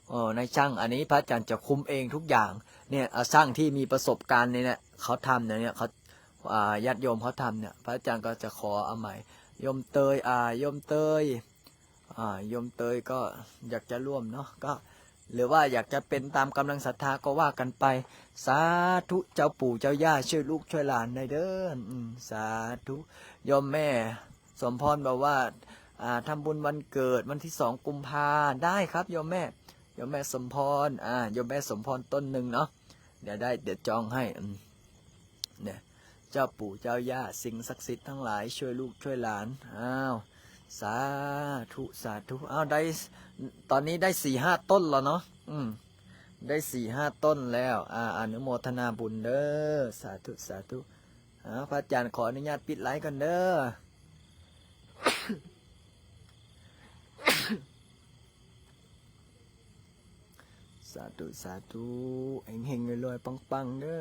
ເອີ ໃນຊ່າງ ອັນນີ້ພະອາຈານຈະຄຸມເອງທຸກຢ່າງ ເນຍ ອາ ຊ່າງທີ່ມີປະສົບການນີ້ແຫຼະ ເຂົາທຳແນວເນີ້ຍ ເຂົາ ອາ ຍາດໂຍມເຂົາທຳເນີ້ຍ ພະອາຈານກໍຈະຂໍອາໄໝ ໂຍມເຕີຍ ອາ ໂຍມເຕີຍ ອາ ໂຍມເຕີຍກໍຢາກຈະຮ່ວມເນາະ ກໍ ຫຼືວ່າຢາກຈະເປັນຕາມກຳລັງສັດທາກໍວ່າກັນໄປ. ສາທຸ ເຈົ້າປູ່ເຈົ້າຍ່າ ຊ່ວຍລູກຊ່ວຍຫຼານແດ່ເດີ. ອືມ ສາທຸ. ໂຍມແມ່ສົມພອນບອກວ່າ ອ່າ ທຳບຸນວັນເກີດວັນທີສອງກຸມພາ. ໄດ້ຄັບໂຍມແມ່ ໂຍມແມ່ສົມພອນ ອ່າ ໂຍມແມ່ສົມພອນຕົ້ນໜຶ່ງເນາະ. ດຽວໄດ້ ດຽວຈອງໃຫ້. ອືມ ເນຍ ເຈົ້າປູ່ເຈົ້າຍ່າ ສິ່ງສັກສິດທັງຫຼາຍ ຊ່ວຍລູກຊ່ວຍຫຼານ. ອ້າວ ສາທຸ ສາທຸ. ອ້າວ ໄດ້ ຕອນນີ້ໄດ້ສີ່ຫ້າຕົ້ນແລ້ວເນາະ. ອືມ ໄດ້ສີ່ຫ້າຕົ້ນແລ້ວ. ອາ ອະນຸໂມທະນາບຸນເດີ. ສາທຸ ສາທຸ. ອາ ພະອາຈານຂໍອະນຸຍາດປິດໄລຟ໌ກ່ອນເດີ. ສາທຸ ສາທຸ. ເຮັງໆ ລວຍໆ ປັງໆ ເດີ.